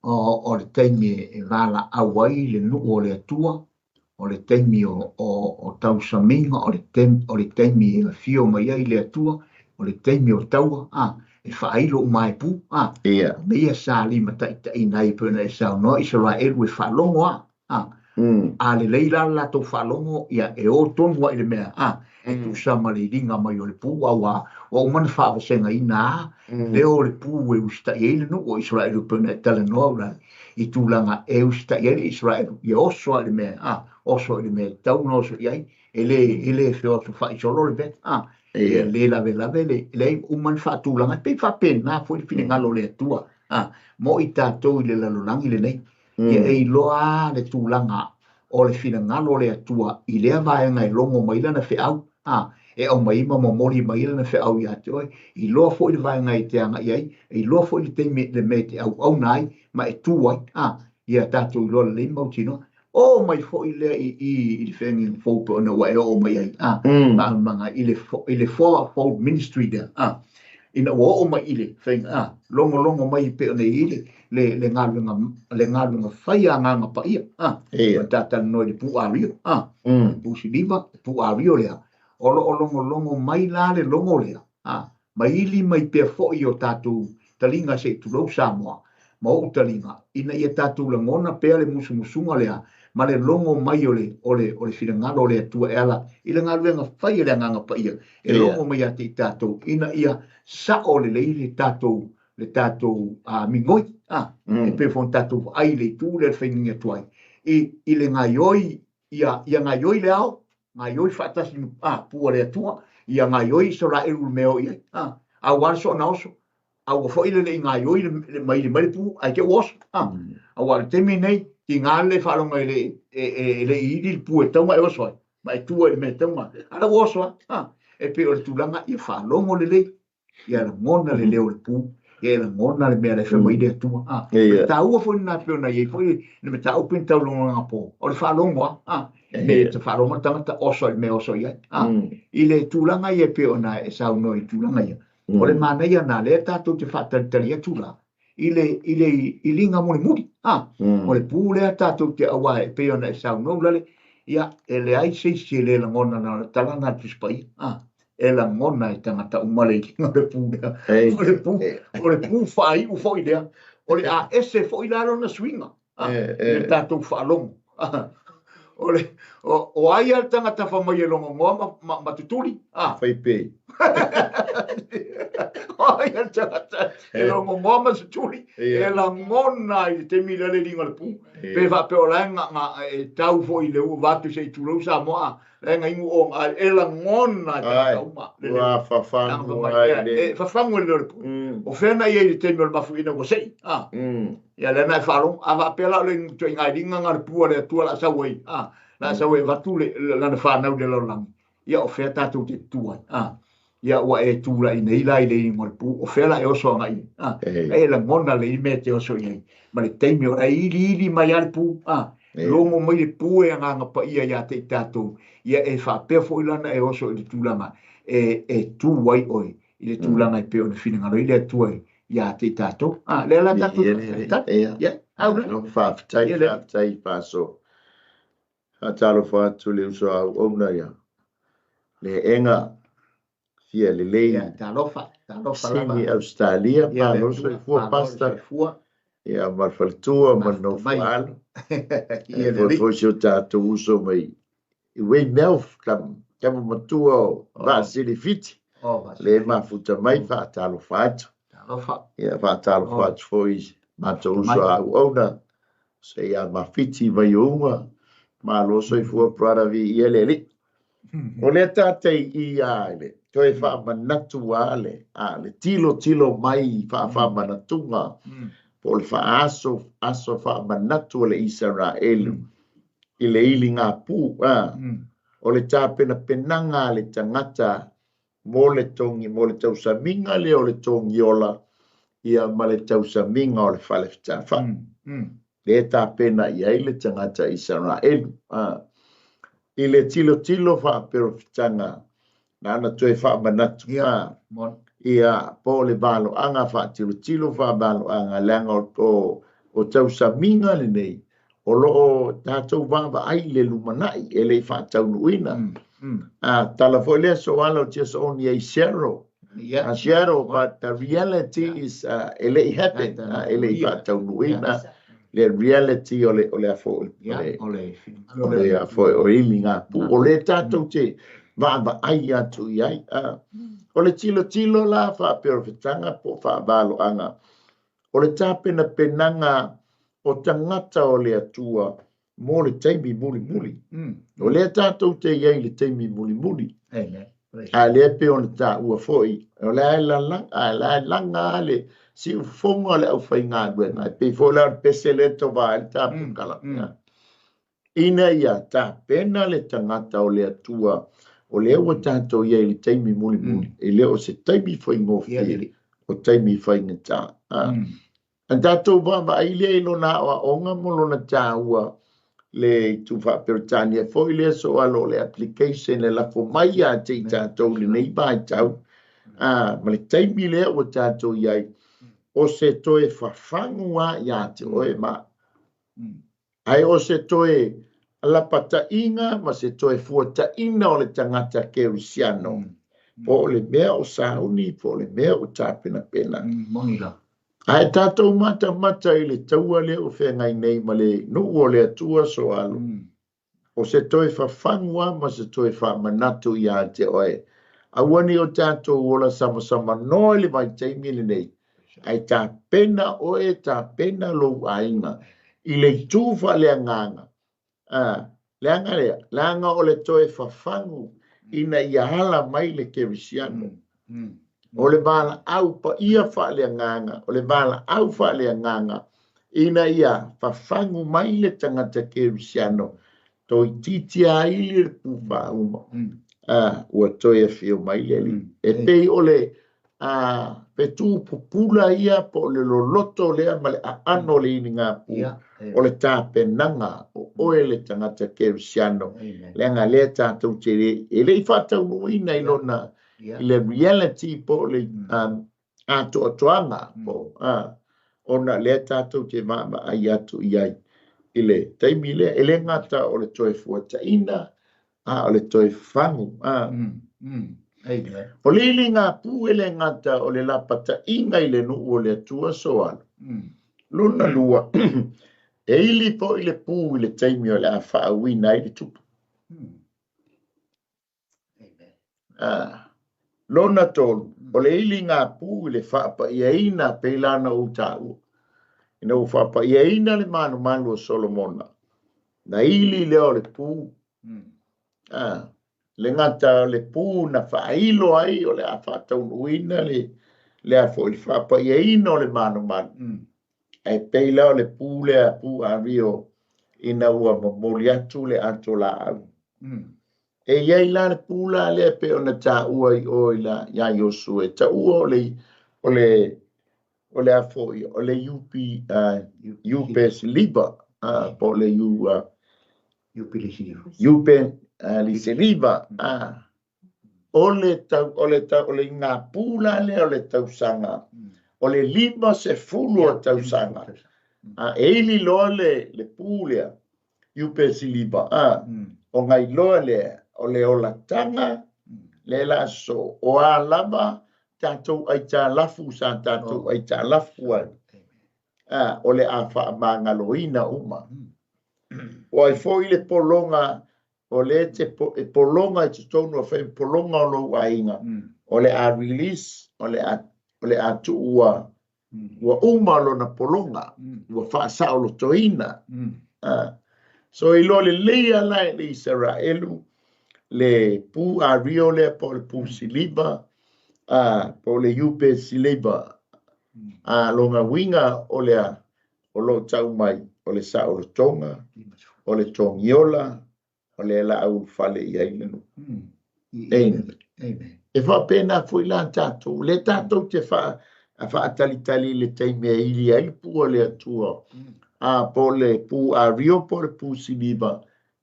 O le taimi e valaau ai le nuu o le Atua, o le taimi o tausamiga, o le taimi e afio mai ai le Atua, o le taimi o taua, e faailo uma ai pu. O mea ia sa limataitaiina ai pei ona e saunoa Isaraelu e faalogo a. A lelei la le latou faalogo, ia e o tonu ai le mea, e tusa ma le iliga mai o le pu, auā ua uma ona faavasegaina a leo o le pu e usitai ai le nuu o Isaraelu pei ona e talanoa ula i tulaga e usitai ai le Isaraelu, ia oso ai le mea, oso ai le mea e tatau ona oso i ai, e le feosofa'i solo le mea, e le lavelave le leai uma ona faatulaga, e pei faapena foi le finagalo o le Atua, mo i tatou i le lalolagi lenei. Ia e iloa le tulaga o le finagalo o le Atua i lea vaega e logo mai lana feau, e aumai ma momoli mai lana feau ia te oe, iloa foi le vaega e te agai ai, e iloa foi le taimi le mea e te auauna ai ma e tu ai, ia tatou iloa lelei mautinoa. O mai foi lea i le feagaiga fou pe ona ua e oo mai ai, faaumaga i le fourfold ministry lea, ina ua oo mai i le faiga, logologo mai pe ona i le le galuega le galuega fai a Agaga Paia, o tatalanoa i le pu ario, pu siliva, pu ario lea, o loo logologo mai la le logo lea, ma ili mai pea foi o tatou taliga se i tulou Samoa, ma ou taliga, ina ia tatou lagona pea le musumusuga lea, ma le logo mai o le finagalo o le Atua e ala i le galuega fai e le Agaga Paia, e logo mai ia te i tatou, ina ia sao lelei le tatou migoi, e pei foi ona tatou vaai i le itu lea le faigaina atu ai, i le gaioi, ia gaioi le ao, gaioi faatasi pu a le Atua, ia gaioi Isaraelu le mea o i ai, auā le soona oso, a ua foi le lei gaioi le mai le pu, ae te ua oso, auā le taimi nei, tiga le faalogo e le i ili le pu e tau e oso ai, ma e tua i le mea e tau a la ua oso a, e pei o le tulaga ia faalogo lelei, ia lagona le leo o le pu, ia lagona le mea le fai mai le Atua. O le taua foi lena pei ona i ai foi le mataupu na taulogologa po, o le faalogo a, me te faalogo le tagata oso i le mea oso i ai. I le tulaga ia pei ona e saunoa i tulaga ia, o le manaia na lea tatou te faatalitali atu la, i le iliga mulimuli, o le pu lea tatou te auā e pei ona e saunoa ulale, ia e leai se isi e le lagona na o le tala na Tusi Paia, e lagona e tagata uma le iliga o le pu lea. O le pu faaiu foi lea, o le a ese foi la lona suiga, le tatou faalogo. O le o ai a le tagata fa mai e logogoa ma tutuli, Fai pei. O ai a le tagata e logogoa ma tutuli, e lagona i le taimi lea le iliga o le pu. Pe faapea o la e e tau foi i le ua vatu se i tulou Samoa, la e gainu o e lagona e tagata uma. Ua fafagu ai le. E fafagu e le leo o le pu. O fea na i ai i le taimi o le mafuina ua sei. Ia lea na e faalogo. A faapea la o le ituaiga iliga na o le pu a le Atua la sau ai, la sau ai avatu lana fanau i le lalolagi. Ia o fea tatou te tutu ai. Ia ua e tulai nei la i le iliga o le pu, o fea la e oso agai ai. E lagona le mea e te oso i ai. Ma le taimi o la e iliili mai a le pu, logo mai le pu e Agaga Paia ia te i tatou, ia e faapea foi lana e oso i le tulaga e tu ai oe. i le tulaga e pei ona finagalo ai le Atua ia te i tatou. A, lea la tatou ia, au la. Faafetai, faafetai Paso. Faatalofa atu le uso a auauna ia le ega fia lelei. Ia, talofa, talofa lava. Sini Australia, malo soifua pasta. Ia, ma le faletua ma le nofo alo. Ia lelei. Foi si o tatou uso mai i Weymouth, tama matua o Vaasili Fiti. Le mafuta mai faatalofa atu. Talofa. Ia, faatalofa atu foi matou uso a auauna. Se ia mafiti mai ouga. Malo soifua brother vi ia le alii. O lea tātei i a le toe faamanatu a le a le tilo tilo mai faamanatuga po o le faaaso aso faamanatu o le Isaraelu i le iliga pu a o le tapenapenaga a le tagata mo le togi mo le tausamiga lea o le togiola ia ma le tausamiga o le fale fetafai. Le tapena i ai le tagata Isaraelu i le tilotilo faaperofitaga na toe faamanatu ia po o le valoaga faatilotilo faavaloaga leaga o tausamiga lenei o loo tatou vaavaai i le lumanai e le i faataunuuina. Tala foi lea soala o just only a shadow. A shadow, but the reality is e le i happen, e le i faataunuuina le reality o le o le afo o le o le afo o iliga pu o le tatou te vaavaai atu i ai. O le tilotilo la faaperofetaga po o faavaloaga o le tapenapenaga o tagata o le Atua mo le taimi mulimuli. O lea tatou te i ai i le taimi mulimuli. A lea pe ona taua foi, o le a laga le siufofoga o le aufaigaluega. E pei foi la o le pese lea tova ai le tapukala. Ina ia tapena le tagata o le Atua, o lea ua tatou i ai i le taimi mulimuli. E le o se taimi faigofie, o taimi faigata. An tatou vaavaai lea i lona aoaoga mo lona taua le itu faaperetania foi lea soalo o le application e lafo mai ia te i tatou lenei vaitau ma le taimi lea ua tatou i ai o se toe fafagu a ia te oe ma ai o se toe lapataiga ma se toe fuataina o le tagata kerisiano po o le mea o sauni po o le mea o tapenapena. Moni la. Ae tatou matamata i le taua lea o feagai nei ma le nuu o le Atua soalo. O se toe fafagu a ma se toe faamanatu ia te oe. Aua ne i o tatou ola samasama noa i le vaitaimi lenei. Ae tapena oe, tapena lou aiga i le itu faaleagaga. Leaga lea, leaga o le toe fafagu ina ia ala mai le kerisiano. O le valaau paia faaleagaga, o le valaau faaleagaga ina ia fafagu mai le tagata kerisiano toeitiiti a ili le pufauma. Ua toe afio mai le Alii. E pei o le fetu pupula ia po o le loloto lea ma le aano o le iligapu o le tapenaga o oe le tagata kerisiano. Leaga lea tatou te e le i faataunuuina i lona i le reality po o le atoatoaga po ona lea tatou te vaavaai atu i ai i le taimi lea. E le gata o le toe fuataina a o le toe fafagu. O le iliga pu e le gata o le lapataiga i le nuu o le Atua soalo. Lona lua, e ili foi le pu i le taimi o le a faauina ai le tupu. Lona tolu, o le iliga pu i le faapaiaina pei lana ou taua. Ina ua faapaiaina le malumalu o Solomona, na ili lea o le pu. Le gata o le pu na faailo ai o le a faataunuuina le a foi le faapaiaina o le malumalu. Ae pei la o le pu lea pu ario ina ua momoli atu le ato laau. E iai la le pu la lea pe ona taua i o i la ia Iosue. Taua o le o le o le a foi o le UP UPS Liba po o le U UP Lisiliva. UP Lisiliva. O le tau, o le tau, o le igāpū la lea o le tausaga, o le 50 o tausaga. A, e ili loa le, le pū lea, iupe siliva, a, o gailoa lea, o le olataga, le la aso, o a lava tatou aitalafu sa tatou aitalafu ai, a, o le a faamagaloina uma. O ai foi le pologa o lea e te e pologa i totonu o fai pologa o lou aiga, o le a release, o le a, o le a tuu ua, ua uma lona pologa, ua faasaolotoina. So iloa lelei lava la e le Isaraelu le pu ario lea po o le pu siliva, po o le iupe siliva. A lona uiga o le a? O lo o tau mai o le saolotoga, o le togiola, o lea la a ulufale i ai le nuu. Amen. E faapena foi la tatou, lea tatou te faa, faatalitali i le taimi e ili ai le pu a le Atua, a po o le pu ario po o le pu siliva,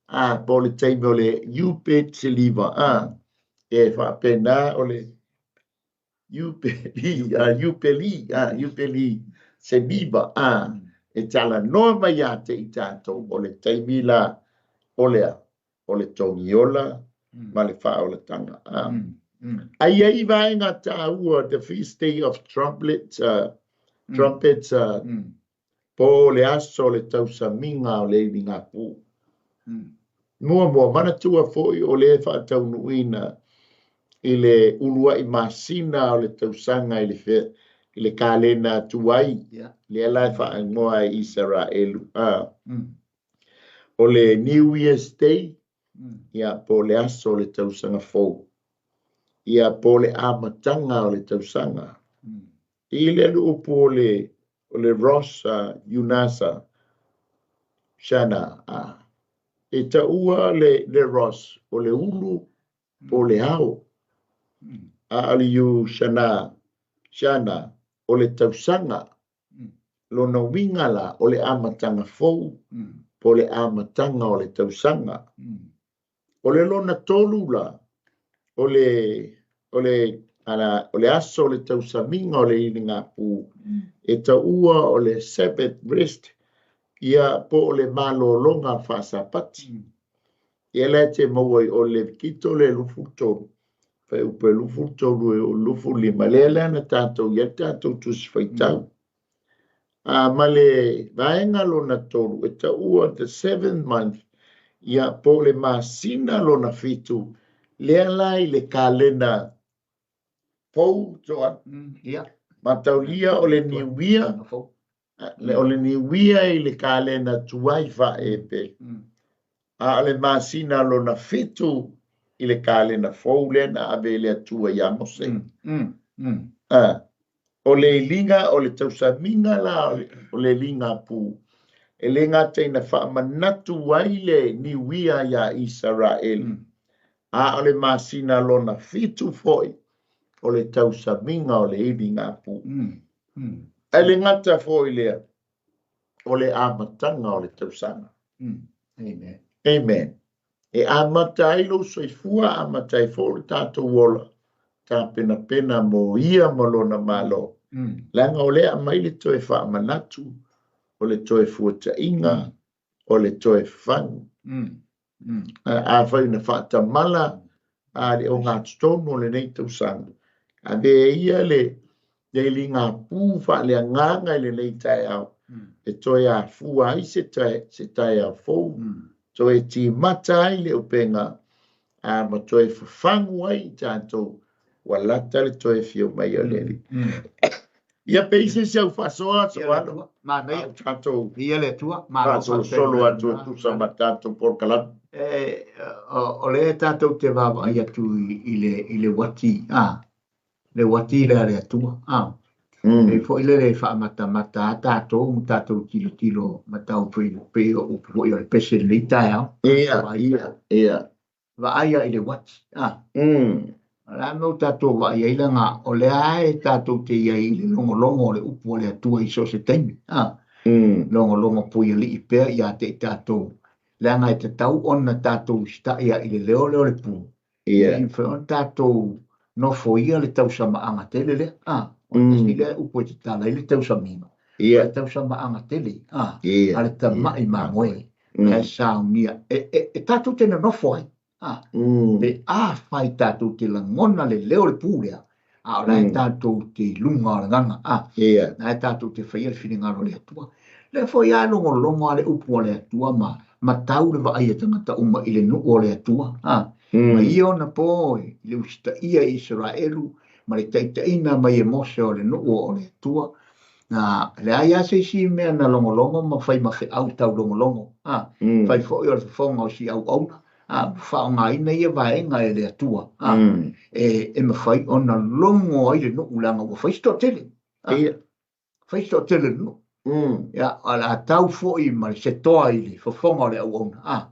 a po o le taimi o le iupe siliva, a e faapena o le Iupeli, a Iupeli, a Iupeli, Seliva, a e talanoa mai ia te i tatou o le taimi la o le a? O le togiola ma le faaolataga. A. A i ai vaega taua, the feast day of trumpets, trumpets, po o le aso o le tausamiga o le ivigapu. Muamua, manatua foi o lea e faataunuuina i le uluai masina o le tausaga i le, fe, i le kalena tuai, lea la e faaigoa ai Isaraelu. A. O le New Year's Day, ia, po o le aso o le tausaga fou. Ia, po o le amataga o le tausaga. I le upu o le, o le Rosh Yunasa Shana, a, e taua le, le Rosh o le ulu po o le ao. A o le Yushana, Shana, o le tausaga. Lona uiga la, o le amataga fou, po o le amataga o le tausaga. O le lona tolu la, o le, o le, ala, o le aso o le tausamiga o le iligāpū, e taua o le Sabbath rest, ia po o le malologa faasapati. Ia la e te maua i o le Levitito le 23, fuaiupu e 23 e 25, lea la na tatou i ai le tatou tusi faitau. A ma le vaega lona tolu, e taua the seventh month, ia po o le masina lona fitu, lea la i le kalena fou toa. Ia. Mataulia o le niuia, le o le niuia i le kalena tuai faaepe. A o le masina lona fitu i le kalena fou lea na ave e le Atua iā Mose. A, o le iliga, o le tausamiga la o le iligāpū, e le gata ina faamanatu ai le niuia iā Isaraelu, a o le masina lona fitu foi o le tausamiga o le iligāpū. Ae le gata foi lea, o le amataga o le tausaga. Amen. Amen. E amata ai lou soifua, amata ai foi lo tatou ola, tapenapena mo ia ma lona Malo. Leaga o lea aumai le toe faamanatu, o le toe fuataiga, o le toe fagu. Afai na faatamala a le ogatotonu o lenei tausaga, ave e ia le le iligāpū faaleagaga i lenei taeao, e toe afua ai se se taeao fou, toe timata ai le upega, a ma toe fafagu ai i tatou ua lata le toe afio mai o le Alii. Ia pe i se isi au faasoa, Soalo, Manaia. a o tatou Viia le Atua, malo faasolosolo atu e tusa ma tatou polokalame. E, o lea tatou te vaavaai atu i le, i le uati, a, le uati lea a le Atua, a. E foi lele e faamatamata a tatou ma tatou tilotilo ma tau pei o upu foi o le pese i lenei taeao. Ia, ia, ia. Vaaia i le uati, a. O le a le mea ua tatou vaai ai leaga o lea lava e tatou te i ai i le logologo o le upu a le Atua i so o se taimi, a. Logologo puialii pea ia te i tatou, leaga e tatau ona tatou usitai i le leo lea o le pū. Ia. E mafai ona tatou nofoia le tausamaaga tele lea, a, o le tasi lea upu e tatala ai le tausamiga, o le tausamaaga tele, a, a le tamai mamoe, ae saunia, e tatou te nonofo ai, a, pe afai tatou te lagona le leo o le pu lea, a o la e tatou te i luga o le gaga, a, la e tatou te faia le finagalo o le Atua. Lea foi lava e logologo lava le upu a le Atua ma ma tau le vaai a tagata uma i le nuu o le Atua, a, ma ia ona po i le usitaia i Isaraelu ma le taitaiina mai e Mose o le nuu o le Atua. Na, leai lava se isi mea na logologo ma fai ma feau taulogologo, a, fai foi o le fofoga o si auauna, a, ua faaaogaina ia vaega e le Atua, a, e mafai ona logo ai le nuu leaga ua fai se toatele, a, fai se toatele o le nuu. Ia, o le a tau foi ma se toa i le fofoga o le auauna, a,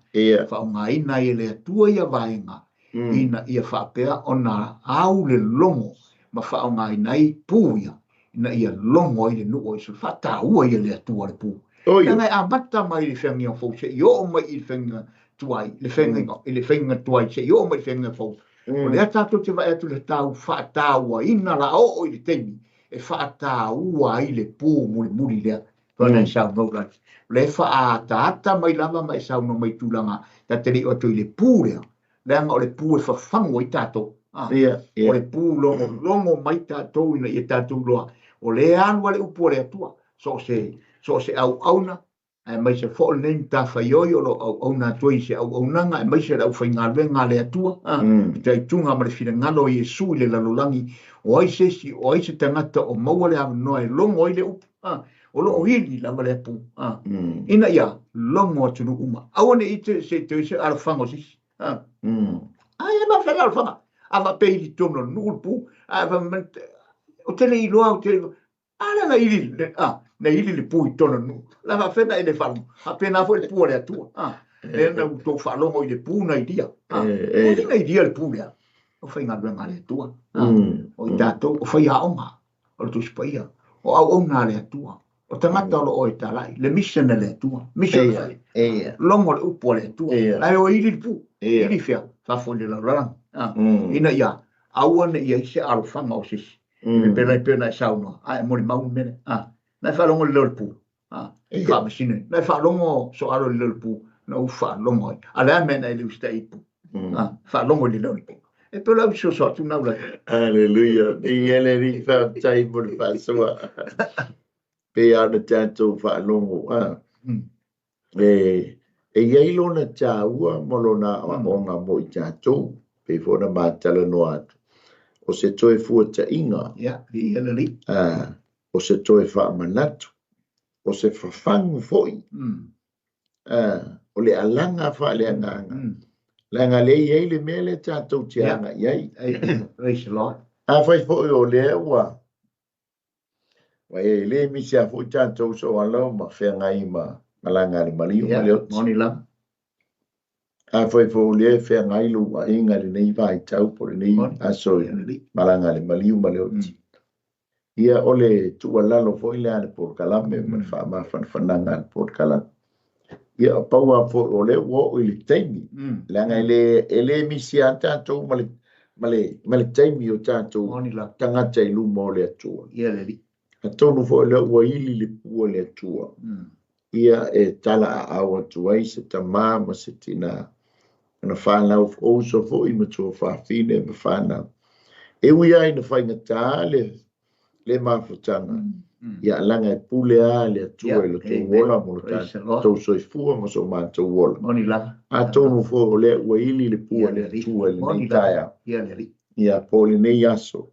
faaaogaina ai e le Atua ia vaega ina ia faapea ona au le logo ma faaaogaina ai pu ia ina ia logo ai le nuu o Isaraelu. Faataua ia le Atua le pu. Leaga e amata mai i le feagaiga fou seia oo mai i le feagaiga tuai, le feagaiga, i le feagaiga tuai seia oo mai i le feagaiga fou. O lea tatou te vaai atu i le tau faatauaina la oo i le taimi e faataua ai le pu mulimuli lea. Pei ona e saunoa Lani. O lea e faaataata mai lava ma e saunoa mai i tulaga ta te le i oo atu i le pu lea, leaga o le pu e fafagu ai tatou. O le pu logologo mai tatou ina ia tatou iloa o lea e alu lava le upu a le Atua, so o se, so o se auauna, aemaise foi lenei matafaioi o lo o auauna atu ai i se auaunaga, aemaise le aufaigaluega a le Atua, fitaituga ma le finagalo o Iesu i le lalolagi, o ai se isi, o ai se tagata o maua le avanoa e logo ai le upu, o lo o ili lava lea pu, ina ia logo atunuu uma. Aua ne i se i toe se alofaga o se isi. Ai e faafefea le alofaga? A faapea e ili i totonu o le nuu le pu, ae fai mai, ou te le iloa, ou te le iloa. A lea na ili, a, na ili le pu i totonu o le nuu. O le a faapefea ona e le faalogo? Faapena foi le pu a le Atua. A, lea na outou faalogo i le pu na ilia. A, o ai na ilia le pu lea? O faigaluega a le Atua. A, o i tatou, o faiaoga o le Tusi Paia, o auauna a le Atua, o tagata o lo o e talai, le mission a le Atua, mission a le logo le upu a le Atua. La e o e ili le pu, ili fea, fafo i le lalolagi. A, ina ia aua ne i i ai se alofaga o se isi. E pei ona e saunoa, a e molimau le mea lea. A, na e faalogo i le leo o le pu. A, faamasino ai. Na e faalogo soalo i le leo o le pu, na ou faalogo ai. A o le a le mea na e le usitai ai i le pu? A, faalogo i le leo o le pu. E pei o lau fesoasoani atu lena ua. Haleluia. Viia le Alii, faafetai mo le faasoa. Pei lava ona tatou faalogo, a, e i ai lona taua ma lona aoaoga mo i tatou, pei foi ona matalanoa atu, o se toe fuataiga, o se toe faamanatu, o se fafagu foi, o le alaga faaleagaga, leaga lea e i ai le mea lea tatou te agai ai. Afai foi o lea ua Ua e le misi lava foi tatou soala ma feagai ma malaga a le maliu ma le oti. Moni lava. Afai foi o lea e feagai lou aiga i lenei vaitau po o lenei aso i malaga a le maliu ma le oti. Ia, o le tuualalo foi lea a le polokalame ma le faamafanafanaga a le polokalame. Ia, pau lava foi o lea ua oo i le taimi, leaga e le misi lava tatou ma le, ma le, ma le taimi o tatou tagata i luma o le Atua. Atonu foi o lea ua ili le pu a le Atua, ia e talaaao atu ai se tama ma se tina, ona fanau, o uso foi ma tuafafine ma fanau. E ui lava ina faigata le le mafutaga, ia leaga e pule lava le Atua i lo tou ola ma lo tatou soifua ma so matou ola. Atonu foi o lea ua ili le pu a le Atua i lenei taeao, ia po o lenei aso,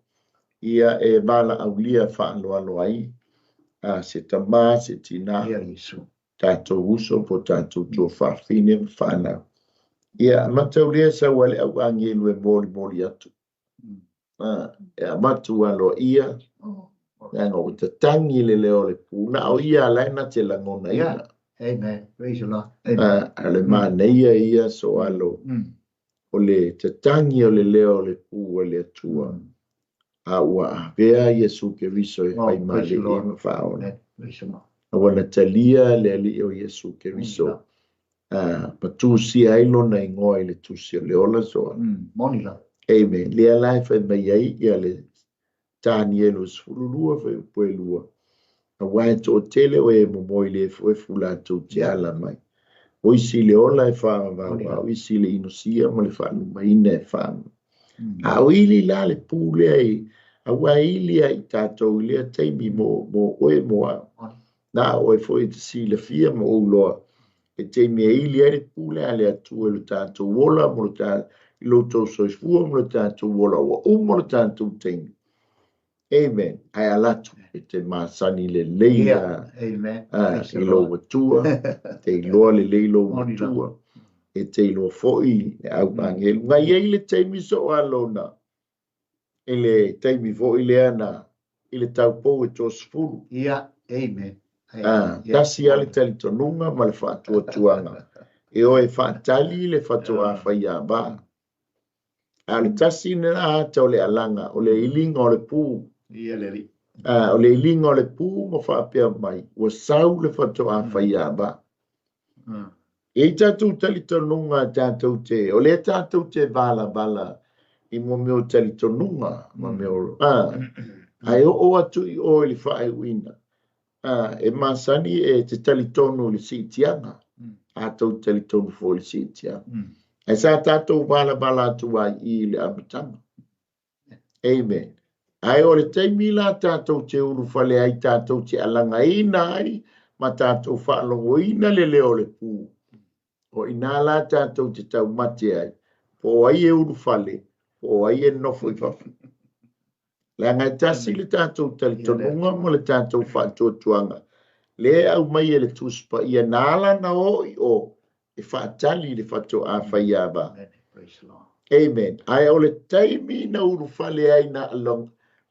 ia e valaaulia faaaloalo ai se tama, se tina, tatou uso po o tatou tuafafine ma fanau. Ia mataulia sau a le au agelu e molimoli atu. E avatu aloaia, leaga ua tatagi le leo o le pu, na o ia la e na te lagonaina. Amen. Praise the Lord. Amen. A o le manaia ia soalo o le tatagi o le leo o le pu a le Atua, a ua avea Iesu Keriso e fai ma Alii ma Faaola. A ua na talia le Alii o Iesu Keriso. Ma tusia ai lona igoa i le tusi o le ola soa. Moni lava. Amen. Lea la e fai mai ai ia le Tanielu 12 fuaiupu e 2, Aua e toatele o e momoe i le efuefu latou te ala mai. O isi i le ola e faavavau, a o isi i le inosia ma le faalumaina e faama. A o ili la le pu lea i, aua e ili ia i tatou i lea taimi mo, mo oe mo au. Na o oe foi e te silafia ma ou loa, e taimi e ili ai le pu lea a le Atua i lo tatou ola mo lo ta, i lo tou soifua mo lo tatou ola, ua uma lo tatou taimi. Amen. Ae ala atu e te masani lelei yeah. Amen. I lou matua, te iloa lelei lou matua, e te iloa foi le au agelu. Na i ai le taimi so o alona, i le taimi foi lea na, i le taupou e 30. Yeah. Amen. Tasi lava le talitonuga ma le faatuatuaga e o e faatali le faatoa faiava. A o le tasi lena ata o le alaga, o le iliga o le pu. Ia le alii. O le iliga o le pu ma faapea mai, ua sau le faatoa faiava. E i ai tatou talitonuga tatou te, o lea tatou te valavala i mo mea o talitonuga, ma mea o, ae oo atu i o i le faaiuina, e masani e te talitonu i le siitiaga, a tou talitonu foi i le siitiaga. Ae sa tatou valavala atu ai i le amataga. Amen. Ae o le taimi la tatou te ulufale ai, tatou te alagaina ai ma tatou faalogoina le leo o le pu, o inā la tatou te taumate ai, po o ai e ulufale, po o ai e nofo i fafo. Leaga e tasi le tatou talitonuga ma le tatou faatuatuaga, lea e aumai e le Tusi Paia, na ala ona oo i o e faatali i le faatoa faiava. Amen. Ae o le taimi na ulufale ai na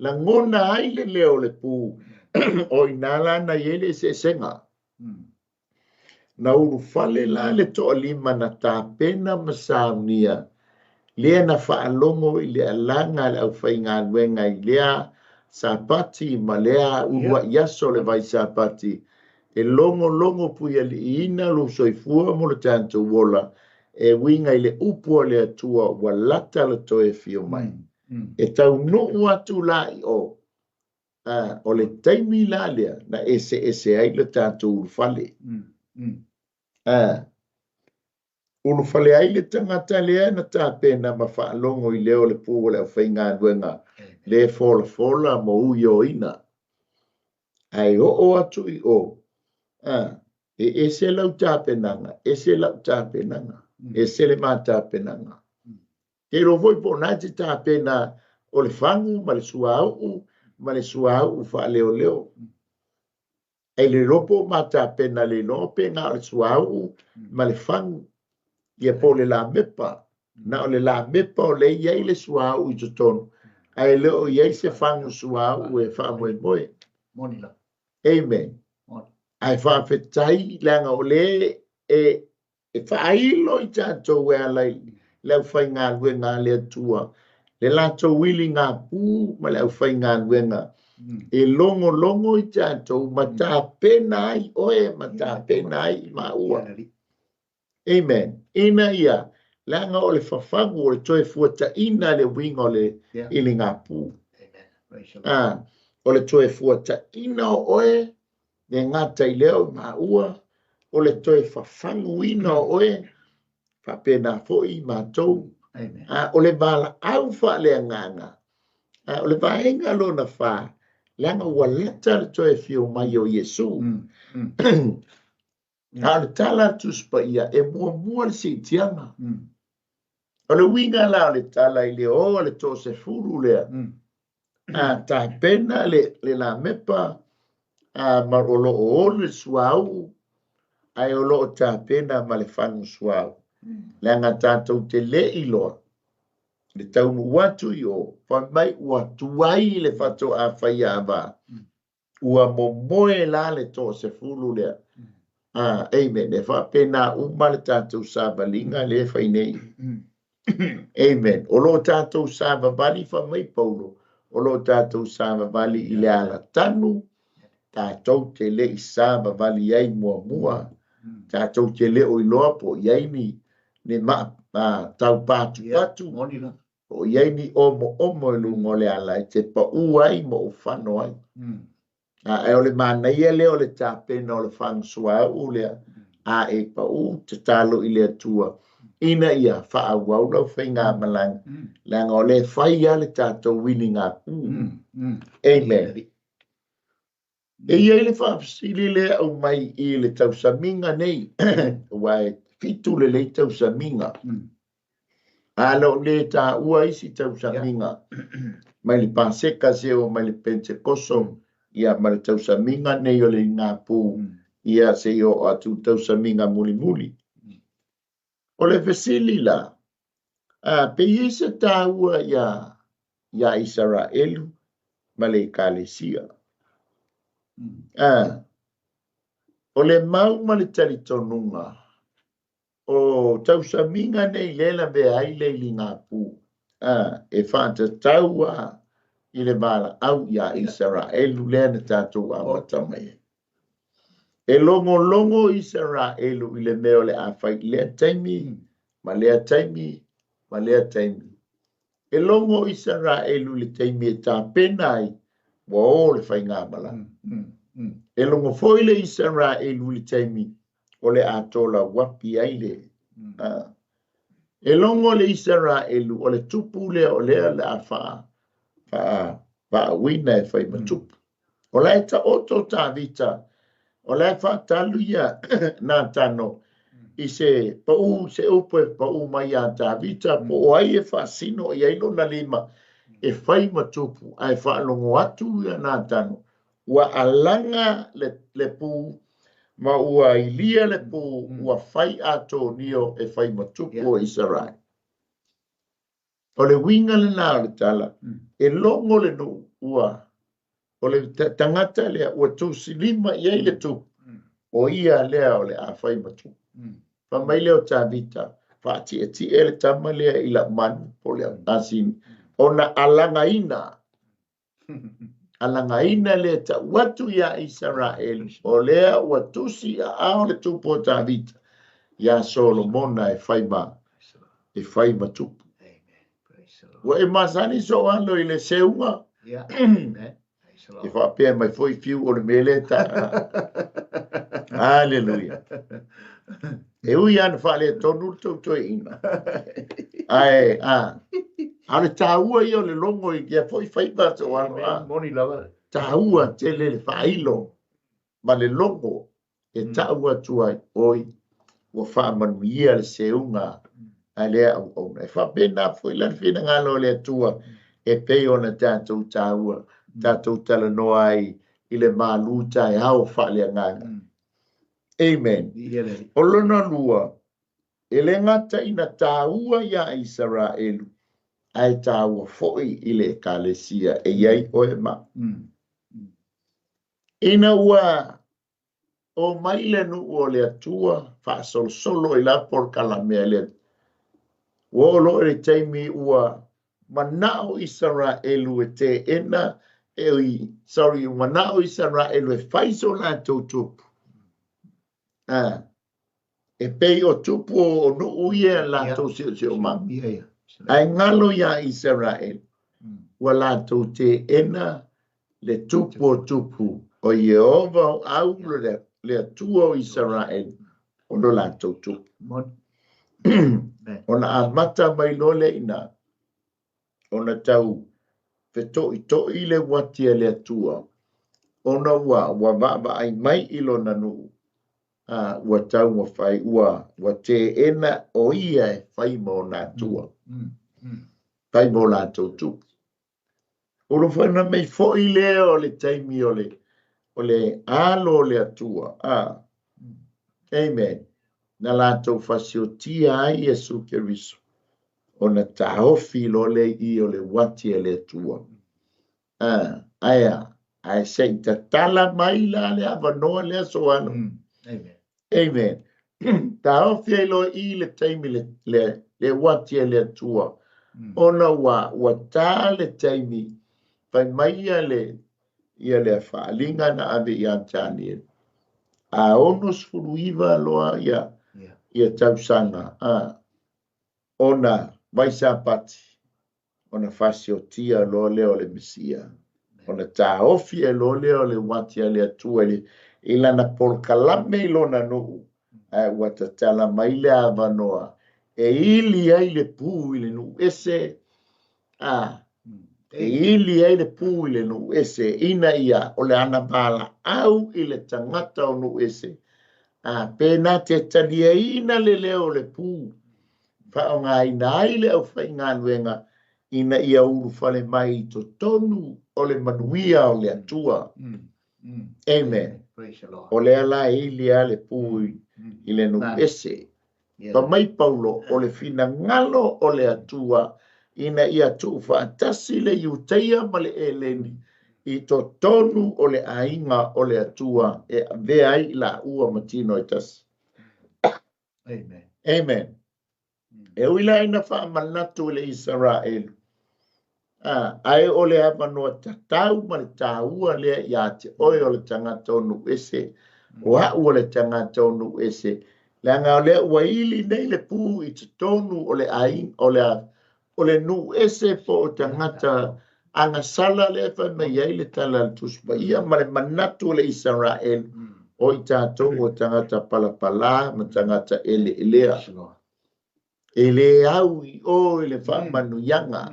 lagona ai le leo o le pu, o inā la na i ai le eseesega. Na ulufale la le toalima na tapena ma saunia, lea na faalogo i le alaga a le aufaigaluega i lea Sapati ma lea uluai aso o le vai Sapati, e logologo puialiiina lou soifua mo le tatou ola, e uiga i le upu a le Atua ua lata le toe afio mai. E taunuu atu la i o, A, o le taimi la lea na eseese ai le tatou ulufale. A, ulufale ai le tagata lea na tapena ma faalogo i leo o le pu o le aufaigaluega le folafola mo uioina. Ae oo atu i o, a, e ese lau tapenaga, ese lau tapenaga, ese le ma tapenaga. Te iloa foi po o na e te tapena o le fagu ma le suauu ma le suauu faaleoleo. Ai le iloa po o ma tapena le iloa pe na o le suauu ma le fagu, ia po o le lamepa. Na o le lamepa o lea e i ai le suauu i totonu, ae le o i ai se fagu suauu e faamoemoe. Moni lava. Amen. Ae faafetai leaga o lea e E faailo i tatou e ala i le aufaigaluega a le Atua, le latou iliga pū ma le aufaigaluega, e logologo i tatou ma tapena ai oe ma tapena ai i maua. Amen. Ina ia, leaga o le fafagu, o le toe fuataina le uiga o le iliga pū. O le toe fuataina o oe, le gata i lea o maua, o le toe fafaguina o oe, faapena foi i matou. A, o le valaau faaleagaga, a, o le vaega lona fa, leaga ua lata le toe afio mai o Iesu. A o le tala a le Tusi Paia, e muamua le siitiaga. O le uiga la o le tala i le o a le toasefulu lea, a tapena le, le lamepa, a, ma o lo o olu le suauu, ae o lo o tapena ma le fagu suauu. Leaga tatou te le iloa le taunuu atu i o, fai mai ua tuai le faatoa faiava. Ua momoe la le toasefulu lea. Amen. E faapena uma le tatou savaliga lea e fai nei. Amen. O lo o tatou savavali, fai mai Paulo, o lo o tatou savavali i le alatanu, tatou te le i savavali ai muamua. Tatou te le o iloa po o i ai ni ni maa taupatupatu, po o i ai ni omoomo i luga o le ala e te pau ai ma ufano ai. Ae o le manaia lea o le tapena o le fagasuauu lea, a e pau, tatalo i le Atua ina ia faaauau lau faigamalaga, leaga o lea e fai lava le tatou uiligapu. Amen. E i ai le faafesili lea e aumai i le tausamiga nei, aua e 7 lelei tausamiga. A o le o le taua isi tausamiga mai le Paseka seia oo mai le Penetekoso, ia ma le tausamiga nei o le Igapu, ia seia oo atu i le tausamiga mulimuli. O le fesili la, pe i ai se taua ia ia Isaraelu ma le Ekalesia? O le mau ma le talitonuga, o tausamiga nei lea e lavea ai le iligapu, e faatatau lava i le valaau ia Isaraelu lea na tatou amata mai ai. E logologo Isaraelu i le mea o le a fai i lea taimi, ma lea taimi, ma lea taimi. E logo Isaraelu i le taimi e tapena ai ua o le faigamalaga. E logo foi le Isaraelu i le taimi o le a tolauapi ai le... E logo le Isaraelu o le tupu lea o lea o le a faauina e fai ma tupu. O la e taoto Tavita, o la e faatalu ia Natano i se pau, se upu e pau mai ia Tavita, po o ai e faasino i ai lona lima e fai ma tupu, ae faalogo atu ia Natano, ua alaga le pu ma ua ilia le pu, ua fai Atonio e fai ma tupu o Isaraelu. O le uiga lena o le tala, e logo le nuu ua, o le tagata lea ua tusilima i ai le tupu, o ia lea o le a fai ma tupu. Fai mai lea o Tavita, faatietie le tama lea i lau manu po o le asini, ona alagaina, alagaina lea tau atu ia Isaraelu, o lea ua tusi aao le tupu o Tavita ia Solomona e fai ma, e fai ma tupu. Ua e masani sou alo i le seuga? E faapea mai foi Fiu o le mea lea e ta. Haleluia. E ui lava ina faaletonu le tou toeaina. Ae, a, a o le taua ia o le logo i ia foi faiva sou alo. A. Moni lava. Taua tele le faailo ma le logo e tau atu ai, oi, ua faamanuia le seuga a lea auauna. E faapena foi la le finagalo o le Atua e pei ona tatou taua, tatou talanoa ai i le malu taeao faaleagaga. Amen. O lona lua, e le gata ina taua iā Isaraelu, ae taua foi i le Ekalesia e i ai oe ma au. Ina ua omai le nuu o le Atua faasolosolo i la polokalame a le Atua, ua oo loa i le taimi ua manao Isaraelu e teena, e, sorry, ua manao Isaraelu e fai so latou tupu. E pei o tupu o nuu ia latou siosiomaga. Ae galo iā Isaraelu, ua latou teena le tupu o tupu o Ieova o au le Atua o Isaraelu, o lo latou tupu. Ona amata mai loa lea i ina, ona tau fetoitoi le uati a le Atua, ona ua ua vaavaai mai i lona nuu, a ua taumafai, ua ua teena o ia e fai ma ona Atua, fai ma o latou tupu. Ulufana mai foi lea o le taimi o le o le alo o le Atua, a Amen, na latou fasiotia ai Iesu Keriso, ona taofi loa lea i i o le uati a le Atua. A, ae a? Ae se i tatala mai la le avanoa lea Soalo. Amen. Amen. Taofi ai loa i le taimi le, le, le uati a le Atua, ona ua, ua ta le taimi, fai mai ia le, ia le faaaliga na ave ia Daniel. A 69 loa ia ia tausaga a ona vaisapati ona fasiotia loa lea o le Mesia, ona taofi ai loa lea o le uati a le Atua i lana polokalame i lona nuu, ae ua tatala mai le avanoa e ili ai le pu i le nuu ese, a e ili ai le pu i le nuu ese, ina ia o le ana valaau i le tagata o nuu ese, a pe na te taliaina le leo o le pu, faaaogaina ai le aufaigaluega ina ia ulufale mai i totonu o le manuia o le Atua. Amen. O lea la e ili lava le pu i le nuu ese. Fai mai Paulo, o le finagalo o le Atua ina ia tuufaatasi le Iutaia ma le Eleni i totonu o le aiga o le Atua e avea ai i laua ma tino e tasi. Amen. Amen. E ui la ina faamanatu i le Isaraelu, ae o le avanoa tatau ma le taua lea ia te oe o le tagata o nuu ese, o a'u o le tagata o nuu ese, leaga o lea ua ili nei le pu i totonu o le aiga, o le nuu ese po o tagata agasala lea e fai mai ai le tala a le Tusi Paia ma le manatu o le Isaraelu, o i tatou o tagata palapalā ma tagata eleelea. E le au i o i le faamanuiaga,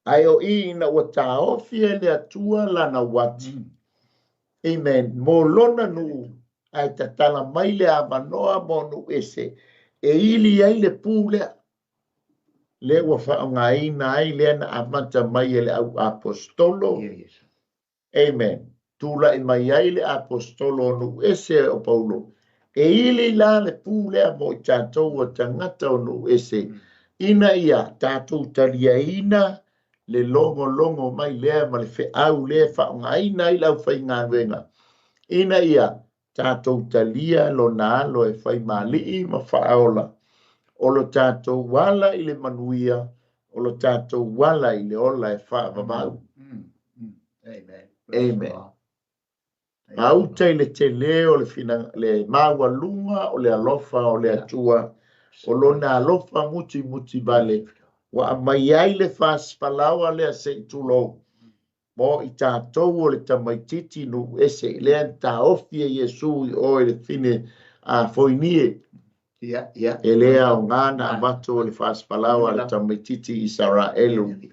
ae o i ina ua taofi e le Atua lana uati, amen, mo lona nuu, ae tatala mai le avanoa mo nuu ese e ili ai le pu lea, lea ua faaaogaina ai lea na amata mai e le au aposetolo, amen, tulai mai ai le aposetolo o nuu ese o Paulo, e ili la le pu lea mo i tatou o tagata o nuu ese, ina ia tatou taliaina le logologo mai lea ma le feau lea e faaaogaina ai le aufaigaluega, ina ia tatou talia lona alo e fai mali'i ma faaola, o lo tatou ala i le manuia, o lo tatou ala i le ola e faavavau. Amen. Amen. Gauta i le tele o le fina, le maualuga o le alofa o le Atua, o lona alofa mutimuti vale, ua aumai ai le fasifalaoa lea se i tulou, mo i tatou o le tamaititi nuu ese, lea na taofi e Iesu i o i le fine a Foinie. E le aoga na avatu o le fasifalaoa a le tamaititi Isaraelu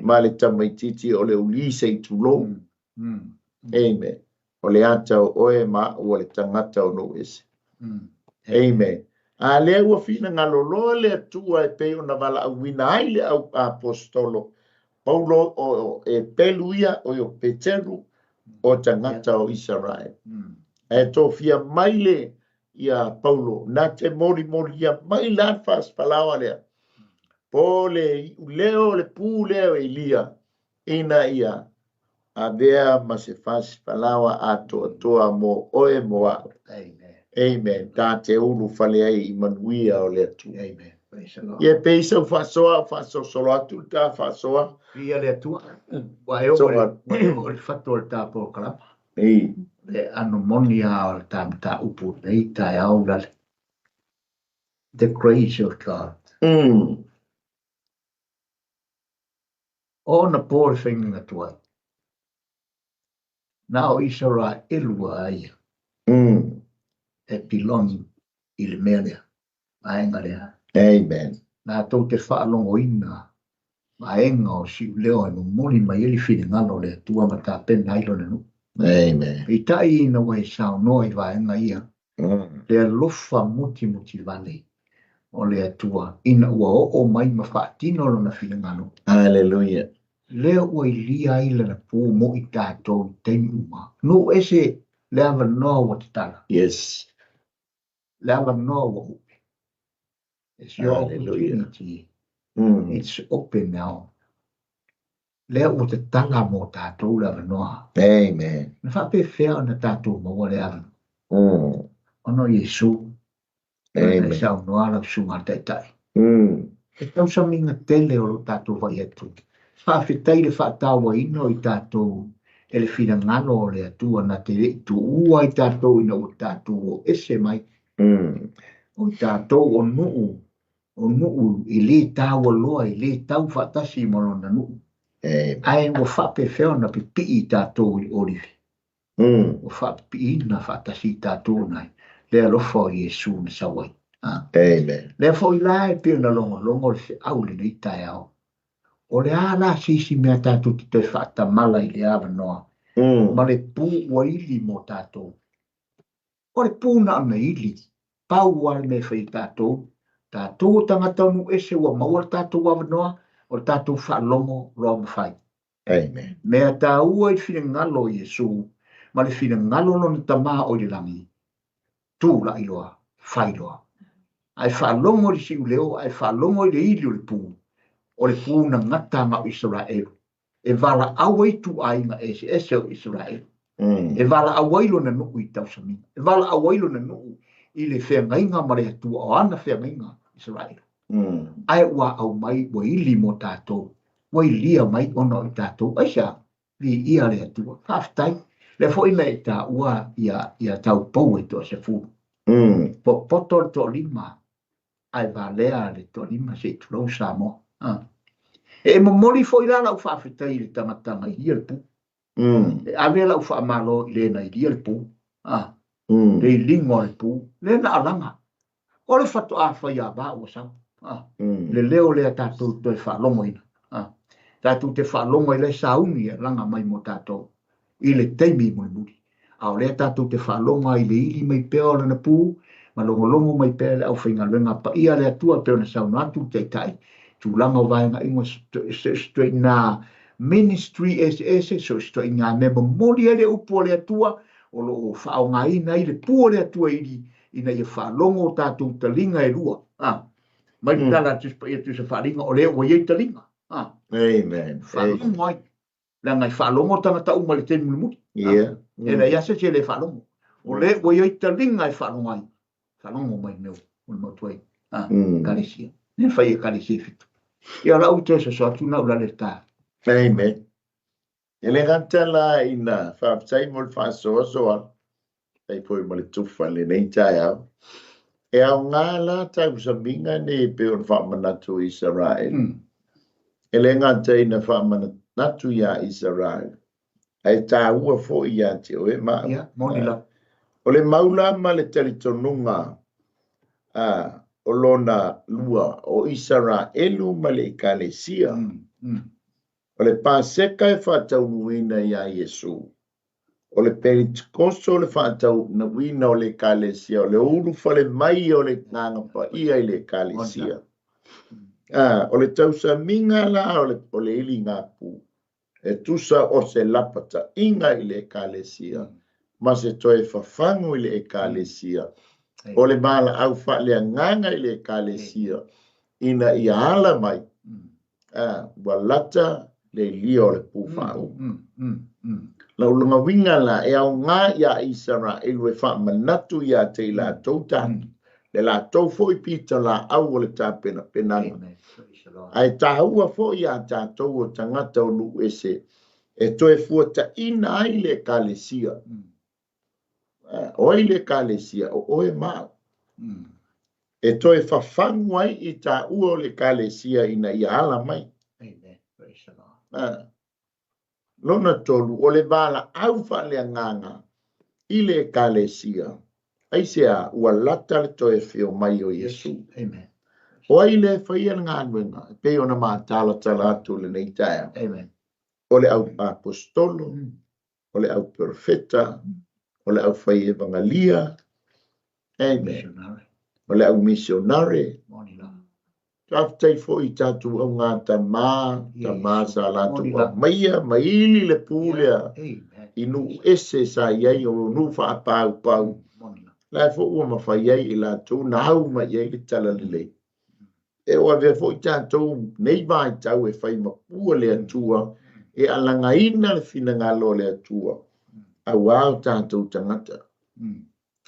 ma le tamaititi o le uli se i tulou. Amen. O le ata o oe ma a'u o le tagata o nuu ese. Amen. A lea ua finagalo loa le Atua e pei ona valaauina ai le au aposetolo Paulo o e pelu ia o o Peteru o tagata o Isaraelu. Ae tofia mai le ia Paulo na te molimolia mai la le faasifalaoa lea, po le iuleo o le pu lea o Elia, ina ia avea ma se fasifalaoa atoatoa mo oe mo a'u. Amen. Amen. Ta te ulufale ai i manuia o le Atua. Amen. Praise the Lord. Ia pei sau faasoa o faasolosolo atu le ta faasoa. Viia le Atua. Ua e oo i le fatu o le ta polokalama. Ei. Le ano moni a o le ta mataupu nei taeao lale. The grace of God. O ona po le faiga tuai. Na o Isaraelu a ia. E belong i le mea lea, vaega lea. Amen. Na tou te faalogoina vaega o siuleo e momoli mai ai le finagalo o le Atua ma tapena ai lona nuu. Amen. Peitai ina ua e saunoa i vaega ia, le alofa mutimuti vale o le Atua ina ua oo mai ma faatino lona finagalo. Hallelujah. Lea ua ilia ai lana pu mo i tatou i taimi uma. Nuu ese le avanoa ua tatala. Yes. Le avanoa ua upe. It's your Hallelujah. opportunity. It's open now. Lea ua tatala mo tatou le avanoa. Amen. Na faapefea ona tatou maua le avanoa. Ona o Iesu. Amen. E saunoa lau susuga i le Taitai. E tausamiga tele o lo tatou vaai atu. Faafetai le faatauaina o i tatou e le finagalo o le Atua na te le i tuua ai tatou ina ua tatou o ese mai. O i tatou o nuu, o nuu e le taua loa, e le tau faatasi ma lona nuu. Ae ua faapefea ona pipii i tatou i le olive? Ua faapipiina faatasi i tatou ona le alofa o Iesu na sau ai. Amen. Lea foi la e pei ona logologo le feau i lenei taeao. O le a la se isi mea tatou te toe faatamala i le avanoa ma le pu ua ili mo tatou? O le pu na ona ili, pau lava le mea e fai e tatou, tatou o tagata o nuu ese ua maua le tatou avanoa, o le tatou faalogo loa ma fai. Amen. Mea taua i le finagalo o Iesu ma le finagalo o lona Tama o i le lagi, tulai loa, fai loa. Ae faalogo i le siuleo, ae faalogo i le ili o le pu, o le pu na gata na o Isaraelu, e valaau ai ituaiga eseese o Isaraelu. E valaau ai lona nuu i tausamiga, e valaau ai lona nuu i le feagaiga ma le Atua o ana feagaiga Isaraelu. Ae ua aumai, ua ili mo tatou, ua ilia mai ona o i tatou. Aisea? Viia le Atua. Faafetai. Lea foi na e taua ia, ia taupou e toasefulu. Popoto le toalima, ae valea le toalima se i tulou Samoa. Ah. E momoli foi la lau faafetai i le tagata na ilia le pu. E ave lau faamalo i le na ilia le pu. Ah. Le iliga o le pu, lea na alaga. O le faatoa faiava ua sau. Ah. Le leo lea tatou toe faalogoina. Ah. Tatou te faalogo ai la e sauni e alaga mai mo tatou i le taimi mulimuli. A o lea tatou te faalogo ai i le ili mai pea o lana pu ma logologo mai pea le aufaigaluega paia a le Atua e pei ona saunoa atu le Taitai, tulaga o vaegaiga so o se ituaiga ministry eseese, so o se ituaiga mea momoli ai le upu a le Atua, o lo o faaaogaina ai le pu a le Atua i ina ia faalogo o tatou taliga e lua. Ah, mai le tala a le Tusi Paia Tusi Faaaliga, o lea ua i ai taliga. Ah, Amen. Faalogo ai. Leaga e faalogo tagata uma i le taimi mulimuli. E leai lava se isi e le faalogo. O lea ua i ai taliga e faalogo ai. Faalogo mai mea o le maotu ai. Ekalesia. Lea fai Ekalesia e fitu. Ia o lau toe soso atu na ula le ta. Amen. E le gata la ina faafetai mo le faasoasoa, faafetai foi mo le tufa i lenei taeao. E aoga la tausamiga nei e pei ona faamanatu i Isaraelu. E le gata ina faamanatu iā Isaraelu, ae taua foi ia te oe ma au. Ia, moni lava. O le mau la ma le talitonuga a o lona lua o Isaraelu ma le Ekalesia. O le Paseka e faataunuuina iā Iesu. O le Penitikoso le faataunuuina o le Ekalesia, o le ulufale mai o le Agaga Paia i le Ekalesia. A, o le tausamiga la o le, o le iligapu, e tusa o se lapataiga i le Ekalesia, ma se toe fafagu i le Ekalesia, o le valaau faaleagaga i le Ekalesia, ina ia ala mai, a, ua lata le ilia o le pu faauma. Lau logauiga la, e aoga iā Isaraelu e faamanatu iā te i latou tatou, le latou foi pitolaau o le tapenapenaga. Ae taua foi iā tatou o tagata o nuu ese e toe fuataina ai le Ekalesia. O ai le Ekalesia? O oe ma au. E toe fafagu ai i taua o le Ekalesia ina ia ala mai. Amen. Praise the Lord. Lona tolu, o le valaau faaleagaga i le Ekalesia. Aisea? Ua lata le toe afio mai o Iesu. Amen. O ai lea e faia le galuega e pei ona matalatala atu i lenei taeao? Amen. O le au aposetolo, o le au perofeta, o le au fai evagalia, amen, o le au misionare. Faafetai foi i tatou augatama, tama sa latou aumaia ma ili le pu lea i nuu ese sa i ai, o nuu faapaupau, la e foi ua mafai ai e latou na au mai i ai le talalelei. E o avea foi tatou nei vaitau e fai ma pua le Atua, e alagaina le finagalo o le Atua, auā o tatou tagata.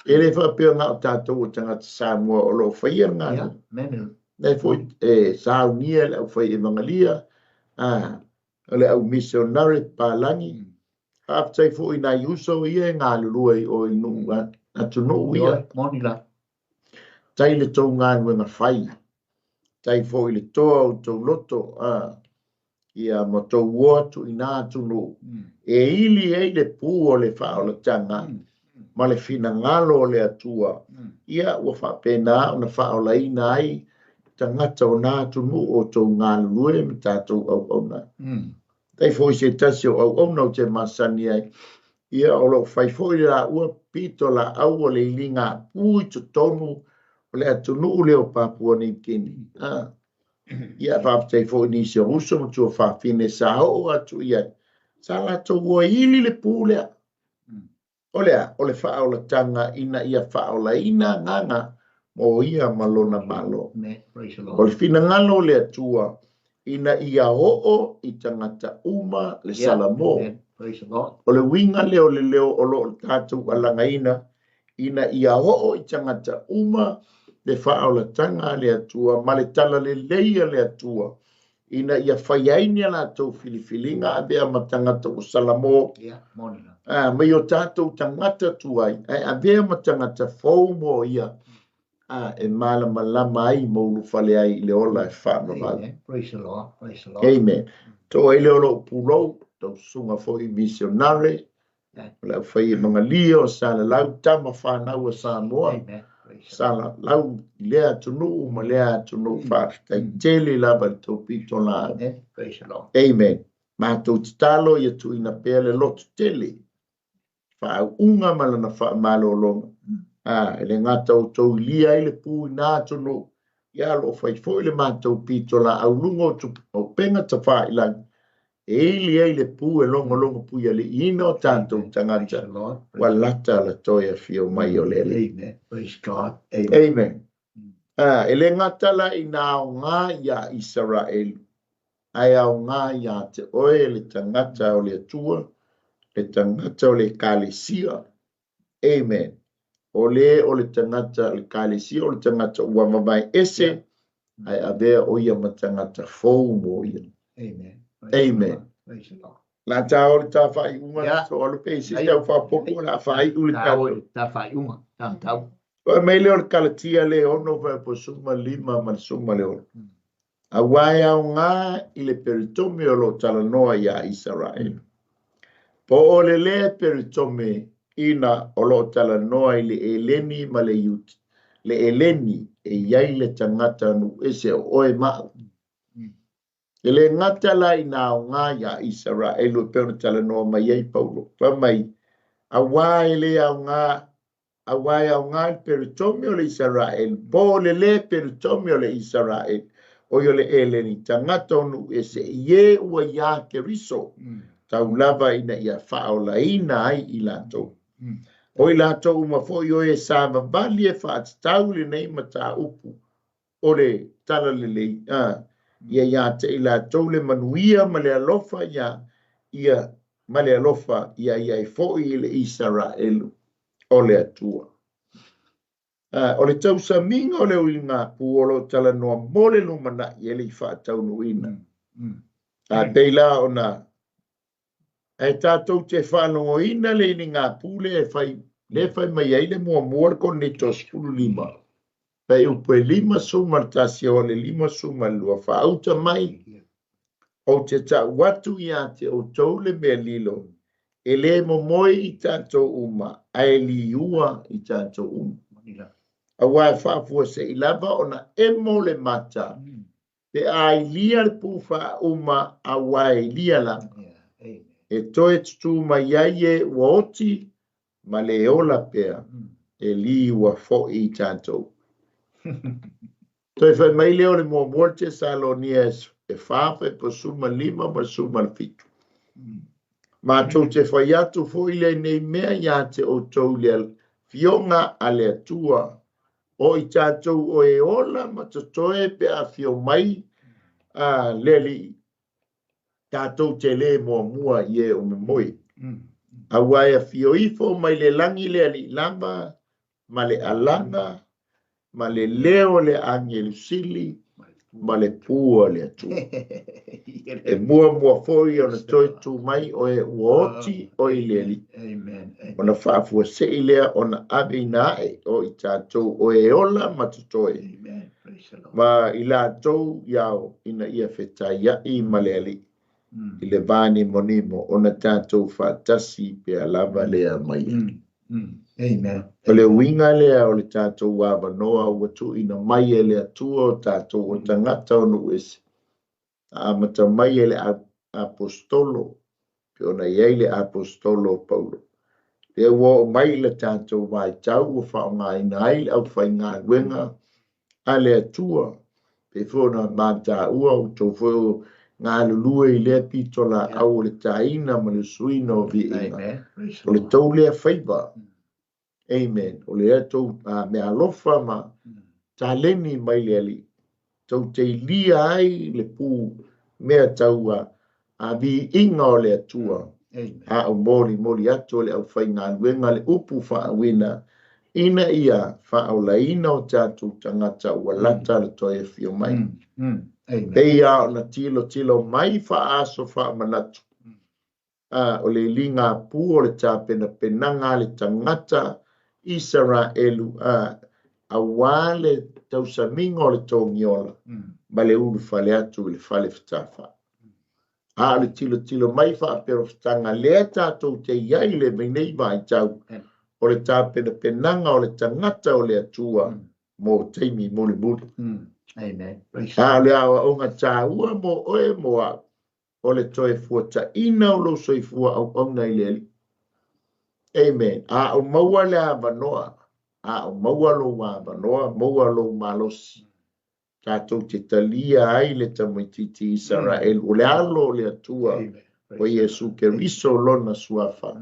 E le faapea na o tatou o tagata Samoa o lo o faia le galuega. Lea foi e saunia e le aufai evagalia, o le au missionary papalagi. Faafetai foi i nai uso ia e galulue i o i nuu atunuu ia. Moni la. Tai le tou galuega fai. Tai foi le toa o tou loto, a, ia ma tou o atu i nā atunuu e ili ai le pu o le faaolataga ma le finagalo o le Atua, ia ua faapena ona faaolaina ai tagata o nā atunuu o tou galulue ma tatou auauna. Tai foi se tasi o auauna ou te masani ai, ia o loo fai foi le laua pito laau o le iliga pu i totonu o le atunuu lea o Papua Niu Kini. Ia faafetai foi nisi o uso ma tuafafine sa oo atu i ai, sa latou ua ili le pu lea. O le a? O le faaolataga ina ia faaolaina agaga mo ia ma lona Malo. O le finagalo o le Atua ina ia oo i tagata uma le Salamo. O le uiga lea o le leo o lo o tatou alagaina ina ia oo i tagata uma le faaolataga a le Atua ma le talalelei a le Atua ina ia fai ai ni a latou filifiliga avea ma tagata ua Salamo mai o tatou tagata tuai ae avea ma tagata fou mo ia e malamalama ai ma ulufale ai i le ola e faavavau. Praise the Lord. Praise the Lord. Amen. Toa ai lea o lou pulou, tau susuga foi missionare, o le aufai e magalia o Salalau, tama whanau a Samoa. Amen. Salalau i lea atunuu ma lea atunuu. Faafetai tele lava i le tou pitolaau. Amen. Praise the Lord. Amen. Matou tatalo ia tuuina pea le loto tele, faauuga ma lana faamalologa. E le gata o tou ilia ai le pu i nā atunuu, ia o loo fai foi le matou pitolaau luga o upega tafailagi, e ili ai le pu e logologo puialiiina o tatou tagata ua lata la toe afio mai o le Alii. Amen. Praise God. Amen. Amen. E le gata la ina aoga iā Isaraelu, ae aoga iā te oe le tagata o le Atua, le tagata o le Ekalesia. Amen. O le o le tagata o le Ekalesia, o le tagata ua vavae ese, ae avea o ia ma tagata fou mo ia. Amen. Amen. Praise the Lord. La tā o le tā whaiunga, so alu pe isi tau whapopo la whaiu le tātou. Tā whaiunga, tā tau. Ko mai leo le Kalatia le ono whai po suma lima ma le suma le ono. A wai au ngā i le peritome o lo talanoa ia Israel. Po o le le peritome ina o lo talanoa i le eleni ma le iuti. Le eleni e iai le tangata nu ese o oe mau. E le gata la ina aoga iā Isaraelu e pei ona talanoa mai ai Paulo, fai mai, Auā e le aoga, auā e aoga i le peritome o le Isaraelu, po o le lē peritome o le Isaraelu, oi o le Eleni, tagata o nuu ese i e ua iā Keriso, tau lava ina ia faaolaina ai i latou. O i latou uma foi o e savavali e faatatau lenei mataupu o le talalelei, ia iā te i latou le manuia ma le alofa ia ia ma le alofa ia i ai foi i le Isaraelu o le Atua. O le tausamiga o le uiga pu o lo o talanoa mo le lumanai e le i faataunuuina. A pei la ona ae tatou te faalogoina le iligapu lea e fai lea e fai mai ai le muamua le Korinito 15 fai upu e 51 o le 52 faauta mai ou te ta'u atu iā te outou le mea lilo e lē momoe i tatou uma ae liua i tatou uma. Auā e faafuase'i lava ona emo le mata pe a ilia le pu faauma auā e ilia lava. E toe tutū mai ai e ua oti ma le ola pea e liua fo'i i tatou. Toe fai mai lea o le muamua le Tesalonia e 4 fai po suma 5 ma le suma le 7. Matou te fai atu foi lenei mea iā te outou le afioga a le Atua o i tatou o e ola ma totoe pe afio mai a le Alii tatou te lē muamua i e o momoe. Auā e afio ifo mai le lagi le Alii lava ma le alaga ma le leo o le agelu sili ma le pū a le Atua. E muamua foi ona toe tu mai oe ua oti oe i le Alii, ona faafuasei lea ona aveina ae o i tatou o e ola ma totoe, ma i latou iao ina ia fetaiaʻi ma le Alii i le vānimonimo ona tatou faatasi pea lava lea ma Ia. O le uiga lea o le tatou avanoa ua tuuina mai e le Atua o tatou o tagata o nuu ese, na amata mai e le Aposetolo, pei ona i ai le Aposetolo o Paulo. Lea ua oo mai i le tatou vaitau ua faaaogaina ai le aufaigaluega a le Atua, pei foi ona mataua outou foi o galulue i lea pitolaau o le taina ma le usuina o viiga. O le tou lea faiva. Amen. O lea tou meaalofa ma taleni mai le Alii, tou te ilia ai le pū mea tau a viiga o le Atua. A o molimoli atu e le aufaigaluega le upu faauina ina ia faaolaina o tatou tagata ua lata le toe afio mai. Pei lava ona tilotilo mai faaaso faamanatu, a o le ligapu o le tapenapenaga a le tagata Isaraelu, a auā le tausamiga o le togiola ma le ulufale atu i le fale fetafaai. A o le tilotilo mai faaperofetaga lea tatou te i ai i lenei vaitau, o le tapenapenaga o le tagata o le Atua mo taimi mulimuli. A o le aoaoga taua mo oe mo au, o le toe fuataina o lou soifua auauna i le Alii. Amen. A o maua le avanoa, a o maua lou avanoa, maua lou malosi, tatou te talia ai le tamaitiiti Isaraelu, o le alo o le Atua, o Iesu Keriso lona suafa,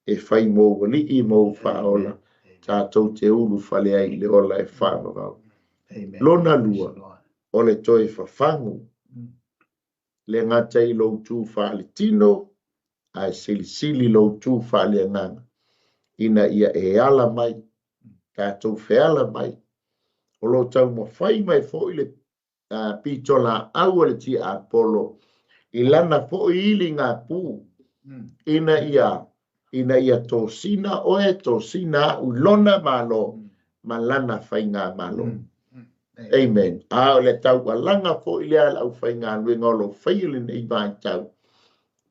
e fai mou alii ma ou faaola, tatou te ulufale ai i le ola e faavavau. Lona lua, o le toe fafagu, le gata i lou tu faaletino, ae silisili lou tu faaleagaga, ina ia e ala mai, tatou feala mai. O lo o taumafai mai foi le pitolaau a le tiapolo i lana foi iligapu, ina ia ina ia tosina oe, tosina a'u i lona Malo ma lana faigamalo. Amen. A o le taualaga foi lea a le aufaigaluega o lo o faia lenei vaitau,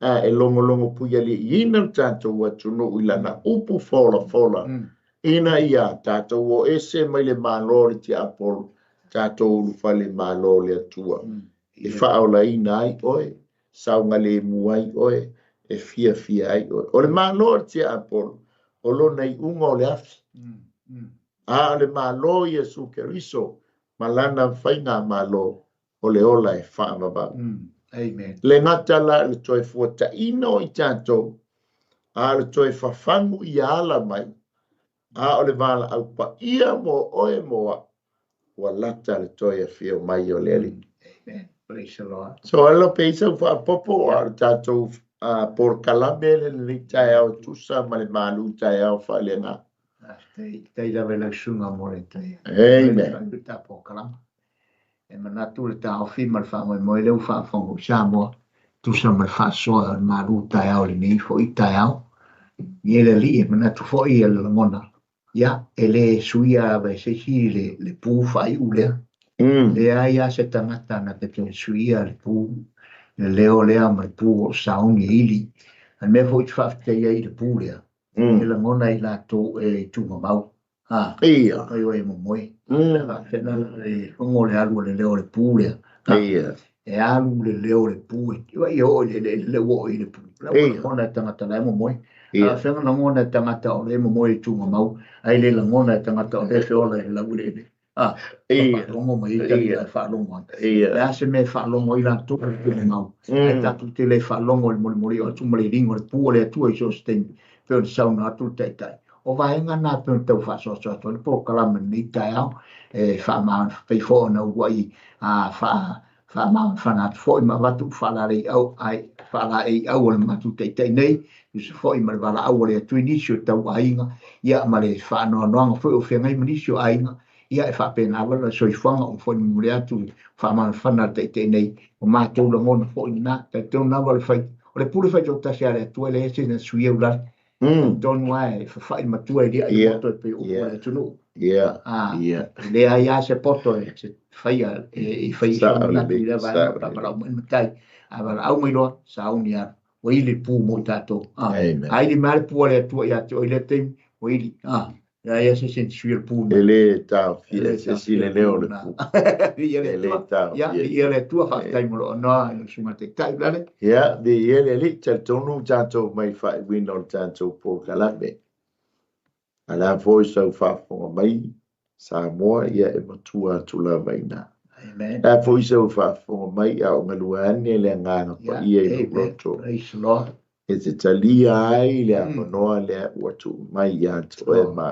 a e logologo puialiiina le tatou atunuu i lana upu folafola, ina ia tatou o ese mai le Malo o le tiapolo, tatou ulufale Malo o le Atua, e faaolaina ai oe, saogalemu ai oe, e fiafia ai oe. O le Malo o le tiapolo, o lona iuga o le afi. A o le Malo o Iesu Keriso ma lana faigamalo, o le ola e faavavau. Le gata la i le toe fuataina o i tatou, a o le toe fafagu ia ala mai, a o le valaau paia mo oe mo a'u, ua lata le toe afio mai o le Alii. So alo pe i sau faapopo, a o le tatou polokalame le lenei taeao e tusa ma le malu taeao faaleagaga. Faafetai lava i lau susuga mo le Amen. polokalame. E manatu le taofi ma le faamoemoe lea ua faafofoga i Samoa, tusa ma le faasoa o le malu taeao i lenei foi taeao. Ia le Alii e manatu foi e lagona, ia, e le suia lava e se isi le pū faaiu lea. Leai lava se tagata na te toe suia le pū, le leo lea ma le pū o lo o sauni e ili. A o le mea foi ou te faafetai ai i le pū lea, e lagona i latou e tuumamau. Ha, Ia. Ai o e momoe. Faafena le logo le alu o le leo o le pū lea. Ia. E alu le leo o le pū, e i oo i le eleele le ua oo i le pū. La ua lagona e tagata la e momoe. Ia. Faafena lagona e tagata o le momoe i tuumamau, ai le lagona e tagata o le feola i le laueleele. Ia. Faalogo mai ai Ia. tagata e faalogo ai. Ia. Le a se mea e faalogo ai latou i le tuumamau. Ae tatou te le faalogo i le molimoli atu ma le iliga o le pū o le Atua i so o se taimi, pei ona saunoa atu le Taitai. O vaega na pei ona tau faasoasoa atu ai le polokalame i lenei taeao, e faapei foi ona uluai faamafanafana atu foi ma avatu faalaeiau a le matou Taitai nei, tusa foi ma le valaau a le Atua i nisi o tau aiga, ia ma le faanoanoaga foi o feagai ma nisi o aiga. Ia, e faapena lava le soifuaga ua foi momoli atu i faamanafana a le Taitai nei, o matou lagona foi lena. E talitonu lava o le fai, o le pule faitoatasi a le Atua e leai se na suia ulale. Talitonu lava e fafa'i le matua e lia'i le poto e pei o upu a le atunuu. E leai lava se poto e faia e fai ai sona manatu i lea vaega pe a valaau mai le matai. A valaau mai loa, sauni lava, ua ili le pu mo i tatou. A ili mai lava le pu a le Atua ia te oe i lea taimi, ua ili. Leai lava se isi e suia le pu. E le taofia e se isi le leo o le pu. Viia le Atua. Ia, viia le Atua, faafetai mo lou avanoa i lau susuga i le Taitai, Lale. Ia, viia le Alii, talitonu tatou mai i le faaiuina o le tatou polokalame. A o le a foi sau faafofoga mai Samoa, ia e matua atu lava i ina. Amen. O le a foi sau faafofoga mai a o galue ane le Agaga Paia i lou loto. Praise the Lord. E te talia ai le avanoa lea ua tuu mai ia te oe ma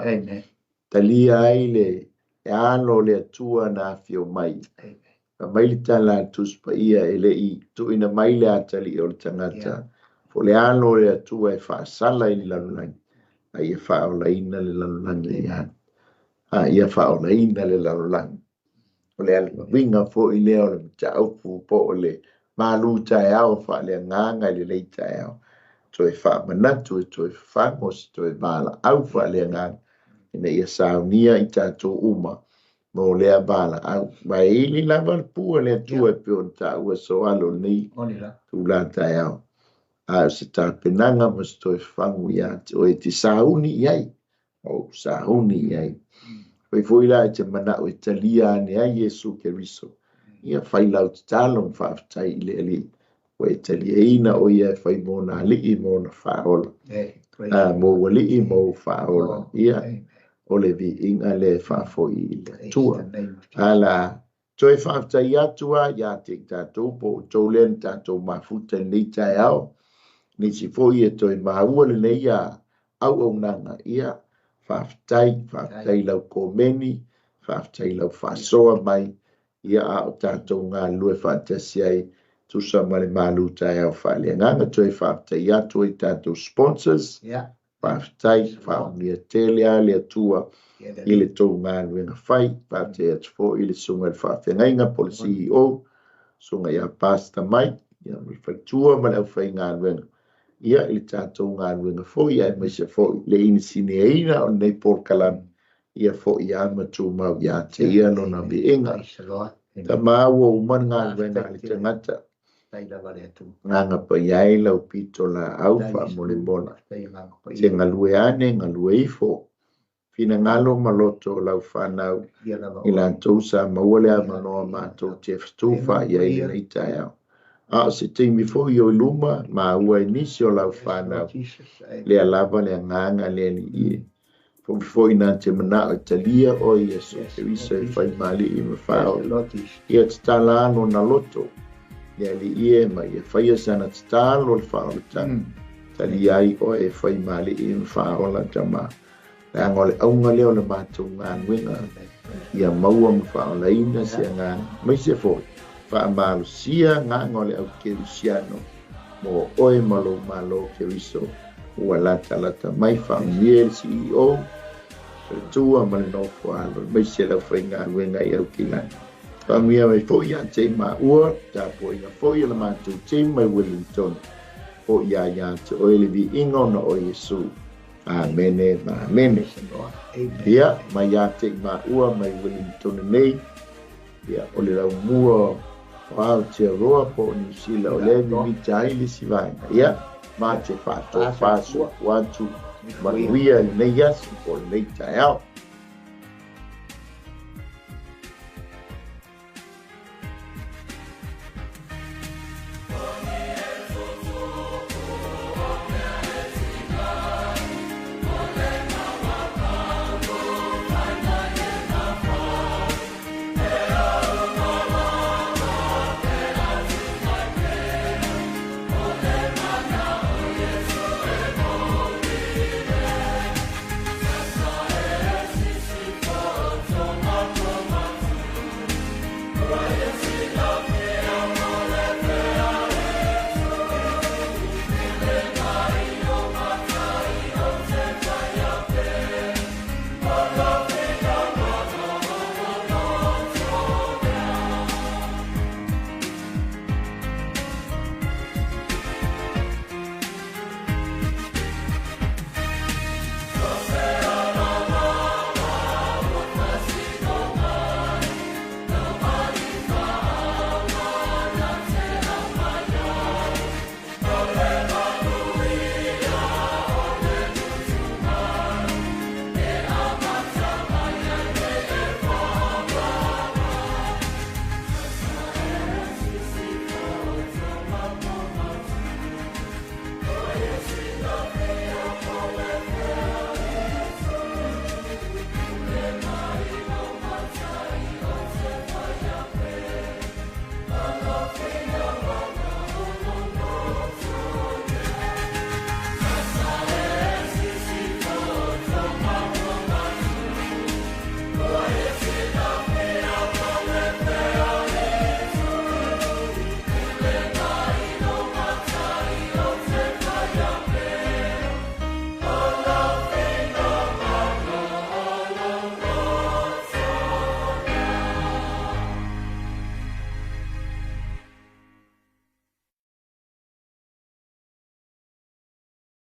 talia ai le alo o le Atua na afio mai. Fai mai le tala a le Tusi Paia e le i tuuina mai le atalii o le tagata, po o le alo o le Atua e faasala i le lalolagi, a ia faaolaina le lalolagi ia, a ia faaolaina le lalolagi. O le uiga foi lea o le mataupu po o le malu taeao faaleagaga i lenei taeao, toe faamanatu e toe fafago se toe valaau faaleagaga ina ia saunia i tatou uma mo lea valaau. Ma e ili lava le pu a le Atua e pei ona taua e Soalo i lenei itula taeao. A o se tapenaga ma se toe fafagu ia te oe e te sauni i ai, ma ou sauni i ai. Fai foi la e te manao e talia ane ai Iesu Keriso, ia fai lau tatalo ma faafetai i le Alii, ua e taliaina o ia e fai mo na alii ma ona faaola. A, mou alii ma ou faaola. Ia, o le viiga lea e faafoi i le Atua. A la, toe faafetai atu a ia te i tatou po o outou lea na tatou mafuta i lenei taeao, nisi foi e toe maua lenei a auaunaga, ia, faafetai, faafetai i lau komeni, faafetai i lau faasoa mai, ia, a o tatou galulue faatasi ai, tusa ma le malu taeao faaleagaga. Toe faafetai atu ai tatou sponsors, Faafetai, faaunia tele a le Atua i le tou galuega fai. Faafetai atu foi i le Susuga i le Faafeagaiga po o le CEO, Susuga ia Pastor Mike, ia ma le faletua ma le aufaigaluega, ia i le tatou galuega foi aemaise foi le inisineaina o lenei polokalame, ia foi lava ma tumau ia te ia lona viiga. Tama ua uma le galuega a le tagata. Agaga paia ai lau pito laau faamolemole. Se galue ane, galue ifo. Finagalo ma loto o lau fanau i latou sa maua le avanoa matou te fetufa i ai lenei taeao. A o se taimi foi o i luma, maua ai nisi o lau fanau. Lea lava le agaga le Alii e. Fofi foi na te manao e talia oe Iesu Keriso e fai ma alii ma faaola. Ia tatala lona loto le Alii e ma ia faia sana tatalo le faaolataga. Talia ai oe e fai ma alii ma faaola tama. Leaga o le auga lea o le matou galuega ia maua ma faaolaina se agaga aemaise foi faamalosia agaga o le au kerisiano mo oe ma lou Malo Keriso ua latalata mai. Faamanuia i le CEO, faletua ma le nofo alo aemaise le aufaigaluega i Aukilani. Faamanuia mai foi ia te i maua, tapuaiga foi a le matou team mai Wellington. O ia ia te oe le viiga ona o Iesu. Amene ma amene. Ia, mai ia te i maua mai Wellington nei, ia, o le laumua o Aotearoa po o Niu Sila, o lea e mimita ai le isi vaega. Ia, ma te faatofa soifua atu manuia i lenei aso po o lenei taeao.